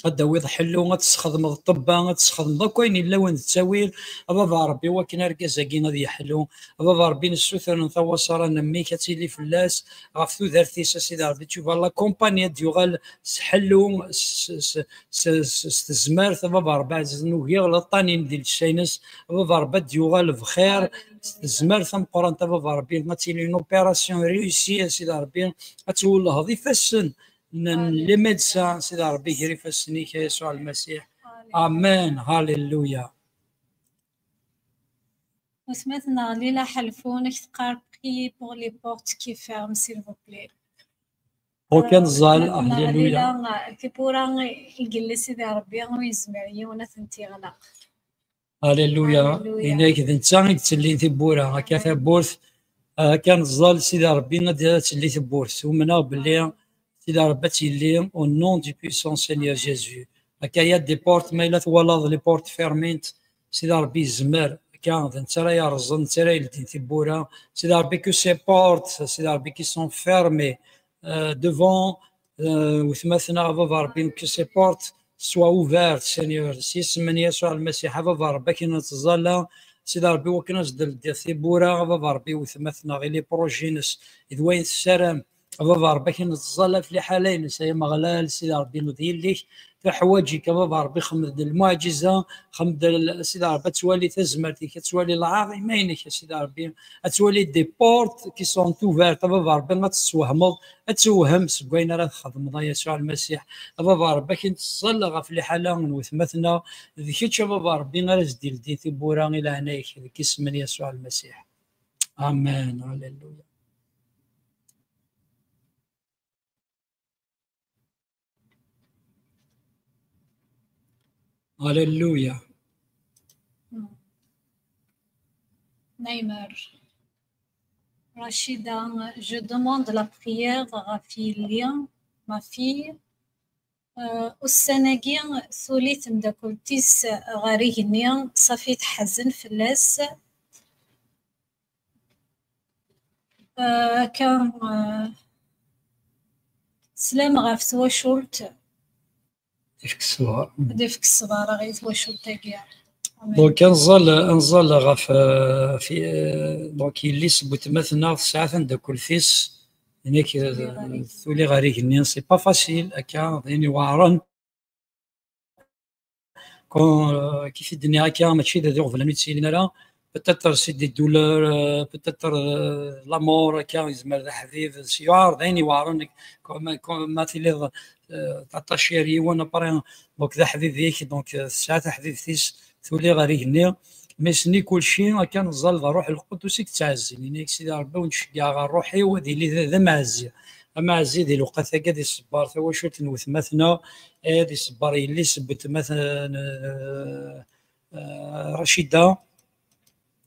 ad d-tawiḍ ḥellu, ad tesxedmeḍ ṭṭebba, ad tesxedmeḍ akk ayen yella wen d ttawil. A baba Ṛebbi, wakken argaz-agi ad yeḥlu. A baba Ṛebbi, nessuter n tawaṣara n mmi-k ad tili fell-as, ɣef tudert-is, a Sidi Ṛebbi, tu vas l'accompagner, ad d-yuɣal s ḥellu, s, s, s, s, s tezmert, a baba Ṛebbi ɛzizen, ugiɣ laṭanin di llesya-ines, a baba Ṛebbi, ad d-yuɣal bxir, s tezmert tameqqrant, a baba Ṛebbi, ad tili une opération réussie, a Sidi Ṛebbi, ad twellheḍ ifassen n, n les médecins, Sidi Ṛebbi, ger ifassen-ik, a Yasuɛ Lmasiḥ. Amen. Halleluya. Weltma-tneɣ Lila Ḥelfun, ak teqqar, priez pour les portes qui ferment, s'il vous plaît. Ok, euh, nẓal, weltma-tneɣ Lila, tiwwura i yelli Sidi Ṛebbi, ur yezmir yiwen ad tent-yeɣleq. Halleluya. Halleluya. Inek d netta i yettellin tiwwura. Akka tawwurt, akka neẓẓal Sidi Ṛebbi ad, ad telli tewwurt. Umneɣ belli Sidi Ṛebbi ad tt-yelli au nom du puissant Seigneur Jésus. Akka ya des portes, ma yella twalaḍ les portes fermées, Sidi Ṛebbi yezmer. Akka d netta ara yerẓen, netta ara yeldin tiwwura. Sidi Ṛebbi, que ces portes, Sidi Ṛebbi, qui sont fermées, euh, devant, euh, weltma-tneɣ, a baba Ṛebbi, que ces portes soient ouvertes, Seigneur, s yisem n Yasuɛ Lmasiḥ, a baba Ṛebbi, akken nettẓalla, Sidi Ṛebbi, wakken ad s-d-leddiḍ tiwwura, a baba Ṛebbi, weltma-tneɣ, i les projets-ines, i d wayen tessaram, a baba Ṛebbi, akken nettẓalla ɣef liḥala-ines, ay Ameɣlal, Sidi Ṛebbi, d yelli-k, tuḥwaǧ-ik, a baba Ṛebbi, xdem-d lmuɛǧiza, xdem-d l-, Sidi Ṛebbi, ad twali tazmert-ik, ad twali lɛaḍima-inek, a Sidi Ṛebbi, ad twali des portes qui sont ouvertes, a baba Ṛebbi, ad tesswehmeḍ, ad tewhem seg wayen ara txedmeḍ, a Yasuɛ Lmasiḥ. A baba Ṛebbi, akken teẓẓal ɣef liḥala n weltma-tneɣ, d kečč, a baba Ṛebbi, ara s-d-ildin tiwwura i leɛnaya-k, deg yisem n Yasuɛ Lmasiḥ. Amen. Halleluya. Halleluya. Neymar. Rachida, je demande la prière ɣef yelli, ma fille. Euh, ussan-agi tuli temdakelt-is ɣer igenni, safi teḥzen fell-as. Euh, akka, euh, teslam ɣef twacult. Ad ifk ṣṣber. Ad ifk ṣṣber i twacult-agi. Amin. Donc, ad nẓal, ad nẓal ɣef, euh, fi, euh, donc, yelli-s n weltma-tneɣ tesɛa tamdakelt-is, inek, euh, tuli ɣer igenni, c'est pas facile, akka, d ayen iweɛren. Quand, euh, kif i d-nniɣ akka, mačči d iɣeblan ur yettilin ara, peut-être c'est des douleurs, euh, peut-être, euh, la mort, akka, yezmer d aḥbib, s-, yuɛer, d ayen iweɛren, comme, comme ma tiliḍ, euh, t'attacher ar yiwen, après, donc, d aḥbib-ik, donc, euh, tesɛa taḥbibt-is, tuli ɣer igenni, mais senni kulci, akka, neẓẓal d Ṛṛuḥ Lqudus i yettɛezzin, yenna-yak Sidi Ṛebbi, ur nceggeɛ ɣer ṛṛuḥ-iw ad yili d, d amɛezzi, amɛezzi di lewqat-agi ad iṣebber tawacult n weltma-tneɣ, ad iṣebber yelli-s n weltma-tneɣ, euh, Racida,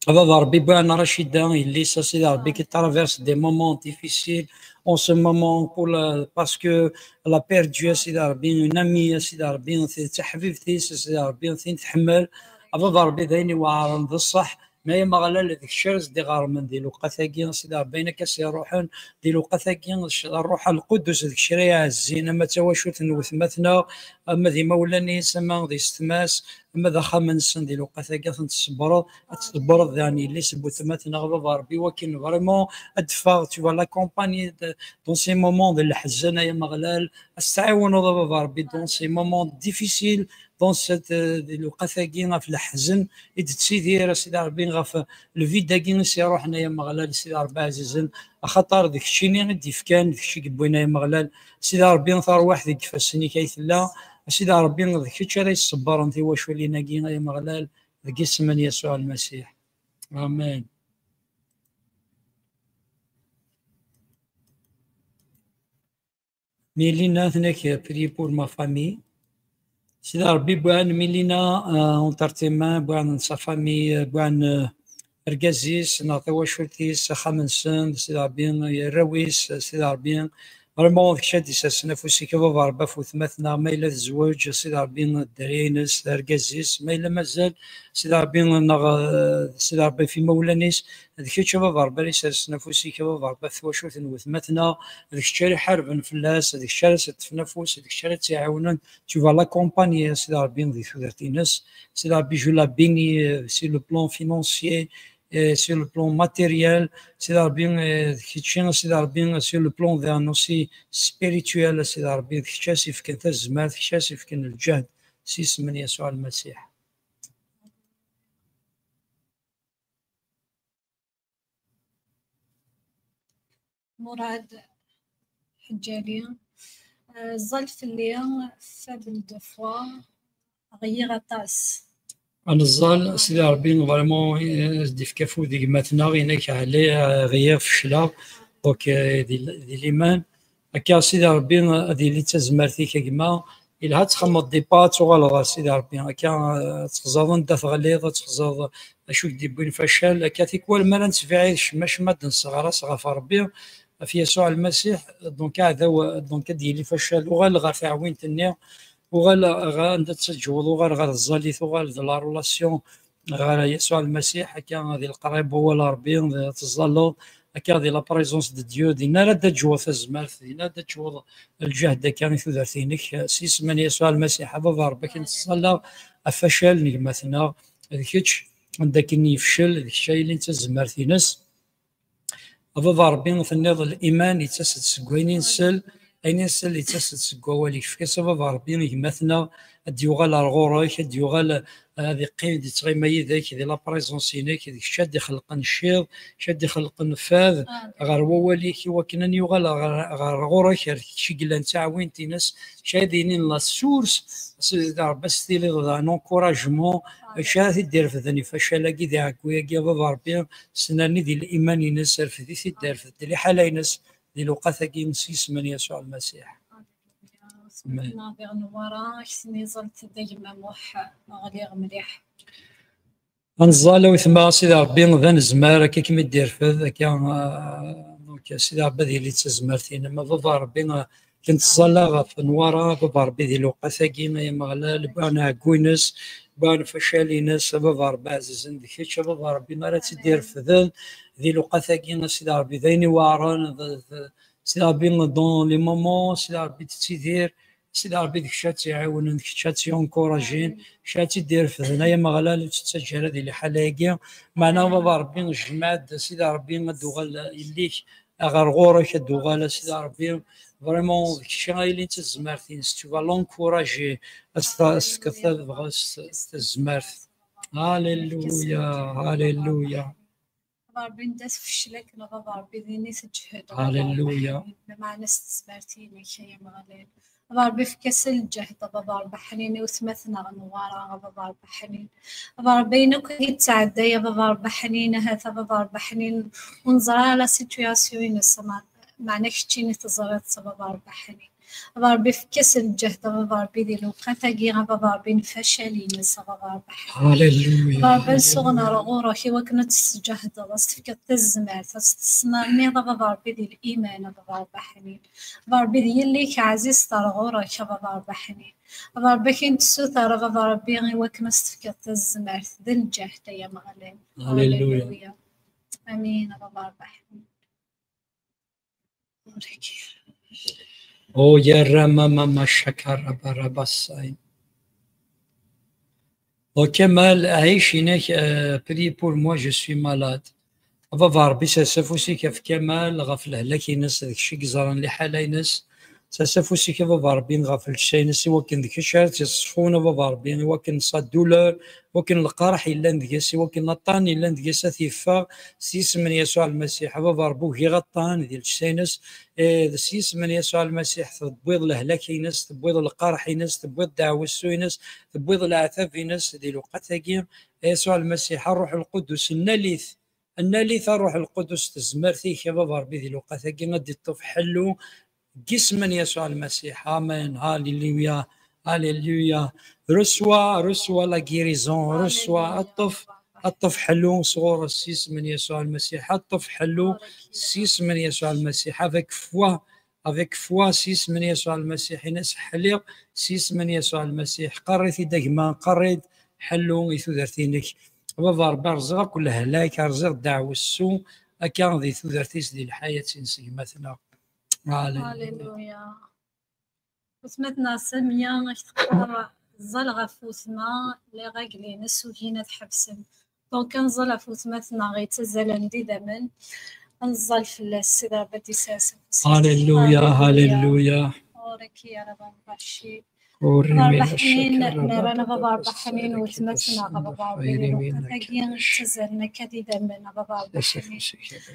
A baba Ṛebbi, bɣan Racida, yelli-s, a Sidi Ṛebbi, qui traverse des moments difficiles en ce moment pour la, parce que elle a perdu, a Sidi Ṛebbi, une amie, a Sidi Ṛebbi, d taḥbibt-is, a Sidi Ṛebbi, tin tḥemmel. A baba Ṛebbi, d ayen iweɛṛen, d ṣṣeḥ. Ma ay Ameɣlal, d kečč ara s-d-iɣermen di lewqat-agi, a Sidi Ṛebbi, ayen akka s-iruḥen di lewqat-agi, Ṛṛuḥ Lqudus, d kečč ara iɛezzin, ama d tawacult n wetma-tneɣ, ama d imawlan-is, ama d yessetma-s, ama d axxam-nsen di lewqat-agi, ad ten-tṣebbreḍ, ad tṣebbreḍ daɣen yelli-s n wetma-tneɣ, a baba Ṛebbi, wakken vraiment ad d-teffeɣ, tu vas l'accompagner de, dans ces moments de leḥzen, ay Ameɣlal, ad s-tɛiwneḍ, a baba Ṛebbi, dans ces moments difficiles, dans cette, euh, di lewqat-agi ɣef leḥzen i d-tettidir, a Sidi Ṛebbi, ɣef le vide-agi i s-iruḥen, ay Ameɣlal, a Sidi Ṛebbi ɛzizen, axaṭer d keččini i d-yefkan, d kečč i yewwin, ay Ameɣlal. Sidi Ṛebbi, tarwiḥt deg ifassen-ik ay tella. A Sidi Ṛebbi, d kečč ara yessebbren tiwaculin-agi, ay Ameɣlal, deg isem n Yasuɛ Lmasiḥ. Amen. Milina, tenna-k, priez pour ma famille. Sidi Ṛebbi, bɣan Milina, euh, entre tes mains, bɣan sa famille, euh, bɣan, euh, argaz-is, neɣ tawacult-is, axxam-nsen, Sidi Ṛebbi, arraw-is, Sidi Ṛebbi. Vraiment, d kečč ad d-isersen afus-ik, a baba Ṛebbi, ɣef wetma-tneɣ, ma yella tezweǧ, Sidi Ṛebbi, dderya-ines, argaz-is, ma yella mazal, Sidi Ṛebbi, neɣ, euh, Sidi Ṛebbi, ɣef imawlan-is, d kečč, a baba Ṛebbi, ara isersen afus-ik, a baba Ṛebbi, ɣef twacult n wetma-tneɣ, d kečč ara iḥarben fell-as, d kečč ara s-ṭṭfen afus, d kečč ara tt-iɛiwnen, tu vas l'accompagner, a Sidi Ṛebbi, di tudert-ines. Sidi Ṛebbi, je la bénis, euh, sur le plan financier, euh, sur le plan matériel. Sidi Ṛebbi, euh, d kečči, a Sidi Ṛebbi, sur le plan daɣen aussi spirituel, a Sidi Ṛebbi, d kečč ara s-ifken tazmert, d kečč ara s-ifken lǧehd, s yisem n Yasuɛ Lmasiḥ. Murad Ḥeǧǧali, euh, ẓẓal fell-i, faible de foi, ɣliɣ aṭas. Ad neẓẓal, Sidi Ṛebbi, vraiment, euh, ad d-ifk afud i gma-tneɣ, inek ɛli, euh, ɣliɣ, fecleɣ, donc, euh, di, di liman. Akka, Sidi Ṛebbi, ad yili d tazmert-ik, a gma. Yelha ad txemmeḍ départ, ad tuɣaleḍ ɣer Sidi Ṛebbi. Akka, eh, ad texẓeḍ anda teɣliḍ, ad texẓeḍ acu i k-d-iwwin facal. Akka, tikwal mi ara nettbiɛid cemma cemma ad d-nesseɣras ɣef Ṛebbi, ɣef Yasuɛ Lmasiḥ, donc aɛdaw, donc ad d-yili facal. Uɣal ɣer tiɛwint-nni, uɣal ɣer anda tettaǧǧuḍ, uɣal ɣer tẓallit, uɣal d la relation ɣer Yasuɛ Lmasiḥ, akka di leqraya n wawal n Ṛebbi, teẓẓalleḍ, akka di la présence de Dieu, dinna ara d-taǧǧuḍ tazmert, dinna ara d-taǧǧuḍ lǧehd akka i tudert-inek, s yisem n Yasuɛ Lmasiḥ, a baba Ṛebbi, akken nettẓalla ɣef facal n gma-tneɣ, d kečč, anda akken yefcel, d kečč ay yellan d tazmert-ines. A baba Ṛebbi, tenniḍ liman yettas-d seg wayen i nsel, ayen i nsel yettas-d seg wawal-ik. Efk-as a baba Ṛebbi i gma-tneɣ ad d-yuɣal ar ɣur-k, ad d-yuɣal, eh, ad iqqim, ad yettɣima yid-k di la présence-inek, d kečč ad d-ixelqen cciḍ, kečč ad d-ixelqen fad ɣer wawal-ik, i wakken ad yuɣal ɣer, ɣer ɣur-k, ar kečč i yellan d taɛwint-ines, kečč ad yinin la source, s-, d Ṛebbi ad s-tiliḍ d un encouragement, kečč ara t-id-irefden i facal-agi d iɛeggu-agi, a baba Ṛebbi, s-, nerni di liman-ines, rfed-it-id, rfed-d liḥala-ines di lewqat-agi s yisem n Yasuɛ Lmasiḥ. Amen. Diɣ Newwara, ak tniẓelt d gma Muḥ, ɣliɣ mliḥ. Ad neẓẓal a wetma, Sidi Ṛebbi d anezmar, akka kem-id-irfed, akka, ah, donc, Sidi Ṛebbi ad yili d tazmert-inem. A baba Ṛebbi, ah, akken tettẓalla ɣef Newwara, a baba Ṛebbi, di lewqat-agi, ay Ameɣlal, bɣan aɛeggu-ines, bɣan facal-ines, a baba Ṛebbi ɛzizen, d kečč, a baba Ṛebbi, mi ara tt-id-irefden di lewqat-agi, a Sidi Ṛebbi, d ayen iweɛṛen, d, d, Sidi Ṛebbi, dans les moments, Sidi Ṛebbi, tettidir, Sidi Ṛebbi, d kečč ad tt-iɛiwnen, d kečč ad tt-yunkurajen, d kečč ad tt-id-irefden, ay Ameɣlal, ur tt-ttaǧǧa ara di liḥala-agi. Meɛna, a baba Ṛebbi, jmeɛ-d, Sidi Ṛebbi, ad d-tuɣal yelli-k ɣer ɣur-k, ad d-tuɣal, a Sidi Ṛebbi, vraiment, d kečč ay yellan d tazmert-ines, tu vas l'encourager, ad s-ta-, ad s-tefkeḍ tabɣest, tazmert. Alléluia, alléluia. A Ṛebbi, anda tfecel akken, a baba Ṛebbi, din i teǧhed, a baba Ṛebbi ḥnin, lameɛna s tezmert-inek, ay Ameɣlal. A Ṛebbi, efk-as lǧehd, a baba Ṛebbi ḥnin, i wetma-tneɣ Newwara, a baba Ṛebbi ḥnin. A baba Ṛebbi, ayen akk i yettɛedday, a baba Ṛebbi ḥnin, ahat a baba Ṛebbi ḥnin, ur neẓri ara la situation-ines, ma-, meɛna keččini teẓriḍ-tt, a baba Ṛebbi ḥnin. A Baba Ṛebbi, efk-as lǧehd, a Baba Ṛebbi, di lewqat-agi, a Baba Ṛebbi, n facal-ines, a Baba Ṛebbi. Haleluya. A Baba Ṛebbi, nsuɣen ar ɣur-k i wakken ad tt-tesǧehdeḍ, ad s-tefkeḍ tazmert, ad s-tesnerniḍ, a Baba Ṛebbi, di liman, a Baba Ṛebbi ḥnin. A Baba Ṛebbi, d yelli-k ɛzizt ar ɣur-k, a Baba Ṛebbi ḥnin. A Baba Ṛebbi, akken tessuter, a Baba Ṛebbi, i wakken ad s-tefkeḍ tazmert d lǧehd, ay Ameɣlal. Haleluya. Haleluya. Amin, a Baba Ṛebbi ḥnin. Oh, ya Rama, mama, shakara, barabasai. Oh, Kamal, Aish, inek, euh, prie pour moi, je suis malade. A Baba Ṛebbi, sers afus-ik ɣef Kamal, ɣef lehlak-ines, d kečč i yeẓran liḥala-ines. Sers afus-ik, a Baba Ṛebbi, ɣef llebsa-ines, i wakken d kečč ara tt-yeṣfun, a Baba Ṛebbi, i wakken sa douleur, i wakken lqerḥ yellan deg-s, i wakken aṭṭan yellan deg-s ad t-yeffeɣ, s yisem n Yasuɛ Lmasiḥ. A Baba Ṛebbi, ugiɣ aṭṭan di llebsa-ines, eh, s yisem n Yasuɛ Lmasiḥ, tewwiḍ lehlak-ines, tewwiḍ lqerḥ-ines, tewwiḍ deɛwessu-ines, tewwiḍ leɛtab-ines di lewqat-agi. A Yasuɛ Lmasiḥ, a Ṛṛuḥ Lqudus, nnal-it, nnal-it a Ṛṛuḥ Lqudus, tezmert-ik, a Baba Ṛebbi, di lewqat-agi ad d-iṭṭef ḥellu, deg yisem n Yasuɛ Lmasiḥ. Amen. Haleluya. Haleluya. Reçois, reçois la guérison. Reçois. Haleluya. Ṭṭef, ṭṭef ḥellu sɣur-s s yisem n Yasuɛ Lmasiḥ. Ṭṭef ḥellu s yisem n Yasuɛ Lmasiḥ. Avec foi, avec foi, s yisem n Yasuɛ Lmasiḥ. Ini-as ḥliɣ s yisem n Yasuɛ Lmasiḥ. Qarr-it-id a gma, qarr-it ḥellu i tudert-inek. A Baba Ṛebbi, rẓiɣ akk lehlak, rẓiɣ ddeɛwessu, akka di tudert-is, di lḥayat-ines gma-tneɣ. Haleluya. Haleluya. Wetma-tneɣ Samiya, ak teqqar, ẓẓal ɣef wetma, les règles-ines ugin ad ḥebsen. Donc, ad nẓal ɣef wetma-tneɣ yettazzalen d idammen, ad nẓal fell-as, Sidi Ṛebbi ad d-isers afus-is. Haleluya, haleluya. Ɣur-k ya Ṛebbi Ṛebbi. Ur Baba Ṛebbi ḥnin, nerra a Baba Ṛebbi ḥnin, wetma-tneɣ a Baba Ṛebbi, di lewqat-agi ttazzalen akka d idammen a Baba Ṛebbi ḥnin.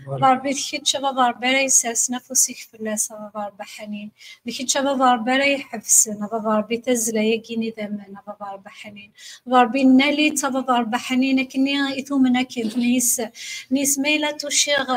Baba Ṛebbi, d kečč a Baba Ṛebbi ara isersen afus-ik fell-as a Baba Ṛebbi ḥnin. D kečč a Baba Ṛebbi ara iḥebsen a Baba Ṛebbi tazzla-agi n idammen a Baba Ṛebbi ḥnin. Baba Ṛebbi, nnal-itt a Baba Ṛebbi ḥnin, akken i tumen akken, nis, nis ma yella tuciɣ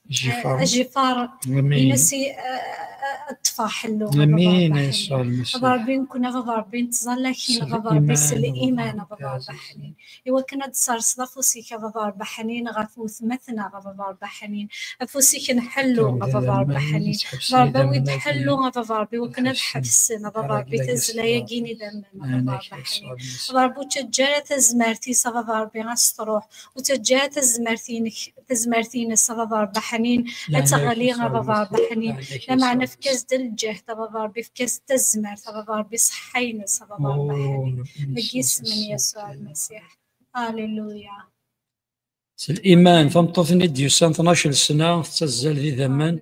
Jifar. Jifar. Amin. Ines i, eh, eh, ṭṭfeɣ ḥellu. Amin. Baba Ṛebbi ḥnin. Baba Ṛebbi, nekkni a Baba Ṛebbi nettẓalla-k-in, Baba Ṛebbi, s liman a Baba Ṛebbi ḥnin. I wakken ad d-serseḍ afus-ik a Baba Ṛebbi ḥnin ɣef wetma-tneɣ a Baba Ṛebbi ḥnin. Afus-ik n ḥellu a Baba Ṛebbi ḥnin. Baba Ṛebbi, awi-d ḥellu a Baba Ṛebbi, i wakken ad ḥebsen a Baba Ṛebbi tazzla-agi n idammen a Baba Ṛebbi ḥnin. Baba Ṛebbi, ur ttaǧǧa ara tazmert-is a Baba Ṛebbi ad s-truḥ. Ur ttaǧǧa ara tazmert-inek, tazmert-ines a Baba Ṛebbi ḥnin ad teɣli a Baba Ṛebbi ḥnin. Lameɛna efk-as-d lǧehd a Baba Ṛebbi, efk-as-d tazmert a Baba Ṛebbi, ṣṣeḥḥa-ines a Baba Ṛebbi ḥnin. Deg yisem n Yasuɛ Lmasiḥ. Aleluya. S liman, tameṭṭut-nni d-yusan tnac sna, tettazzal d idammen.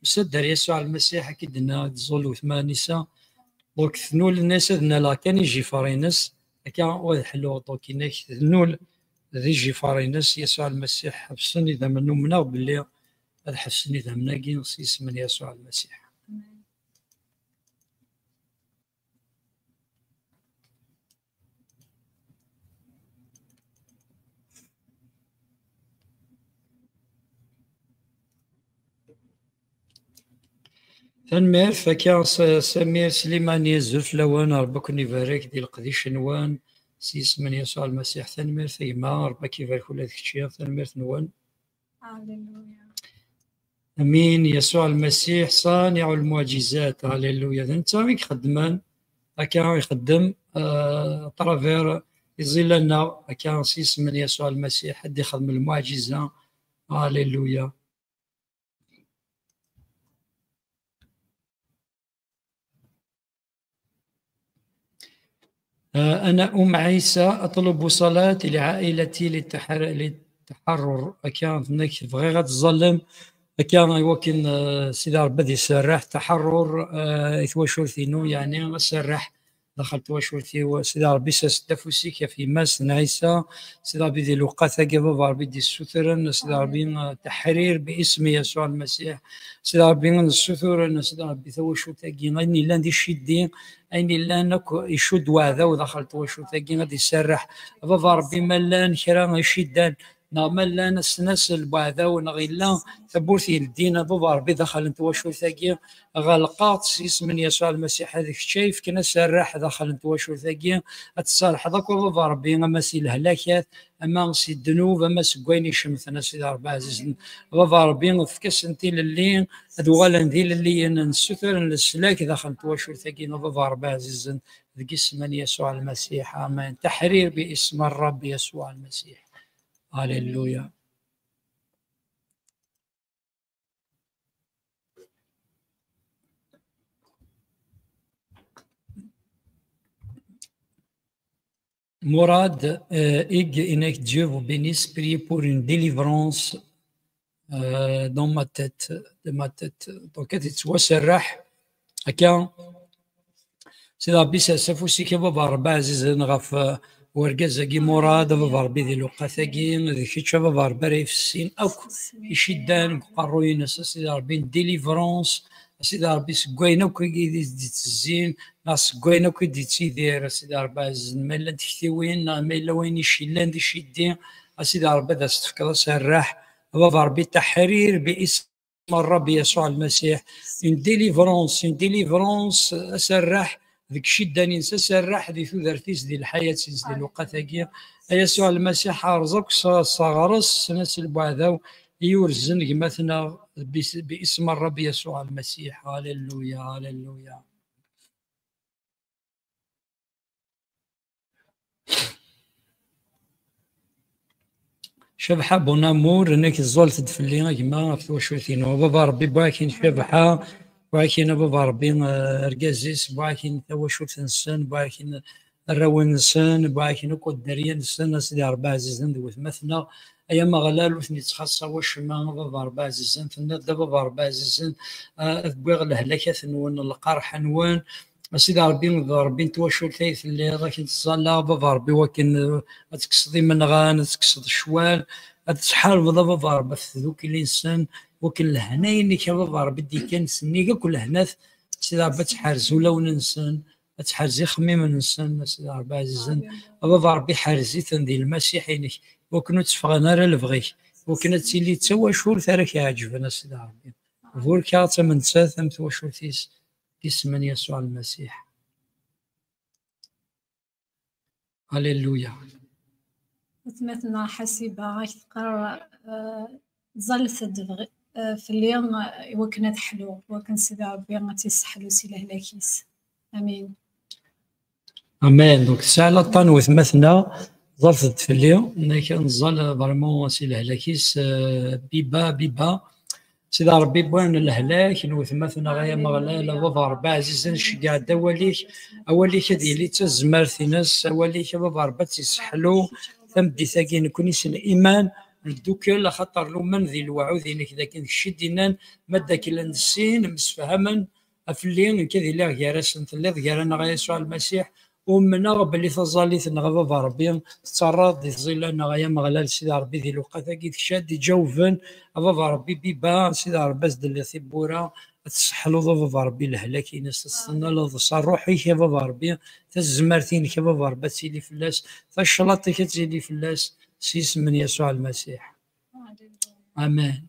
Usa-d ar Yasuɛ Lmasiḥ, akka i d-tenna, tẓul wetma Anisa. Donc, tnul-nni-as ad nnaleɣ kan ijifar-ines, akka u ad ḥluɣ, donc, inek, tnul d ijifar-ines, Yasuɛ Lmasiḥ ḥebsen idammen, umneɣ belli ad ḥebsen idammen-agi s yisem n Yasuɛ Lmasiḥ. Tanemmirt, akka, S-, Samir Slimani, azul fell-awen, Ṛebbi ad ken-ibarek di leqdic-nwen, s yisem n Yasuɛ Lmasiḥ. Tanemmirt a gma, Ṛebbi ad k-ibarek ula d kečči, tanemmirt-nwen. Aleluya. Amin. Yasuɛ Lmasiḥ, ṣaniɛ lmuɛǧizat. Aleluya. D netta i ixeddmen, akka ixeddem, euh, à travers iẓilan-a, akka s yisem n Yasuɛ Lmasiḥ, ad d-ixdem lmuɛǧiza. Aleluya. آه، أنا أم عيسى، أطلب صلاة لعائلتي للتحر-، للتحرر. Akka, nekk bɣiɣ ad tẓallem. Akka, i wakken, euh, Sidi Ṛebbi ad iserreḥ taḥeṛṛur, euh, i twacult-inu, yeɛni aserreḥ daxel twacult-iw. Sidi Ṛebbi, sers-d afus-ik ɣef yemma-s n Ɛisa. Sidi Ṛebbi, di lewqat-agi, a Baba Ṛebbi d-issutren, Sidi Ṛebbi, euh, taḥrir bi ismi Yasuɛ Lmasiḥ. Sidi Ṛebbi, nessuturen, Sidi Ṛebbi, tawacult-agi, ayen yellan d iciddi, ayen yellan akk icudd weɛdaw daxel twacult-agi, ad iserreḥ. A Baba Ṛebbi, ma llan kra iciddan, neɣ ma llan asnas n lbuɛdaw, neɣ yella tawwurt yeldin, a Baba Ṛebbi, daxel n twacult-agi, ɣelqeɣ-tt s yisem n Yasuɛ Lmasiḥ, ad kečč ay yefken aserreḥ daxel n twacult-agi, ad tserrḥeḍ akk, a Baba Ṛebbi, ama si lehlakat, ama si ddnub, ama seg wayen icemten, a Sidi Ṛebbi ɛzizen. A Baba Ṛebbi, efk-asen tilelli, ad uɣalen d ilelliyen, nessutren leslak daxel n twacult-agi, a Baba Ṛebbi ɛzizen, deg yisem n Yasuɛ Lmasiḥ. Amen. Taḥrir bi isem Ṛṛabi Yasuɛ Lmasiḥ. Alléluia. Mourad, euh, Ig, Inek, Dieu vous bénisse. Priez pour une délivrance, euh, dans ma tête, de ma tête. Donc, ad yettwaserreḥ akka. Sidi Ṛebbi, sers afus-ik, a Baba Ṛebbi ɛzizen, ɣef, euh, urgaz-agi Murad, a Baba Ṛebbi, di lewqat-agi, d kečč, a Baba Ṛebbi, ara ifessin akk iciddan deg uqerruy-ines, a Sidi Ṛebbi, n délivrance, a Sidi Ṛebbi, seg wayen akk i d-ittezzin, neɣ seg wayen akk i d-ittidir, a Sidi Ṛebbi ɛzizen, ma llant tektiwin, neɣ ma yella wayen icillan d iciddi, a Sidi Ṛebbi, ad as-tefkeḍ aserreḥ, a Baba Ṛebbi, taḥrir bi isem Ṛṛabi Yasuɛ Lmasiḥ, une délivrance, une délivrance, aserreḥ deg ciddan-ines, aserreḥ di tudert-is, di lḥayat-ines, di lewqat-agi. A Yasuɛ Lmasiḥ, erẓ akk s, s aɣres, s lbuɛdaw i yurzen gma-tneɣ, bi, bi isem Ṛṛabi Yasuɛ Lmasiḥ. Alléluia, alléluia. Cabḥa, bon amour, nekk tẓallet-d fell-i a gma ɣef twacult-inu. A Baba Ṛebbi, bɣiɣ-k-in Cabḥa, bɣiɣ-k-in a Baba Ṛebbi, eh, argaz-is, bɣiɣ-k-in tawacult-nsen, bɣiɣ-k-in arraw-nsen, bɣiɣ-k-in akk dderya-nsen, a Sidi Ṛebbi ɛzizen d wetma-tneɣ. Ay Ameɣlal, ur ten-ittxaṣṣa wacemma, a Baba Ṛebbi ɛzizen, tenniḍ-d a Baba Ṛebbi ɛzizen, eh, ad wwiɣ lehlakat-nwen, lqerḥ-nwen, a Sidi Ṛebbi, d Ṛebbi n twacult ay telliḍ, ad k-nettẓalla, a Baba Ṛebbi, wakken, eh, ad tekkseḍ imenɣan, ad tekkseḍ ccwal, ad tḥarbeḍ, a Baba Ṛebbi, ɣef tdukli-nsen, wakken lehna-inek, a Baba Ṛebbi, d-ikkan sennig akk lehnat, a Sidi Ṛebbi, ad tḥerz ulawen-nsen, ad tḥerz ixemmimen-nsen, a Sidi Ṛebbi ɛzizen, a Baba Ṛebbi, ḥerz-iten di Lmasiḥ-inek, wakken ur tteffɣen ara lebɣi-k, wakken ad tili d tawacult ara k-iɛeǧben, a Sidi Ṛebbi. Burek-aɣ d tamentsat am twacult-is, deg isem n Yasuɛ Lmasiḥ. Alléluia. Atmaten Ḥasiba, ak teqqar, eh, ẓallet-d bɣi-, eh, fell-i, eh, i wakken ad ḥluɣ, wakken Sidi Ṛebbi ad tt-isseḥlu si lehlak-is. Amin. Amen. Donc, tesɛa l'aṭṭan wetma-tneɣ, ẓallet-d fell-i, nekk ad nẓal vraiment si lehlak-is, eh, Biba, Biba. Sidi Ṛebbi, wwan lehlak n wetma-tneɣ, ay Ameɣlal, a Baba Ṛebbi ɛzizen, ceggeɛ-d awal-ik, awal-ik ad yili d tazmert-ines, awal-ik, a Baba Ṛebbi, ad tt-isseḥlu tameddit-agi, nekkni s liman, neddukel, axaṭer lumen di lewɛud-inek, d akken kečč i d-innan, ma d akken nessin, msefhamen, a fell-i, nekk ad iliɣ gar-asen, telliḍ gar-aneɣ, a Yasuɛ Lmasiḥ, umneɣ belli taẓallit-nneɣ, a Baba Ṛebbi, tettarraḍ di tẓilla-nneɣ, ay Ameɣlal, Sidi Ṛebbi, di lewqat-agi d kečč ad d-iǧawben, a Baba Ṛebbi, Biba, Sidi Ṛebbi, ad s-d-telliḍ tibbura, ad tesseḥluḍ, a Baba Ṛebbi, lehlak-ines, ad s-tennaleḍ s ṛṛuḥ-ik, a Baba Ṛebbi, tazmert-inek, a Baba Ṛebbi, ad tili fell-as, taclaṭ-ik ad tili fell-as, s yisem n Yasuɛ Lmasiḥ. Amen.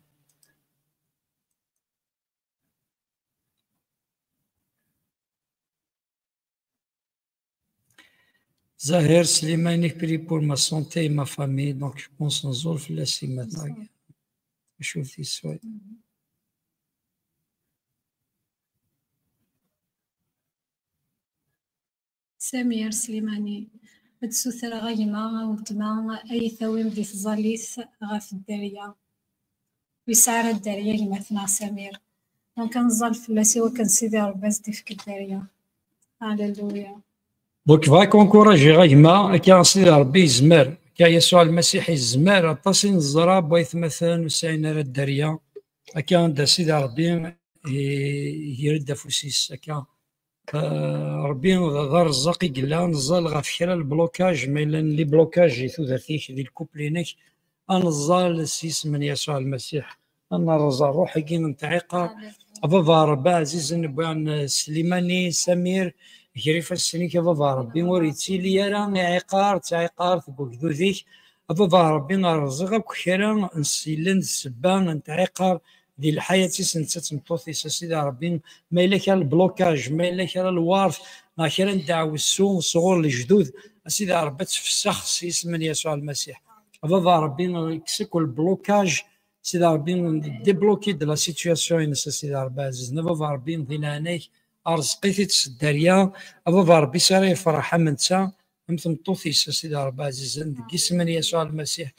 Zahir Slimani, priez pour ma santé et ma famille. Donc, je pense نزور في السيمة. شوف في السويد. Samir Slimani, ad ssutreɣ a gma, a weltma, ay tawim di tẓallit ɣef dderya. Ur yesɛi ara dderya gma-tneɣ Samir. Donc, ad nẓal fell-as i wakken Sidi Ṛebbi ad s-d-ifk dderya. Alléluia. Donc, bɣiɣ ad k-encouragiɣ a gma, akka Sidi Ṛebbi yezmer, akka Yasuɛ Lmasiḥ yezmer, aṭas i neẓra n waytmaten ur sɛin ara dderya, akka anda Sidi Ṛebbi i-, iger-d afus-is, akka. Eh, Ṛebbi d, d arezzaq i yella, neẓẓal ɣef kra n blocage, ma yellan les blocages i tudert-ik, di lkupl-inek, ad neẓẓal s yisem n Yasuɛ Lmasiḥ, ad nerreẓ ṛṛuḥ-agi n tɛiqert. A Baba Ṛebbi ɛzizen, wwan Slimani, Samir, ger ifassen-ik, a Baba Ṛebbi, ur yettili ara iɛiqer, d taɛiqert deg ugdud-ik, A Baba Ṛebbi, rẓeɣ akk kra n s-, yellan d ssebba n tɛiqer di lḥayat-is netta d tmeṭṭut-is, a Sidi Ṛebbi, ma yella kra n lblokaj, ma yella kra n lweṛt, neɣ kra n ddeɛwessu sɣur lejdud, a Sidi Ṛebbi, ad tfessex s yisem n Yasuɛ Lmasiḥ. A Baba Ṛebbi, kkes akk lblokaj, Sidi Ṛebbi, débloquer-d la situation-ines, a Sidi Ṛebbi ɛzizen. A Baba Ṛebbi, di leɛnaya-k, rẓeq-it-id s dderya. A Baba Ṛebbi, s ara yefreḥ am netta, am tmeṭṭut-is, a Sidi Ṛebbi ɛzizen, deg yisem n Yasuɛ Lmasiḥ.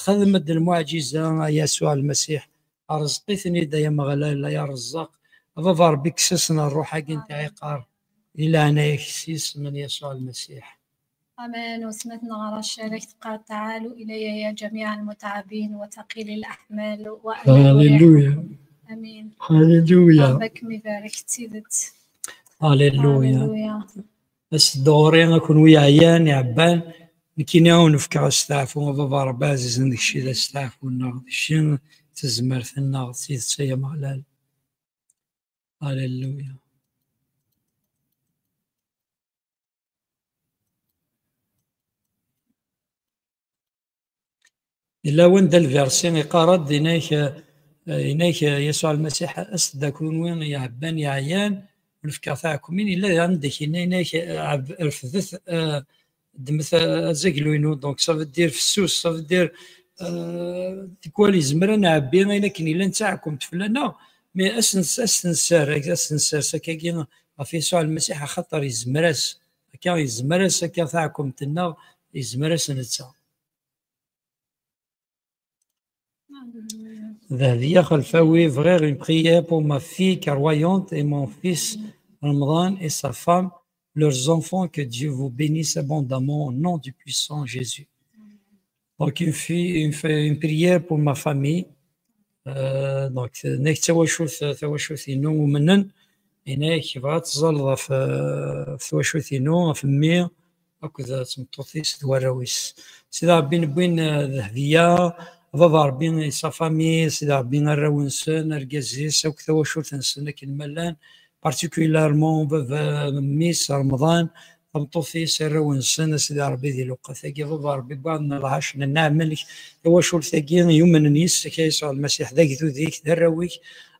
Xdem-d lmuɛǧiza, a Yasuɛ Lmasiḥ. Rẓeq-iten-id, ay Ameɣlal, ay Arrezzaq. A Baba Ṛebbi, kkes-asen ṛṛuḥ-agi n tɛiqer, di leɛnaya-k, s yisem n Yasuɛ Lmasiḥ. Amen. Wesmat neɣra ccerek teqqar: تعالوا إلي يا جميع المتعبين وثقيلي الأحمال وأنا مريحكم. Alléluia. Amen. Alléluia. Ṛebbi ad kem-ibarek d tidet. Alléluia. Alléluia. As-d ɣur-i a kunwi yeɛyan, iɛebban, nekkini a wen-fkeɣ asteɛfu, a Baba Ṛebbi ɛzizen, d kečč i d asteɛfu-nneɣ, d kečč i d tazmert-nneɣ, d tidet ay Ameɣlal. Alléluia. Yella wanda lversi iqqar-d, inak, eh, inak, eh, Yasuɛ Lmasiḥ, as-d a kunwi yeɛebban, yeɛyan, ur nefka taɛkumin, yella daɣen deg-k, yenna, inak, eh, ɛeb-, refdet, eh, ddmet, eh, azaglu-inu, donc ça veut dire fessus, ça veut dire, eh, tikwal yezmer ad nɛebbi ayen akken yellan d taɛkumt fell-aneɣ, mais as-ns-, as-t-nessers, as-t-nessers akkagi ɣef Yasuɛ Lmasiḥ, axaṭer yezmer-as, akka yezmer-as akka taɛkumt-nneɣ, yezmer-as netta. Dehbiya Xelfawi: Bɣiɣ une prière pour ma fille croyante et mon fils Ramdan et sa femme, leurs enfants, que Dieu vous bénisse abondamment au nom du puissant Jésus. Donc une fille, une, une prière pour ma famille. Euh, donc, nek tawacult, tawacult-inu umnen, inek bɣa ad tẓalleḍ ɣef, euh, ɣef twacult-inu, ɣef mmi, akked tmeṭṭut-is d warraw-is. Sidi Ṛebbi newwin, eh, Dehbiya, Baba Ṛebbi, sa famille, Sidi Ṛebbi arraw-nsen, argaz-is, akk tawacult-nsen akken ma llan, particulièrement baba, mmi-s, Remḍan, tameṭṭut-is, arraw-nsen, a Sidi Ṛebbi di lewqat-agi, Baba Ṛebbi, wwiɣ-d lɛac n nneɛma-nnek, tawacult-agi yumnen yis-k, a Yasuɛ Lmasiḥ, d agdud-ik, d arraw-ik,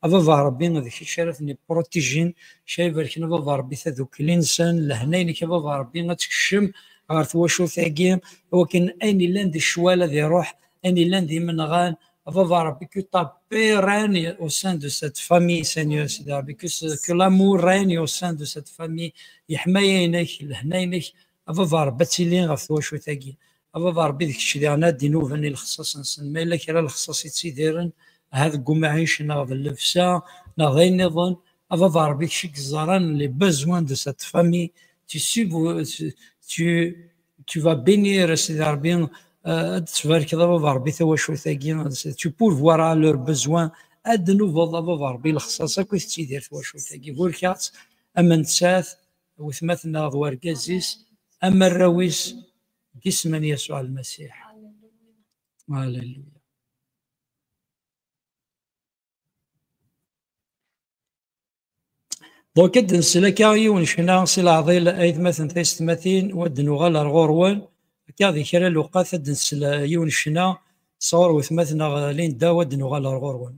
a Baba Ṛebbi, d kečč ara ten-iprotijin, kra iberken a Baba Ṛebbi tadukli-nsen, lehna-inek a Baba Ṛebbi ad tekcem ɣer twacult-agi, awakken ayen yellan di ccwal ad iruḥ, ayen yellan d imenɣan, a Baba Ṛebbi, que ta paix règne au sein de cette famille, Seigneur, Sidi Ṛebbi, que ce, que l'amour règne au sein de cette famille, yeḥmaya-inek, lehna-inek, a Baba Ṛebbi ad tili ɣef twacult-agi. A Baba Ṛebbi, d kečč diɣen ad d-inuben i lexṣaṣ-nsen. Ma yella kra n lexṣaṣ i ttidiren, ahat deg umɛic, neɣ d llebsa, neɣ d ayen nniḍen, a Baba Ṛebbi, kečč i yeẓran les besoins de cette famille. Tu, tu, tu vas bénir, a Sidi Ṛebbi, euh, ad d-tbarkeḍ, a Baba Ṛebbi, tawacult-agi. Tu pourvoiras leurs besoins. Ad d-nubeḍ, a Baba Ṛebbi, lexṣaṣ akk i tettidir twacult-agi. Burkeɣ-tt, am nettat, wetma-tneɣ d wergaz-is, am arraw-is, deg yisem n Yasuɛ Lmasiḥ. Aleluya. Donc, ad d-nsel akka yiwen ccna si leɛḍil, aytmaten, taysetmatin, u ad d-nuɣal ar ɣur-wen. Akka di kra lewqat ad d-nsel yiwen ccna sɣur wetma-tneɣ Linda, u ad d-nuɣal ar ɣur-wen.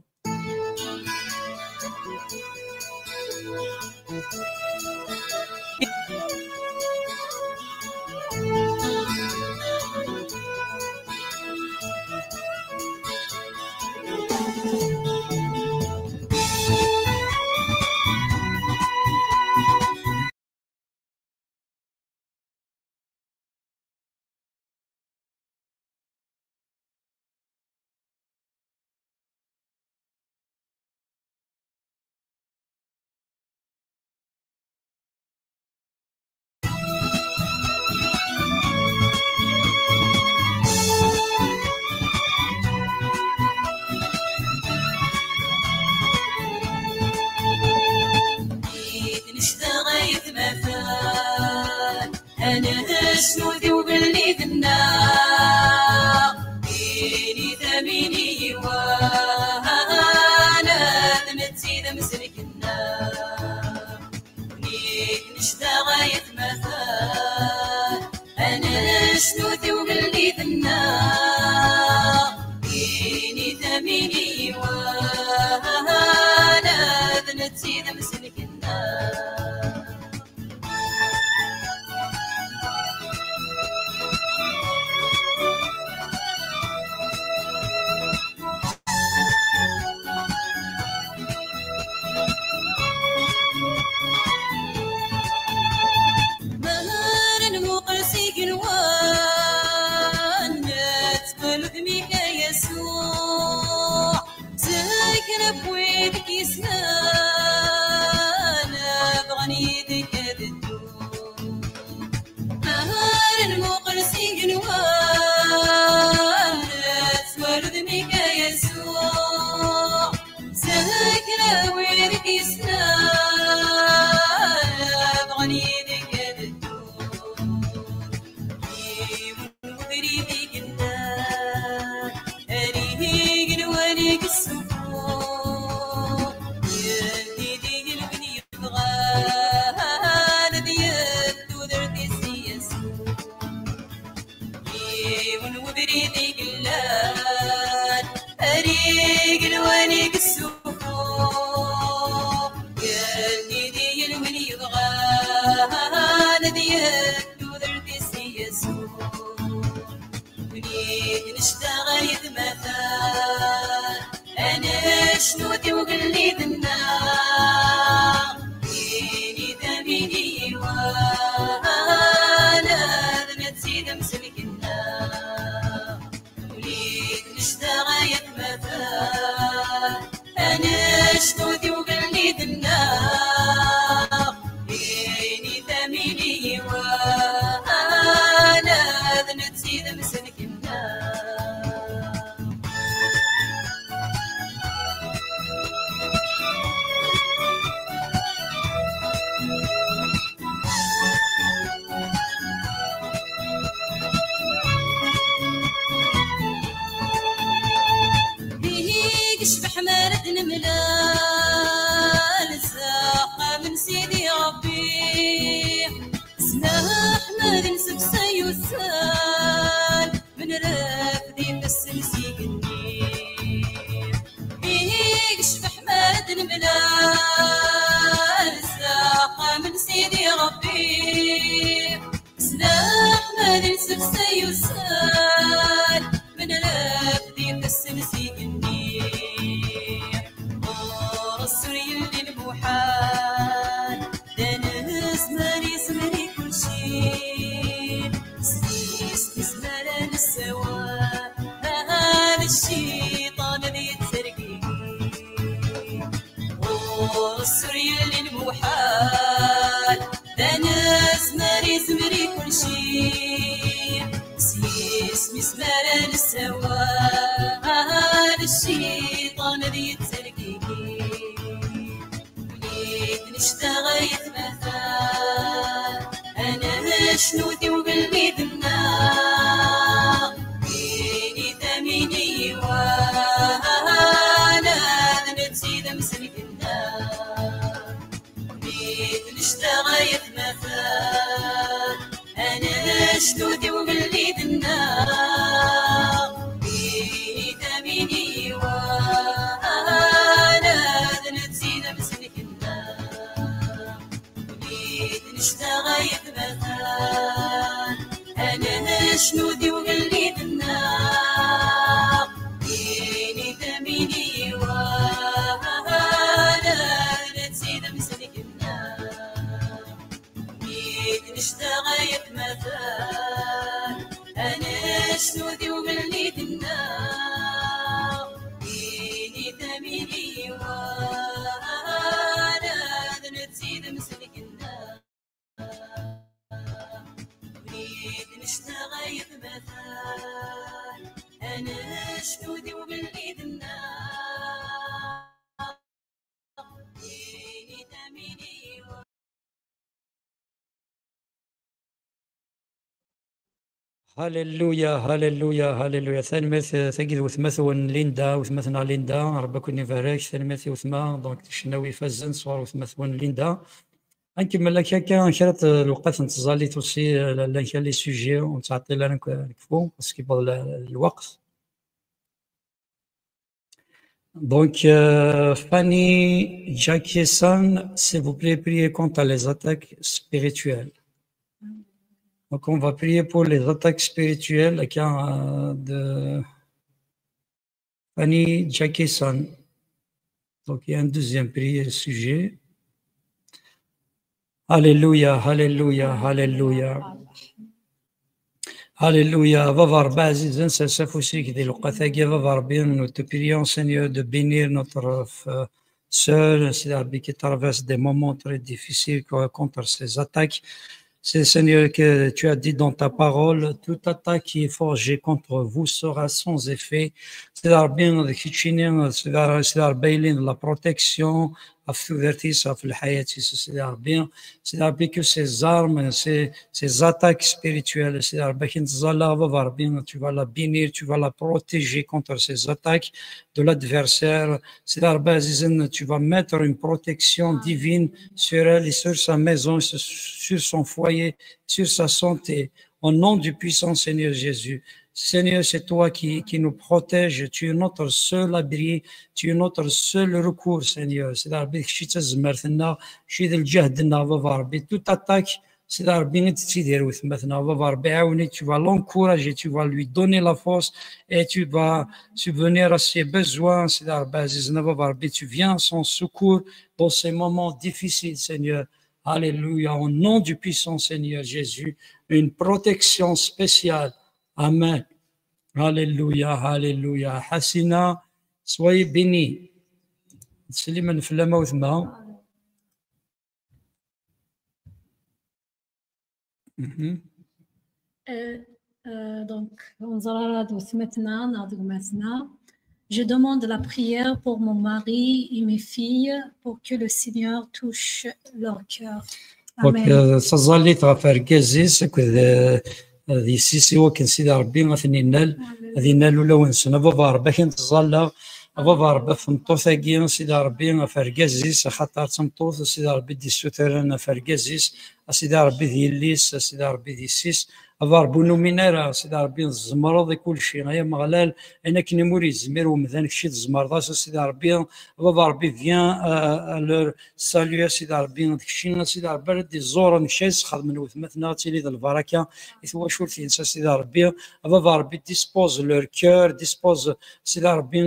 Necdeɣ aytmaten, ad nesnut i ugellid-nneɣ. Init amin i yiwan, ad nettidem s lkenna. Nek necdeɣ aytmaten, ad nesnut i ugellid-nneɣ. Tamini iwan ad nettidem s lkenna. Maren muqel s igenwan, nettkel udem-ik a Yasuɛ, zik n wid k-yessnen, bɣan yid-k ad ddun. Ar nmuqel s igenwan, nettwal udem-ik a Yasuɛ, zik n wid k-yessnen, bɣan yid-k ad ddun. Yiwen ubrid i yellan, ar igenwan i yessufuɣ, yeldi deg lben yebɣan ad yeddu tudert-is i Yasuɛ. Yiwen ubrid i yellan, ar igenwan i yessufuɣ, yeldi deg lben yebɣan ad yeddu tudert-is i Yasuɛ. Wid nectaɣ ay atmaten, ad necnut i ugellid-nneɣ. Ini tamini iwan ad nettidem s lkenna. Wid nectaɣ ay atmaten, ad necnut i ugellid-nneɣ. Ini tamini iwan ad nettidem s lkenna. Ihi yecbeḥ mi ara d-nemlal s axxam n Sidi Ṛebbi, s leḥmad nsefsay ussan, mi nrefd ifassen s igenni. Ihi yecbeḥ mi ara d-nemlal s axxam n Sidi Ṛebbi, s leḥmad nsefsay ussan, mi nrefd ifassen s igenni. Ɣur-s ur yelli lmuḥal, d anezmar yezmer i kulci. S yisem-is mi ara nessawal, aha d cciṭan ad yettergigi. Ɣur-s ur yelli lmuḥal, d anezmar yezmer i kulci. S yisem-is mi ara nessawal, aha d cciṭan ad yettergigi. Wid nectaɣ ay atmaten, ad necnut i ugellid-nneɣ. Ini tamini iwan ad nettidem s lkenna. Wid nectaɣ ay atmaten, ad necnut i ugellid-nneɣ. Ini tamini iwan ad nettidem s lkenna. Wid nectaɣ ay atmaten, ad necnut i ugellid-nneɣ. Ini tamini iwan ad nettidem s lkenna. Wid nectaɣ ay atmaten, ad necnut i ugellid-nneɣ. Ini tamini iwan ad nettidem s lkenna. Wid nectaɣ ay atmaten, ad necnut i ugellid-nneɣ. Hallelujah, hallelujah, hallelujah. Tanemmirt, eh, tagi d wetma-twen Linda, wetma-tneɣ Linda, Rebbi ad ken-ibarek. Tanemmirt i wetma, donc, ticennawi ifazen sɣur wetma-twen Linda. Ad nkemmel akka, akka kra n lewqat n tẓallit aussi, eh, llan kra les sujets, ur nettɛeṭṭil ara ad nekfu, parce que yewweḍ l-, lweqt. Donc, euh, Fanny Jackson, s'il vous plaît, priez contre les attaques spirituelles. Donc, on va prier pour les attaques spirituelles, euh, de Fanny Jackson. Donc, il y a un deuxième prière sujet. Alléluia, alléluia, alléluia. Alléluia, a Baba Rebbi ɛzizen, sers afus-ik di lewqat-agi, a Baba Rebbi, nous te prions, Seigneur, de bénir notre, euh, sœur, Sidi Rebbi, qui traverse des moments très difficiles co-, contre ces attaques. C'est, Seigneur, que tu as dit dans ta parole, toute attaque qui est forgée contre vous sera sans effet. Sidi Rebbi, d keččini, Sidi Rebbi, Sidi Rebbi, yellan d la protection ɣef tudert-is, ɣef lḥayat-is, Sidi Rebbi. Sidi Rebbi, que ces armes, ces, ces attaques spirituelles, Sidi Rebbi, akken tẓalla, a Baba Rebbi, tu vas la bénir, tu vas la protéger contre ces attaques de l'adversaire. Sidi Rebbi ɛzizen, tu vas mettre une protection divine sur elle et sur sa maison, sur, sur son foyer, sur sa santé. Au nom du puissant Seigneur Jésus. Seigneur, c'est toi qui, qui nous protège. Tu es notre seul abri. Tu es notre seul recours, Seigneur. Sidi Rebbi, kečč i d tazmert-nneɣ, kečč i d lǧehd-nneɣ, a Baba Rebbi. Toute attaque, Sidi Rebbi, i d-tettidir weltma-tneɣ, a Baba Rebbi, ɛawen-it, tu vas l'encourager, tu vas lui donner la force et tu vas subvenir à ses besoins, Sidi Rebbi ɛzizen, a Baba Rebbi, tu viens à son secours dans ces moments difficiles, Seigneur. Alléluia. Au nom du puissant Seigneur Jésus, une protection spéciale. Amen. Alléluia, alléluia. Hassina, soyez bénie. Sliman fell-am a weltma. Mhm. Euh, euh, donc, on va regarder maintenant, dans le maintenant. Je demande la prière pour mon mari et mes filles pour que le Seigneur touche leur cœur. Donc, euh, taẓallit ɣef argaz-is akked, euh, d yessi-s i wakken Sidi Rebbi ad ten-innal, ad innal ulawen-nsen. A Baba Rebbi, akken tẓalla, a Baba Rebbi, ɣef tmeṭṭut-agi, Sidi Rebbi, ɣef argaz-is, axaṭer d tameṭṭut, Sidi Rebbi, d-issutren ɣef argaz-is, a Sidi Rebbi d yelli-s, a Sidi Rebbi d yessi-s, a Baba Rebbi ur numin ara, a Sidi Rebbi tzemreḍ i kulci, ay Ameɣlal, ayen akken imi ur yezmir wemdan, kečč i tzemreḍ-as, a Sidi Rebbi, a Baba Rebbi, viens à, à leur salut, a Sidi Rebbi, d kečči, a Sidi Rebbi, ara d-iẓuren, kečč ay sxedmen weltma-tneɣ, ad tili d lbaraka i twacult-nnes, a Sidi Rebbi, a Baba Rebbi, dispose leur cœur, dispose, Sidi Rebbi,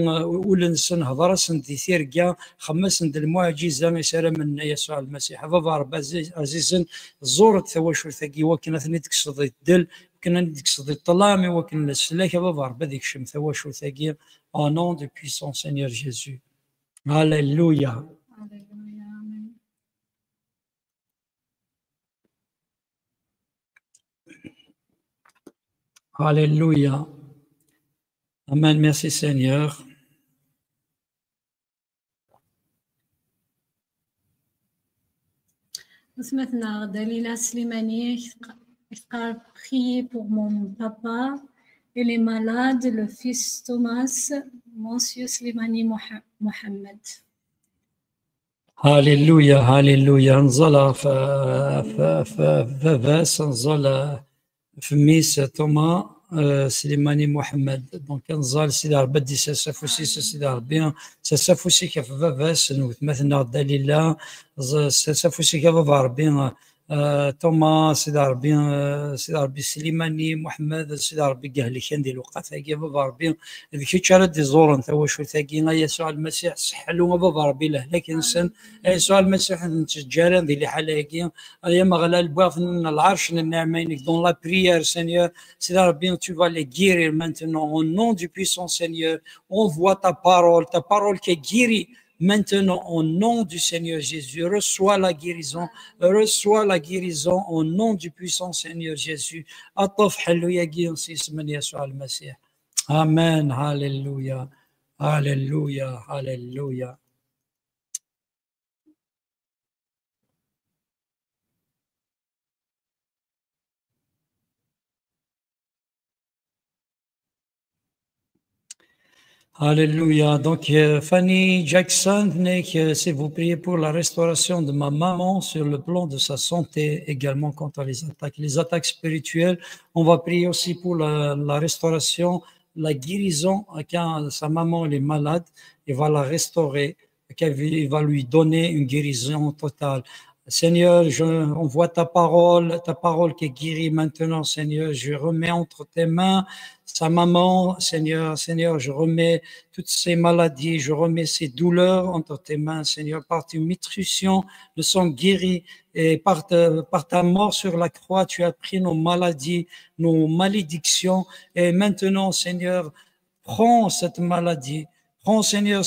ul-nsen, hḍer-asen di tirga, xdem-asen-d lmuɛǧiza i saramen-nni a Yasuɛ Lmasiḥ. A Baba Rebbi ɛzi-, ɛzizen, ẓur-d tawacult-agi, iwakken ad ten-id-tekkseḍ di ddel, iwakken ad ten-id-tekkseḍ di ṭṭlam, iwakken leslak, a Baba Rebbi, ad ikcem tawacult-agi, au nom du puissant Seigneur Jésus. Alléluia. Alléluia, amen. Alléluia. Amen. Merci Seigneur. Weltma-tneɣ Dalila Slimani, priez pour mon papa. Il est malade, le fils Thomas, monsieur Slimani Moha-, Mohamed. Alléluia, alléluia. Nẓal ɣef, ɣef, ɣef, ɣef baba-s, nẓal ɣef mmi-s Thomas, euh, Slimani Mohamed. Donc, nẓal Sidi Rebbi ad d-isers afus-is, Sidi Rebbi, sers afus-ik ɣef baba-s n weltma-tneɣ Dalila, ẓ-, sers afus-ik a Baba Rebbi, euh, Thomas, Sidi Rebbi, euh, Sidi Rebbi Slimani Mohamed, Sidi Rebbi i ihelken di lewqat-agi, a Baba Rebbi, d kečč ara d-iẓuren tawacult-agi, a Yasuɛ Lmasiḥ, sseḥlu, a Baba Rebbi, lehlak-nsen, a Yasuɛ Lmasiḥ, ur ten-ttaǧǧa ara di liḥala-agi, ay Ameɣlal, wwiɣ-ten lɛerc n nneɛma-inek, dans la prière, Seigneur, Sidi Rebbi, tu vas les guérir maintenant, au nom du puissant Seigneur, envoie ta parole, ta parole qui guérit, maintenant, au nom du Seigneur Jésus, reçois la guérison, reçois la guérison au nom du puissant Seigneur Jésus. Aṭṭef ḥellu-agi s yisem n Yasuɛ Lmasiḥ. Amen. Alléluia. Alléluia. Alléluia. Alléluia. Donc, euh, Fanny Jackson, venez que, si vous priez pour la restauration de ma maman sur le plan de sa santé, également contre les attaques, les attaques spirituelles. On va prier aussi pour la, la restauration la guérison, quand sa maman elle est malade, il va la restaurer, qu'il va lui donner une guérison totale. Seigneur, je envoie ta parole, ta parole qui guérit maintenant, Seigneur. Je remets entre tes mains sa maman, Seigneur. Seigneur, je remets toutes ses maladies, je remets ses douleurs entre tes mains, Seigneur. Par tes meurtrissures, nous sommes guéris. Et par ta, par ta mort sur la croix, tu as pris nos maladies, nos malédictions. Et maintenant, Seigneur, prends cette maladie. Prends, Seigneur,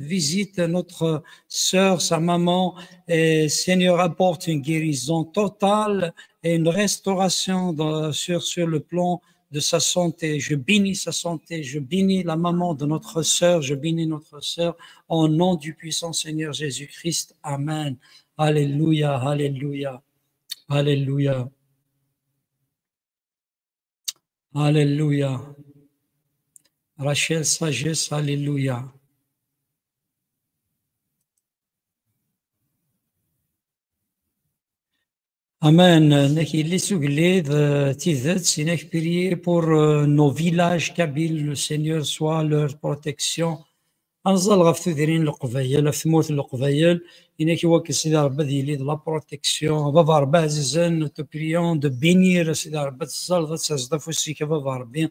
visite notre sœur, sa maman. Et Seigneur, apporte une guérison totale et une restauration sur, sur le plan de sa santé. Je bénis sa santé. Je bénis la maman de notre sœur. Je bénis notre sœur au nom du puissant Seigneur Jésus-Christ. Amen. Alléluia, alléluia, alléluia. Alléluia. Rachel, sagesse, alléluia. Amen. Nekk yelli sugli d tidet, inek prier pour euh, nos villages kabyles, le Seigneur soit leur protection. Ad nẓal ɣef tudrin n Leqbayel, ɣef tmurt n Leqbayel, inek i wakken Sidi Rebbi ad yili d la protection. A Baba Rebbi ɛzizen, nous te prions de bénir, Sidi Rebbi, ad teẓẓaleḍ, ad terzeḍ afus-ik, a Baba Rebbi.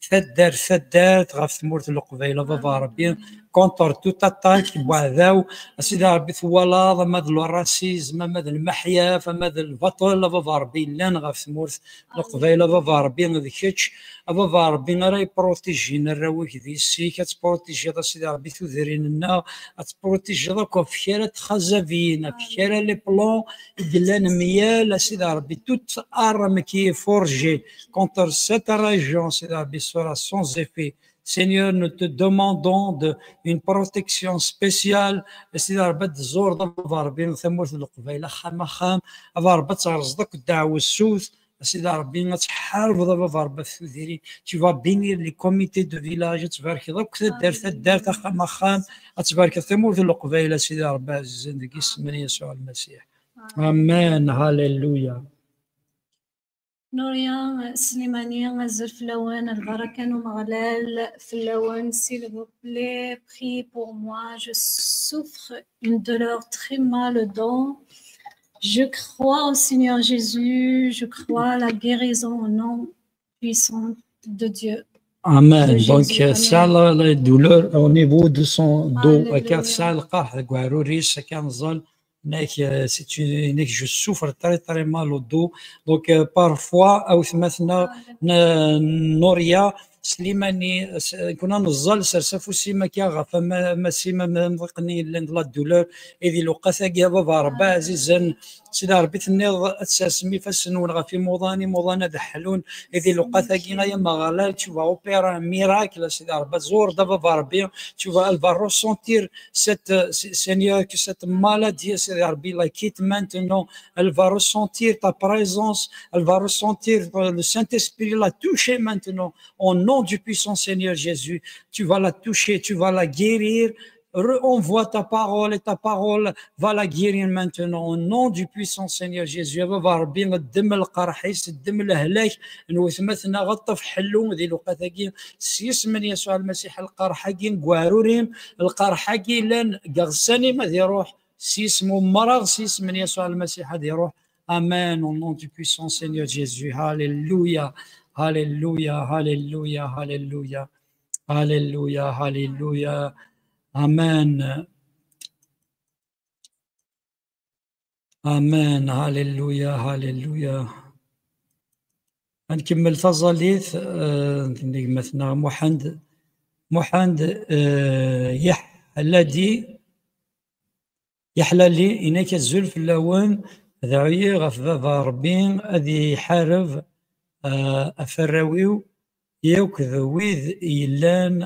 Taddart, taddart ɣef tmurt n Leqbayel, a Baba Rebbi. Contre toute attaque n uɛdaw, a Sidi Rebbi, twalaḍ ama d le racisme, ama d lmeḥyaf, ama d lbaṭel, a Baba Rebbi, yellan ɣef tmurt n Leqbayel, a Baba Rebbi, d kečč, a Baba Rebbi, ara yeprotijin arraw-ik d yessi-k, ad teprotijid, a Sidi Rebbi, tudrin-nneɣ, ad teprotijid akk ɣef kra n txazabiyin, ɣef kra n les plans i yellan myal, a Sidi Rebbi, toute arme qui est forgée contre cette région, a Sidi Rebbi, sera sans effet. Seigneur, nous te demandons de, une protection spéciale. A Sidi Rebbi, ad tẓureḍ, a Baba Rebbi, tamurt n Leqbayel, axxam, axxam. A Baba Rebbi, ad terẓeḍ akk ddeɛwessu-s. A Sidi Rebbi, ad tḥarbeḍ, a Baba Rebbi, ɣef tudrin. Tu vas bénir les comités de village, ad tbarkeḍ akk taddart, taddart, axxam, axxam. Ad tbarkeḍ tamurt n Leqbayel, a Sidi Rebbi ɛzizen, deg yisem n Yasuɛ Lmasiḥ. Amen. Hallelujah. Nuria Slimani, azul fell-awen, lbaraka n Umeɣlal fell-awen, s'il vous plaît, priez pour moi, je souffre une douleur très mal au dos. Je crois au Seigneur Jésus, je crois à la guérison au nom puissant de Dieu. Amen. Donc, euh, ça, la, la douleur au niveau de son dos, euh, car ça, le قاع, c'est une, je souffre très, très mal au dos. Donc, euh, parfois, a weltma-tneɣ, Nuria Slimani, kunna neẓẓal, sers afus-im akka ɣef amasi-m amḍiq-nni yellan d la douleur, i di lewqat-agi, a Baba Rebbi ɛzizen, Sidi Rebbi, tenniḍ ad tersem ifassen-nwen ɣef imuḍan, imuḍan ad ḥlun, i di lewqat-agi, ay Ameɣlal, tu vas opérer un miracle, Sidi Rebbi, ad tẓureḍ, a Baba Rebbi, tu vas, elle va ressentir cette, euh, Seigneur, que cette maladie, Sidi Rebbi, la quitte maintenant. Elle va ressentir ta présence. Elle va ressentir, euh, le Saint-Esprit la toucher maintenant. Au nom du puissant Seigneur Jésus, tu vas la toucher, tu vas la guérir. Envoie ta parole et ta parole va la guérir maintenant. Au nom du puissant Seigneur Jésus. A Baba Rebbi, ddem lqerḥ-is, ddem lehlak n wetma-tneɣ, ṭṭef ḥellu di lewqat-agi. S yisem n Yasuɛ Lmasiḥ, lqerḥ-agi deg uɛrur-im, lqerḥ-agi yellan deg iɣsan-im, ad iruḥ s yisem umreɣ, s yisem n Yasuɛ Lmasiḥ, ad iruḥ. Amen, au nom du puissant Seigneur Jésus. Alléluia, alléluia, alléluia, alléluia. Alléluia, alléluia. Amen. Amen, alléluia, alléluia. Ad nkemmel taẓallit, euh, n gma-tneɣ Muḥend, Muḥend, euh, Yeḥladi, Yeḥlali, inek azul fell-awen, dɛu-yi ɣef Baba Rebbi ad iḥareb, euh, ɣef warraw-iw, yakk d wid yellan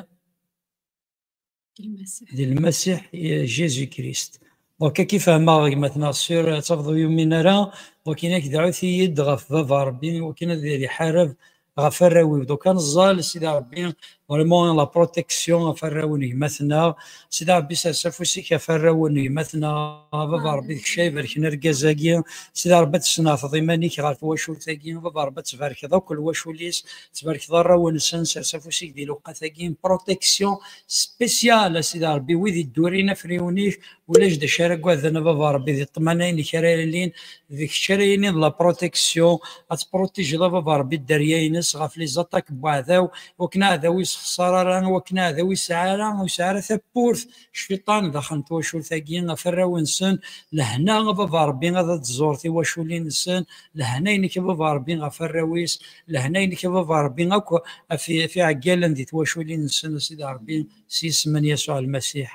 di Lmasiḥ, eh, Jésus-Christ. Donc, ad k-fehmeɣ, gma-tneɣ, sûr, ad tafeḍ ur yumin ara. Donc, inek dɛut-iyi-d ɣef Baba Rebbi, wakken ad iḥareb ɣef warraw-iw. Donc, ad neẓẓal, Sidi Rebbi, vraiment la protection ɣef warraw n gma-tneɣ. Sidi Ṛebbi, sers afus-ik ɣef warraw n gma-tneɣ, a Baba Ṛebbi, d kečč ay ibarken argaz-agi. Sidi Ṛebbi, ad tesneɛteḍ iman-ik ɣer twacult-agi, a Baba Ṛebbi, ad tbarkeḍ akk lwacul-is, ad tbarkeḍ arraw-nsen, sers afus-ik di lewqat-agi, une protection spéciale, a Sidi Ṛebbi, wid iddurin afriwen-ik, ulac d acu ara ggaden, a Baba Ṛebbi, di ṭṭmana-inek ara yalin, d kečč ara yinin d la protection, ad tprottijeḍ a Baba Ṛebbi dderya-ines ɣef les attaques n weɛdaw, wakken aɛdaw ur yessexṣar ara, wakken aɛdaw ur yesɛi ara, ur yesɛi ara tawwurt, cfiṭan daxel n twacult-agi, ɣef arraw-nsen, lehna a Baba Ṛebbi ad d-tẓur tiwaculin-nsen, lehna-inek a Baba Ṛebbi ɣef arraw-is, lehna-inek a Baba Ṛebbi akk ɣef, ɣef iɛeggalen di twaculin-nsen, a Sidi Ṛebbi, s yisem n Yasuɛ Lmasiḥ.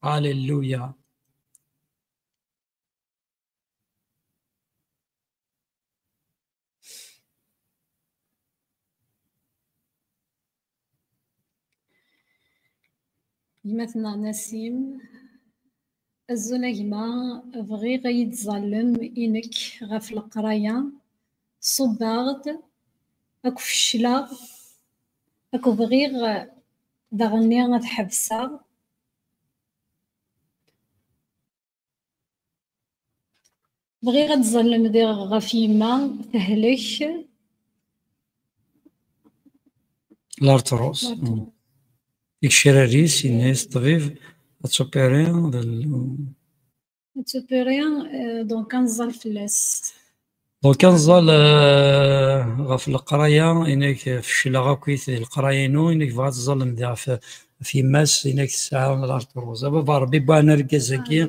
Alleluia. Gma-tneɣ Nasim, azul a gma, bɣiɣ ad yi-d-tẓallem i nekk ɣef leqraya, ṣubbeɣ-d, akk fecleɣ, akk bɣiɣ daɣenni ad ḥebseɣ. Bɣiɣ ad d-ẓẓallem diɣ ɣef yemma tehlek. L'arthrose. L'arthrose. Mm. Ikcir-is, yenna-yas ṭṭbib, ad tupiri, d l-, ad tupiri, euh, donc ad nẓall fell-as. Donc ad nẓall, euh, ɣef leqraya, inek fecleɣ akkit di leqraya-inu, inek bɣa ad tẓallem di ɣef ɣef yemma-s, inek tesɛa l'arthrose. A Baba Ṛebbi, bɣan argaz-agi,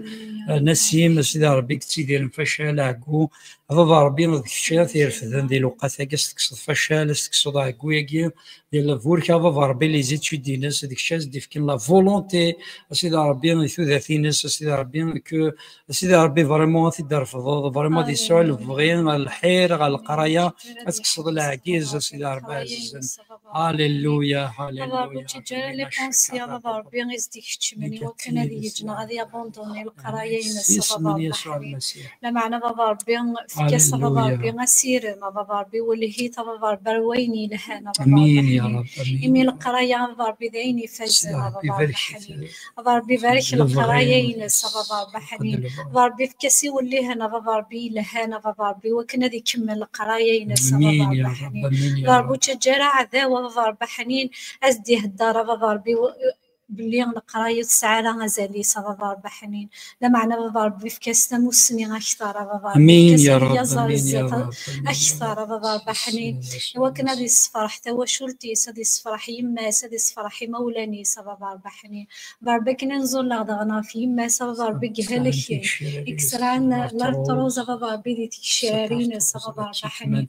Nasim, a Sidi Ṛebbi, yettidiren facal, ɛeggu. A Baba Ṛebbi, d kečč ara t-irefden di lewqat-agi, ad s-tekkseḍ facal, ad s-tekkseḍ ɛeggu-agi, di lburk, a Baba Ṛebbi, les études-ines, d kečč ara s-d-ifken la volonté, a Sidi Ṛebbi, di tudert-ines, a Sidi Ṛebbi, que, a Sidi Ṛebbi, vraiment ad t-id-refdeḍ, vraiment ad yesɛu lebɣi, lḥir ɣer leqraya, ad tekkseḍ leɛgiz, a Sidi Ṛebbi ɛzizen. Alléluia, alléluia. A Baba Ṛebbi, ur ttaǧǧa ara les pensées, a Baba Ṛebbi, i s-d-ikeččmen i wakken ad yeǧǧ neɣ ad yabanduni leqraya-ines, a Baba Ṛebbi ḥnin. Lameɛna, a Baba Ṛebbi, efk-as, a Baba Ṛebbi, asirem, a Baba Ṛebbi, welhi-t, a Baba Ṛebbi, ar wayen yelhan, a Baba Ṛebbi ḥnin. Imi leqraya, a Baba Ṛebbi, d ayen ifazen, a Baba Ṛebbi ḥnin. A Baba Ṛebbi, barek leqraya-ines, a Baba Ṛebbi ḥnin. A Baba Ṛebbi, efk-as iwellihen, a Baba Ṛebbi, yelhan, a Baba Ṛebbi, i wakken ad ikemmel leqraya-ines, a Baba Ṛebbi ḥnin. A Baba Ṛebbi, ur ttaǧǧa ara aɛdaw, a Baba Ṛebbi ḥnin, ad s-d-ihedder, a Baba Ṛebbi, belli leqraya ur tesɛi ara azal-is, a Baba Ṛebbi ḥnin. Lameɛna, a Baba Ṛebbi, efk-as tamussni akteṛ, a Baba Ṛebbi, efk-as ad iyaẓ ar zdat akteṛ, a Baba Ṛebbi ḥnin, i wakken ad yessefreḥ tawacult-is, ad yessefreḥ yemma-s, ad yessefreḥ imawlan-is, a Baba Ṛebbi ḥnin. Baba Ṛebbi, akken i nẓul daɣen ɣef yemma-s, a Baba Ṛebbi, deg ihelken, i yesɛan l'arthrose, a Baba Ṛebbi, di tekcir-ines, a Baba Ṛebbi ḥnin.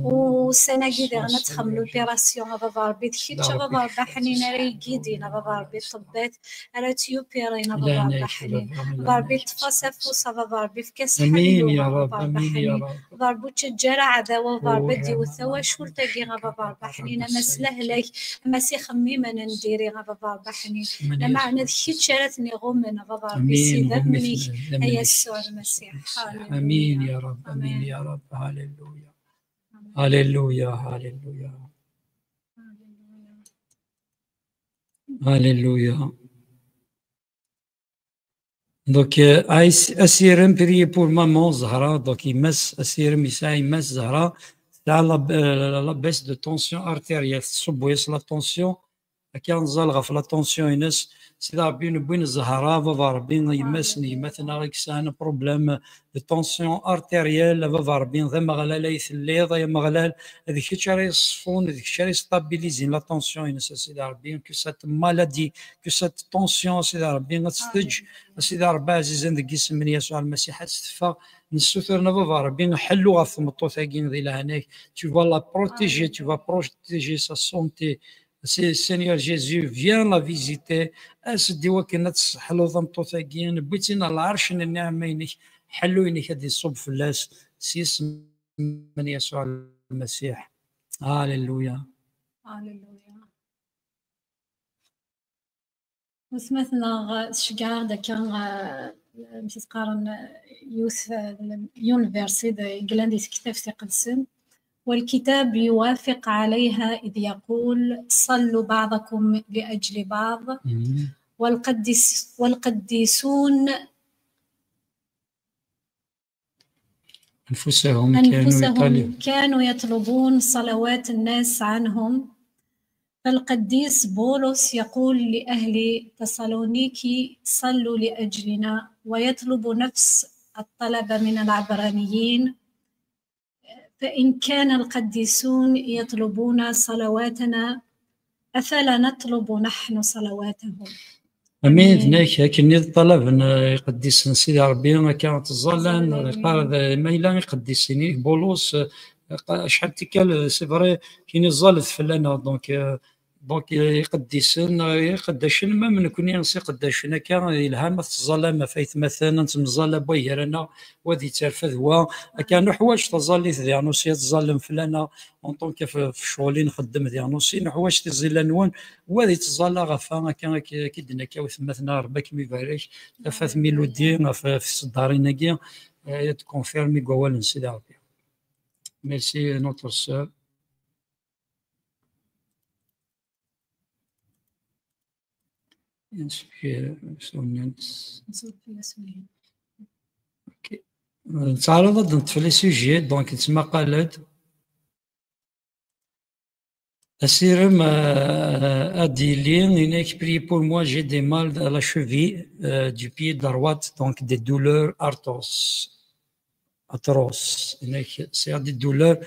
Ussan-agi diɣen ad texdem l'opération, a Baba Ṛebbi, d kečč, a Baba Ṛebbi ḥnin, ara igidin, a Baba Ṛebbi, ṭṭebbat, ara tt-yupirin, a Baba Ṛebbi ḥnin. A Baba Ṛebbi, ṭṭef-as afus, a Baba Ṛebbi, efk-as ḥellu, a Baba Ṛebbi ḥnin. A Baba Ṛebbi, ur ttaǧǧa ara aɛdaw, a Baba Ṛebbi, ad d-iwet tawacult-agi, a Baba Ṛebbi ḥnin, ama s lehlak, ama s ixemmimen n diri, a Baba Ṛebbi ḥnin. Lameɛna d kečč ara ten-iɣummen, a Baba Ṛebbi, s idammen-ik, a Yasuɛ Lmasiḥ. Amin ya Ṛebbi, amin ya Ṛebbi. Alléluia. Alléluia, alléluia. Alléluia. Donc, euh, as-, asirem, prier pour maman Zahra. Donc, yemma-s, asirem yesɛa yemma-s Zahra, tesɛa la, euh, la baisse de tension artérielle, tettṣubbu-yas la tension. Akka nẓall ɣef la tension-ines. Sidi Ṛebbi, newwi-n Zahra, a Baba Ṛebbi, yemma-s n gma-tneɣ i yesɛan problème de tension artérielle, a Baba Ṛebbi, d Ameɣlal ay telliḍ, ay Ameɣlal, d kečč ara yeṣfun, d kečč ara yestabilizin la tension-ines, a Sidi Ṛebbi, que cette maladie, que cette tension, a Sidi Ṛebbi, ad tt-teǧǧ, a Sidi Ṛebbi ɛzizen, deg yisem n Yasuɛ Lmasiḥ ad tt-teffeɣ. Nessuter-n, a Baba Ṛebbi, ḥellu ɣef tmeṭṭut-agi di leɛnaya-k. Tu vas la protéger, tu vas protéger sa santé. Se-, Seigneur Jésus, viens la visiter. As-d i wakken ad tesseḥluḍ tameṭṭut-agi. Newwi-tt-in ɣer lɛerc n nniɛma-inek. Ḥellu-inek ad iṣubb fell-as. S yisem n Yasuɛ Lmasiḥ. Alléluia. Alléluia. Watmaten-nneɣ, tceggeɛ-aɣ-d akka, eh, amek i s-qqaren, eh, yiwet, eh, yiwen n verset d-, yellan di tektabt iqedsen. والكتاب يوافق عليها إذ يقول: صلوا بعضكم لأجل بعض. والقديس والقديسون أنفسهم كانوا أنفسهم يطالبون. كانوا يطلبون صلوات الناس عنهم. فالقديس بولس يقول لأهل تسالونيكي: صلوا لأجلنا، ويطلب نفس الطلب من العبرانيين: فإن كان القديسون يطلبون صلواتنا، أفلا نطلب نحن صلواتهم؟ Amin, d nekk, akken i ṭṭalaben, eh, iqeddisen Sidi Ṛebbi, akka ttẓallan, Ttẓallan. Qqar d, ma yella iqeddisen, i Bulus, eh, qa-, acḥal n tikkal, eh, c'est vrai, kien iẓẓal d fell-aneɣ, donc, eh, donc, eh, iqeddisen, eh, iqeddacen, ma nekkni s iqeddacen, akka, yelha ma tettẓallam ɣef aytmaten, ad nettemẓalla n way gar-aneɣ, wa ad yetterfed wa, akka, nuḥwaǧ taẓallit diɣen aussi, ad tẓallem fell-aneɣ, en tant que f-, f ccɣel i nxeddem diɣen aussi, nuḥwaǧ tiẓilla-nwen, wa ad yettẓalla ɣef-, akka, akka, akka i d-nekka, wetmaten, Ṛebbi ad kem-ibarek, tafat Miludi, ɣef, ɣef tseddarin-agi, eh, ad confirmer deg wawal n Sidi Ṛebbi. Merci, notre sœur. Yessefk, eh, s-, ok. Nettɛaraḍ ad neṭṭef les sujets, donc nettmaqal-d. Asirem, euh, ad d-yili, inek: priez pour moi, j'ai des mal à la cheville, euh, du pied droit, donc des douleurs atroces. Atroces. Inek, c'est des douleurs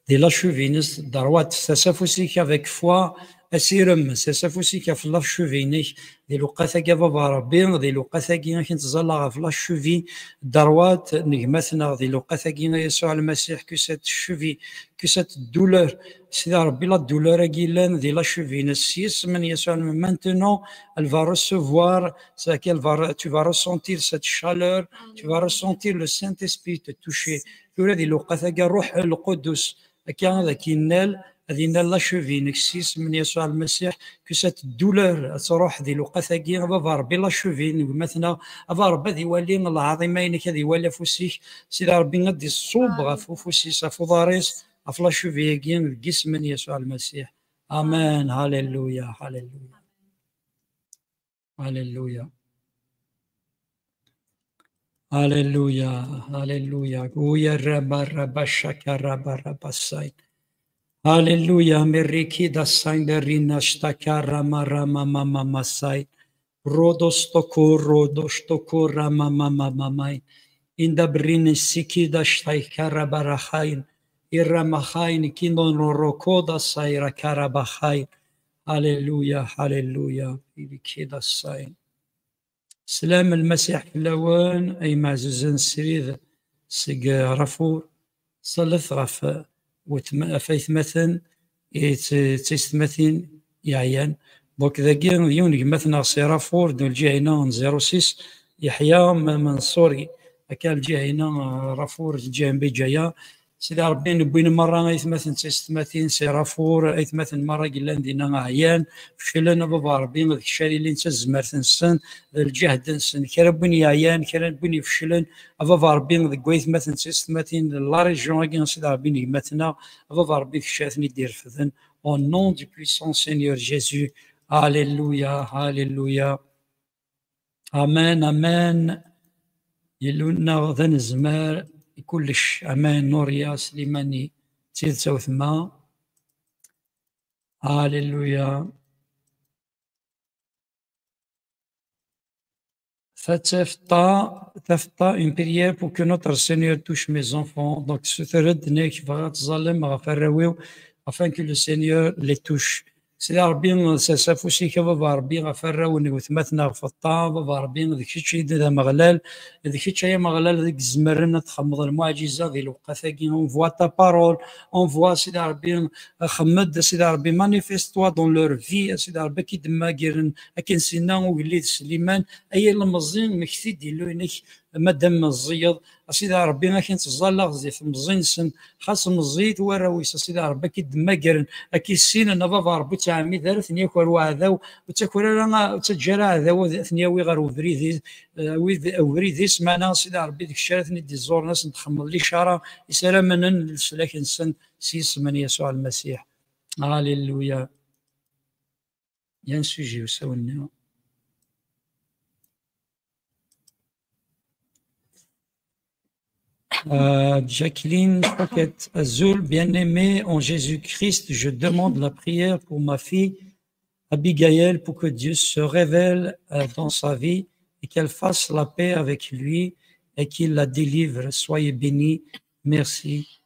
de la cheville droite. Tasa afus-ik avec foi, asirem, tasa afus-ik ɣef la cheville-inek, di lewqat-agi a baba Ṛebbi, di lewqat-agi akken tẓalla ɣef la cheville droite n gma-tneɣ, di lewqat-agi a Yasuɛ Lmasiḥ, que cette cheville, que cette douleur, Sidi Ṛebbi, la douleur-agi yellan di la cheville-ines, s yisem n Yasuɛ, maintenant, elle va recevoir, c'est-à-dire qu'elle va re-, tu vas ressentir cette chaleur, tu vas ressentir le Saint-Esprit te toucher. Tura di lewqat-agi, Ṛṛuḥ Lqudus, akka ad k-innal, ad innal la cheville-inek s yisem n Yasuɛ Lmasiḥ, que cette douleur ad truḥ di lewqat-agi, a baba Ṛebbi, la cheville n gma-tneɣ, a baba Ṛebbi ad iwali lɛaḍima-inek, ad iwali afus-ik, Sidi Ṛebbi ad d-iṣṣub ɣef ufus-is, ɣef uḍar-is, ɣef la cheville-agi, deg yisem n Yasuɛ Lmasiḥ. Amen. Halleluya, halleluya. Halleluya. Halleluya, halleluya. Uya raba raba shaka raba raba sain. Halleluya. Meriki da sain de rina shtaka rama rama mama masain. Rodos toko, rodos toko rama mama mamain. Inda brini siki da shtaika raba rahain. Iramahain kinon roko da saira karabahain. Halleluya, halleluya. Meriki da sain. Slam Lmasiḥ fell-awen, ay imeɛzuzen srid seg Rafur. Ṣalet ɣef wetma-, ɣef aytmaten, i t-, d tiysetmatin yeɛyan. Donc, dagi, d yiwen n gma-tneɣ si Rafur, d lǧiha-ina n zéro six, Yeḥya M-, Menṣuri. Akka, lǧiha-ina, Rafur, lǧiha n Bijaya. Sidi Ṛebbi, newwin merra aytmaten d tiysetmatin si Rafur, aytmaten merra yellan dinna ɛyan, feclen, a baba Ṛebbi, d kečč ara yilin d tazmert-nsen, d lǧehd-nsen. Kra n win yeɛyan, kra n win ifeclen, a baba Ṛebbi, deg waytmaten d tiysetmatin, d la région-agi, a Sidi Ṛebbi n gma-tneɣ, a baba Ṛebbi, d kečč ara ten-id-irefden. Au nom du puissant Seigneur Jésus. Alléluia, alléluia. Amen, amen. Illu-nneɣ d anezmar i kullec. Amen. Nuria Slimani, d tidet a wetma. Alléluia. Tafeṭṭa, tafeṭṭa, une prière pour que notre Seigneur touche mes enfants. Donc, ssuter-d, nnek, bɣiɣ ad tẓallem ɣef arraw-iw, afin que le Seigneur les touche. Sidi Ṛebbi, sers afus-ik, a baba Ṛebbi, ɣef arraw n gma-tneɣ Feṭṭa, a baba Ṛebbi, d kečč i d Ameɣlal, d kečč ay Ameɣlal i izemren ad txedmeḍ lmuɛǧiza di lewqat-agi. Envoie ta parole, envoie, Sidi Ṛebbi, xdem-d, Sidi Ṛebbi, manifeste-toi dans leur vie, Sidi Ṛebbi, ad k-id-mmagren akken s-yenna ugellid Sliman, ay ilemẓi, mmekti-d Illu-inek, madam meẓẓiyeḍ, a Sidi Ṛebbi, ad k-ttẓallaɣ zi temẓi-nsen, xas meẓẓiyit warraw-is, a Sidi Ṛebbi, ad k-id-mmagren, ad k-issinen, a Baba Ṛebbi, ur ttɛemmid ara ad ten-yaker uɛdaw, ur ttaker ara, ur ttaǧǧa ara aɛdaw ad ten-yawi ɣer ubrid-is, eh, wid, ubrid-is, meɛna, a Sidi Ṛebbi, d kečč ara ten-id-iẓẓuren, ad sen-txedmeḍ licara, isaramen n leslak-nsen, s yisem n Yasuɛ Lmasiḥ. Alléluia. Il y a un sujet aussi, on est. Euh, Jacqueline Paquette Azul, bien-aimée en Jésus-Christ, je demande la prière pour ma fille Abigail pour que Dieu se révèle, euh, dans sa vie et qu'elle fasse la paix avec lui et qu'il la délivre. Soyez bénie. Merci.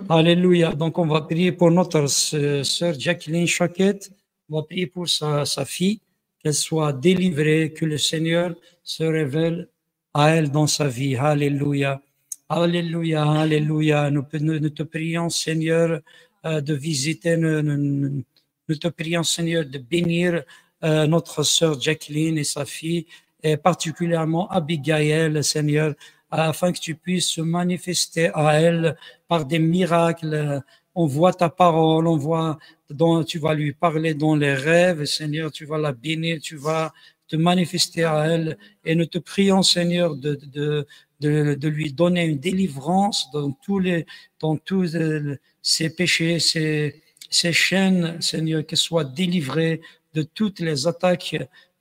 Alléluia. Donc, on va prier pour notre s-, sœur Jacqueline Choquette. On va prier pour sa, sa fille, qu'elle soit délivrée, que le Seigneur se révèle à elle dans sa vie. Alléluia. Alléluia, alléluia. Nous, nous, nous te prions, Seigneur, euh, de visiter, nous, nous, nous, nous te prions, Seigneur, de bénir, euh, notre sœur Jacqueline et sa fille, et particulièrement Abigail, Seigneur, afin que tu puisses se manifester à elle par des miracles. On voit ta parole, on voit dont tu vas lui parler dans les rêves, Seigneur, tu vas la bénir, tu vas te manifester à elle. Et nous te prions, Seigneur, de, de, de, de lui donner une délivrance dans tous les, dans tous, euh, ses péchés, ses, ses chaînes, Seigneur, qu'elle soit délivrée de toutes les attaques,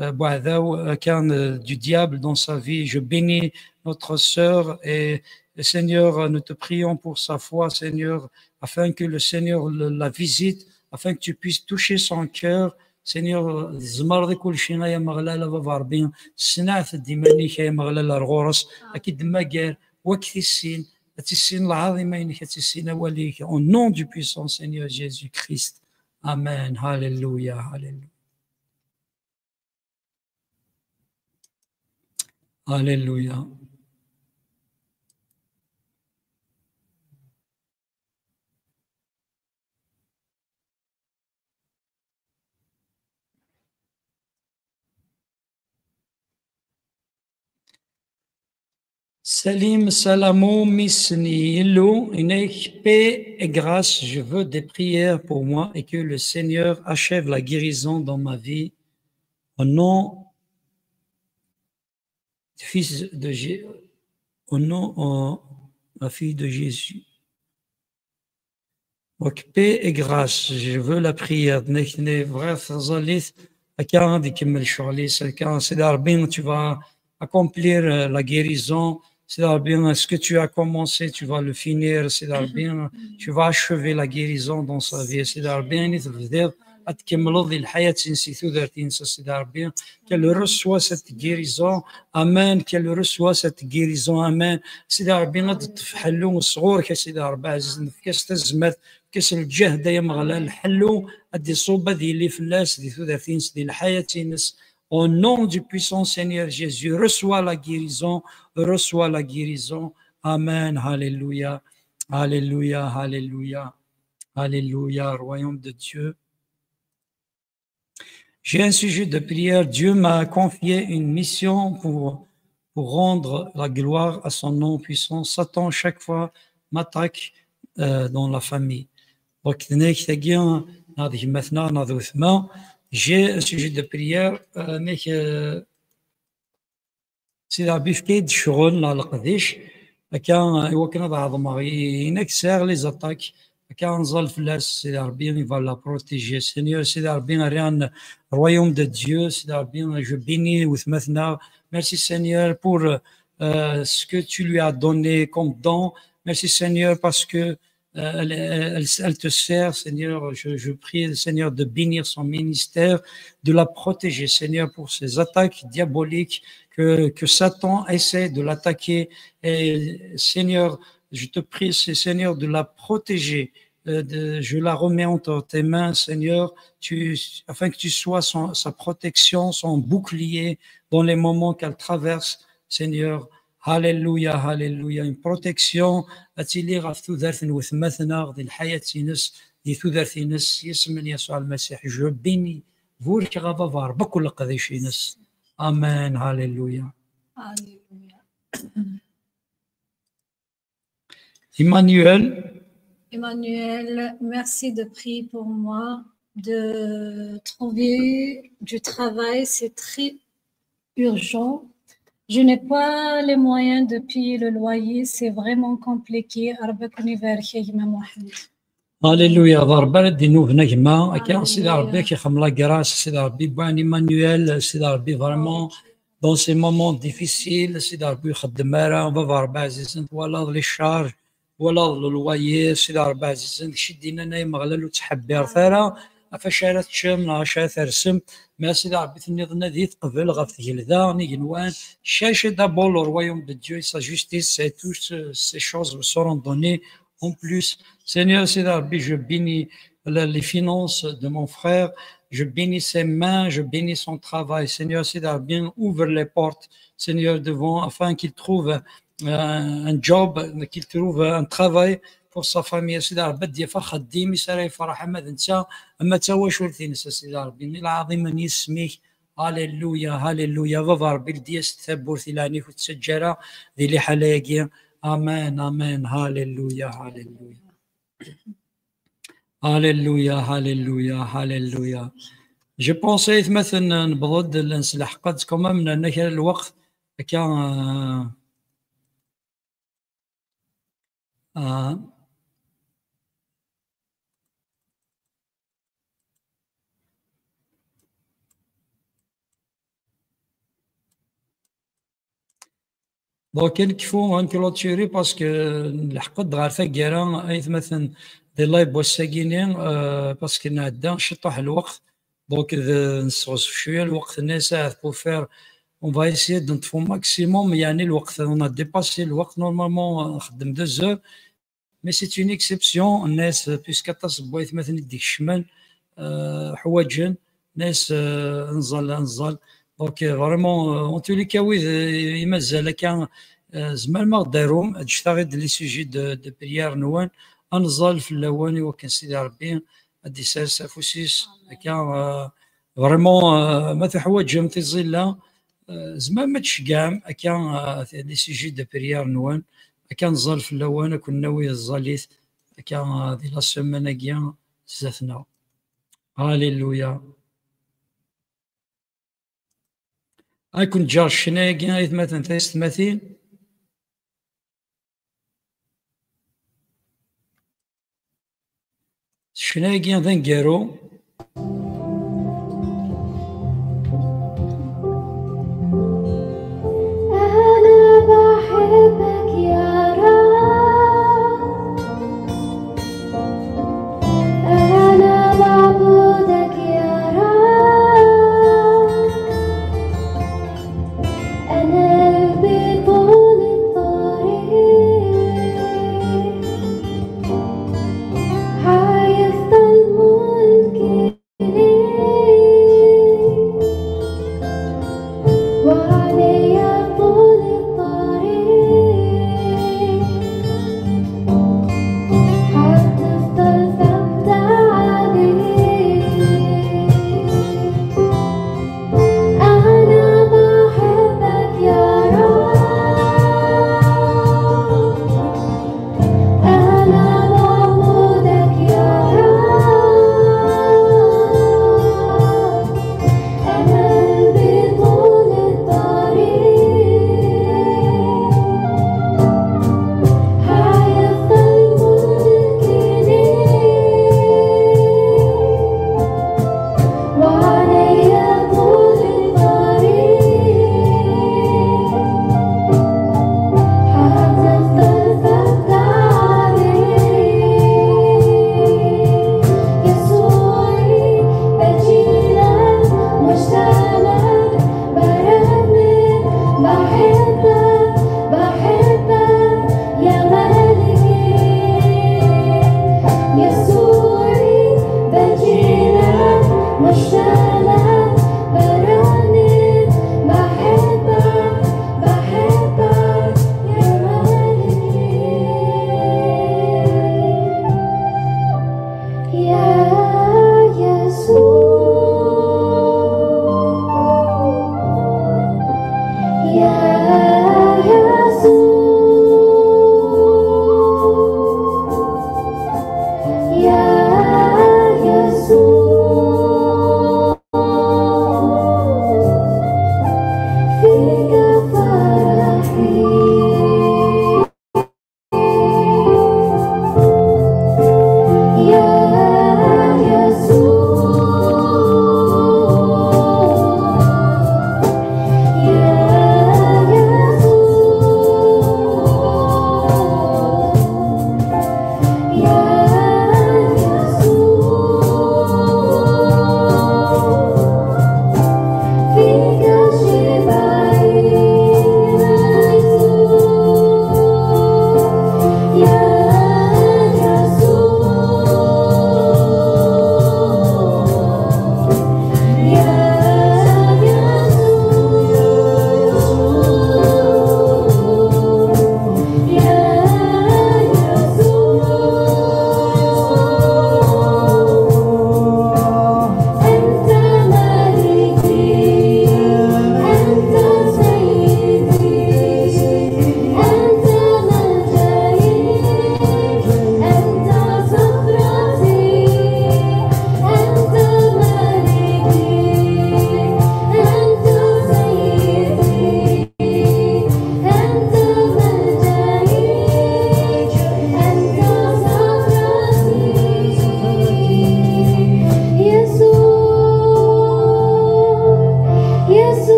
euh, بعداو, euh, كان, euh, du diable dans sa vie. Je bénis notre sœur et, et Seigneur, nous te prions pour sa foi, Seigneur, afin que le Seigneur le, la visite, afin que tu puisses toucher son cœur. Seigneur, tzemreḍ i kulci, ay Ameɣlal, a Baba Ṛebbi, ssenɛet-d iman-ik, ay Ameɣlal, ar ɣur-s, ad k-id-temmager, wa ad k-tissin, ad tissin lɛaḍima-inek, ad tissin awal-ik, au nom du puissant Seigneur Jésus-Christ. Amen. Alléluia, alléluia. Alléluia. Salim Salamou Misni Ilou, inek, paix et grâce, je veux des prières pour moi et que le Seigneur achève la guérison dans ma vie. Au nom du Fils de Jé-, au nom, au, la fille de Jésus. Donc, paix et grâce, je veux la prière. Nekni, bɣiɣ taẓallit, akka ad ikemmel ccɣel-is, akka, Sidi Ṛebbi, tu vas accomplir, euh, la guérison. Sidi Ṛebbi, ce que tu as commencé, tu vas le finir. Sidi Ṛebbi, tu vas achever la guérison dans sa vie. Sidi Ṛebbi, ayen i tebdiḍ, ad tkemmleḍ di lḥayat-ines, si tudert-ines, a Sidi Ṛebbi. Qu'elle reçoit cette guérison. Amen. Qu'elle reçoit cette guérison. Amen. Sidi Ṛebbi, ad d-teṭṭef ḥellu sɣur-k, a Sidi Ṛebbi ɛzizen. Efk-as tazmert, efk-as lǧehd, ay Ameɣlal. Ḥellu ad d-iṣubb, ad yili fell-as, di tudert-ines, di lḥayat-ines. Au nom du puissant Seigneur Jésus, reçois la guérison, reçois la guérison. Amen. Alléluia. Alléluia. Alléluia. Alléluia. Royaume de Dieu. J'ai un sujet de prière. Dieu m'a confié une mission pour, pour rendre la gloire à son nom puissant. Satan, chaque fois, m'attaque, euh, dans la famille. Donc, d nekk tagi, neɣ d gma-tneɣ, neɣ d weltma. J'ai un sujet de prière, euh, nekk, euh, Sidi Ṛebbi, efk-iyi-d ccɣel neɣ leqdic, akka, i wakken ad ɛeḍmeɣ i, inek sɛiɣ les attaques, akka ad nẓall fell-as, Sidi Ṛebbi, il va la protéger. Seigneur, Sidi Ṛebbi, rran royaume de Dieu, Sidi Ṛebbi, je bénis weltma-tneɣ. Merci, Seigneur, pour, euh, ce que tu lui as donné comme don. Merci, Seigneur, parce que euh, elle, elle, elle te sert, Seigneur. Je, je prie, Seigneur, de bénir son ministère, de la protéger, Seigneur, pour ces attaques diaboliques que, que Satan essaie de l'attaquer. Et Seigneur, je te prie, c'est, Seigneur, de la protéger. Euh, de, je la remets entre tes mains, Seigneur, tu, afin que tu sois son, sa protection, son bouclier dans les moments qu'elle traverse, Seigneur. Alléluia, alléluia. Une protection ad tili ɣef tudert n weltma-tneɣ, di lḥayat-ines, di tudert-ines, s yisem n Yasuɛ Lmasiḥ. Je bénis, burkeɣ a Baba Ṛebbi akk leqdic-ines. Amen, alléluia. Alléluia. Emmanuel. Emmanuel, merci de prier pour moi, de trouver du travail, c'est très urgent. Je n'ai pas les moyens de payer le loyer, c'est vraiment compliqué. Rebbi ad ken-ibarek, a gma Mohamed. Alléluia, d Rebbi ara d-inuben a gma. Akka, Sidi Rebbi ad k-ixdem la grâce, Sidi Rebbi, bon, Emmanuel, Sidi Rebbi, vraiment, dans ces moments difficiles, Sidi Rebbi ur ixeddem ara, baba Rebbi ɛzizen, twalaḍ les charges, twalaḍ le loyer, Sidi Rebbi ɛzizen, d kečč i d-yennan ay Ameɣlal ur ttḥebbiret ara ɣef wacu ara teččem neɣ acu ara tersem, mais a Sidi Rebbi tenniḍ-d ad teqbel ɣef tgelda n yigenwan, cherchez d'abord le royaume de Dieu et sa justice, et toutes ces choses vous seront données en plus. Seigneur, Sidi Rebbi, je bénis la- les finances de mon frère, je bénis ses mains, je bénis son travail. Seigneur, Sidi Rebbi, ouvre les portes, Seigneur, devant, afin qu'il trouve euh, un job, qu'il trouve un travail pour sa famille. Sidi Rebbi ad d-yaf axeddim i s ara yefreḥ ama d netta, ama d tawacult-ines, a Sidi Rebbi. Lɛaḍima n yisem-ik. Alléluia, alléluia. Baba Rebbi, ldi-as-d tawwurt i leɛnaya-k, ur tt-ttaǧǧa ara di liḥala-agi. Amen, amen. Alléluia, alléluia. Alléluia, alléluia, alléluia. Je pense, aytmaten, newweḍ-d, nselḥeq-d quand même, nerna kra n lweqt. Akka, euh, euh, Donc, ad nekfu, ad nclôturer, parce que nleḥq-d ɣer taggara, aytmaten, di live n wass-agi-ni, euh, parce que nɛedda ciṭuḥ lweqt. Donc, d- nesɣezf cwiya lweqt-nni, ça, pour faire, on va essayer de neṭṭef au maximum, yeɛni lweqt, on a dépassé lweqt, normalement, euh, nxeddem deux heures, mais c'est une exception, nnas, puisque aṭas n waytmaten i d-ikecmen, euh, ḥwaǧen, nnas, euh, nẓal, nẓal. Donc, euh, vraiment, euh, en tous les cas, wid, euh, i mazal akka, euh, tzemrem ad aɣ-d-tarum, ad d-tectum les sujets de, de prière-nwen, ad nẓal fell-awen, i wakken Sidi Rebbi ad d-isers afus-is, akka, euh, vraiment, euh, ma teḥwaǧem tiẓilla, euh, tzemrem ad d-tceggɛem, akka, euh, les sujets de prière-nwen, akka nẓal fell-awen, ad ken-nawi d tẓallit, akka, euh, di la semaine-agi, zdat-neɣ. Alléluia. Ad ken-ǧǧeɣ ccna-agi, aytmaten, taysetmatin. Ccna-agi d aneggaru.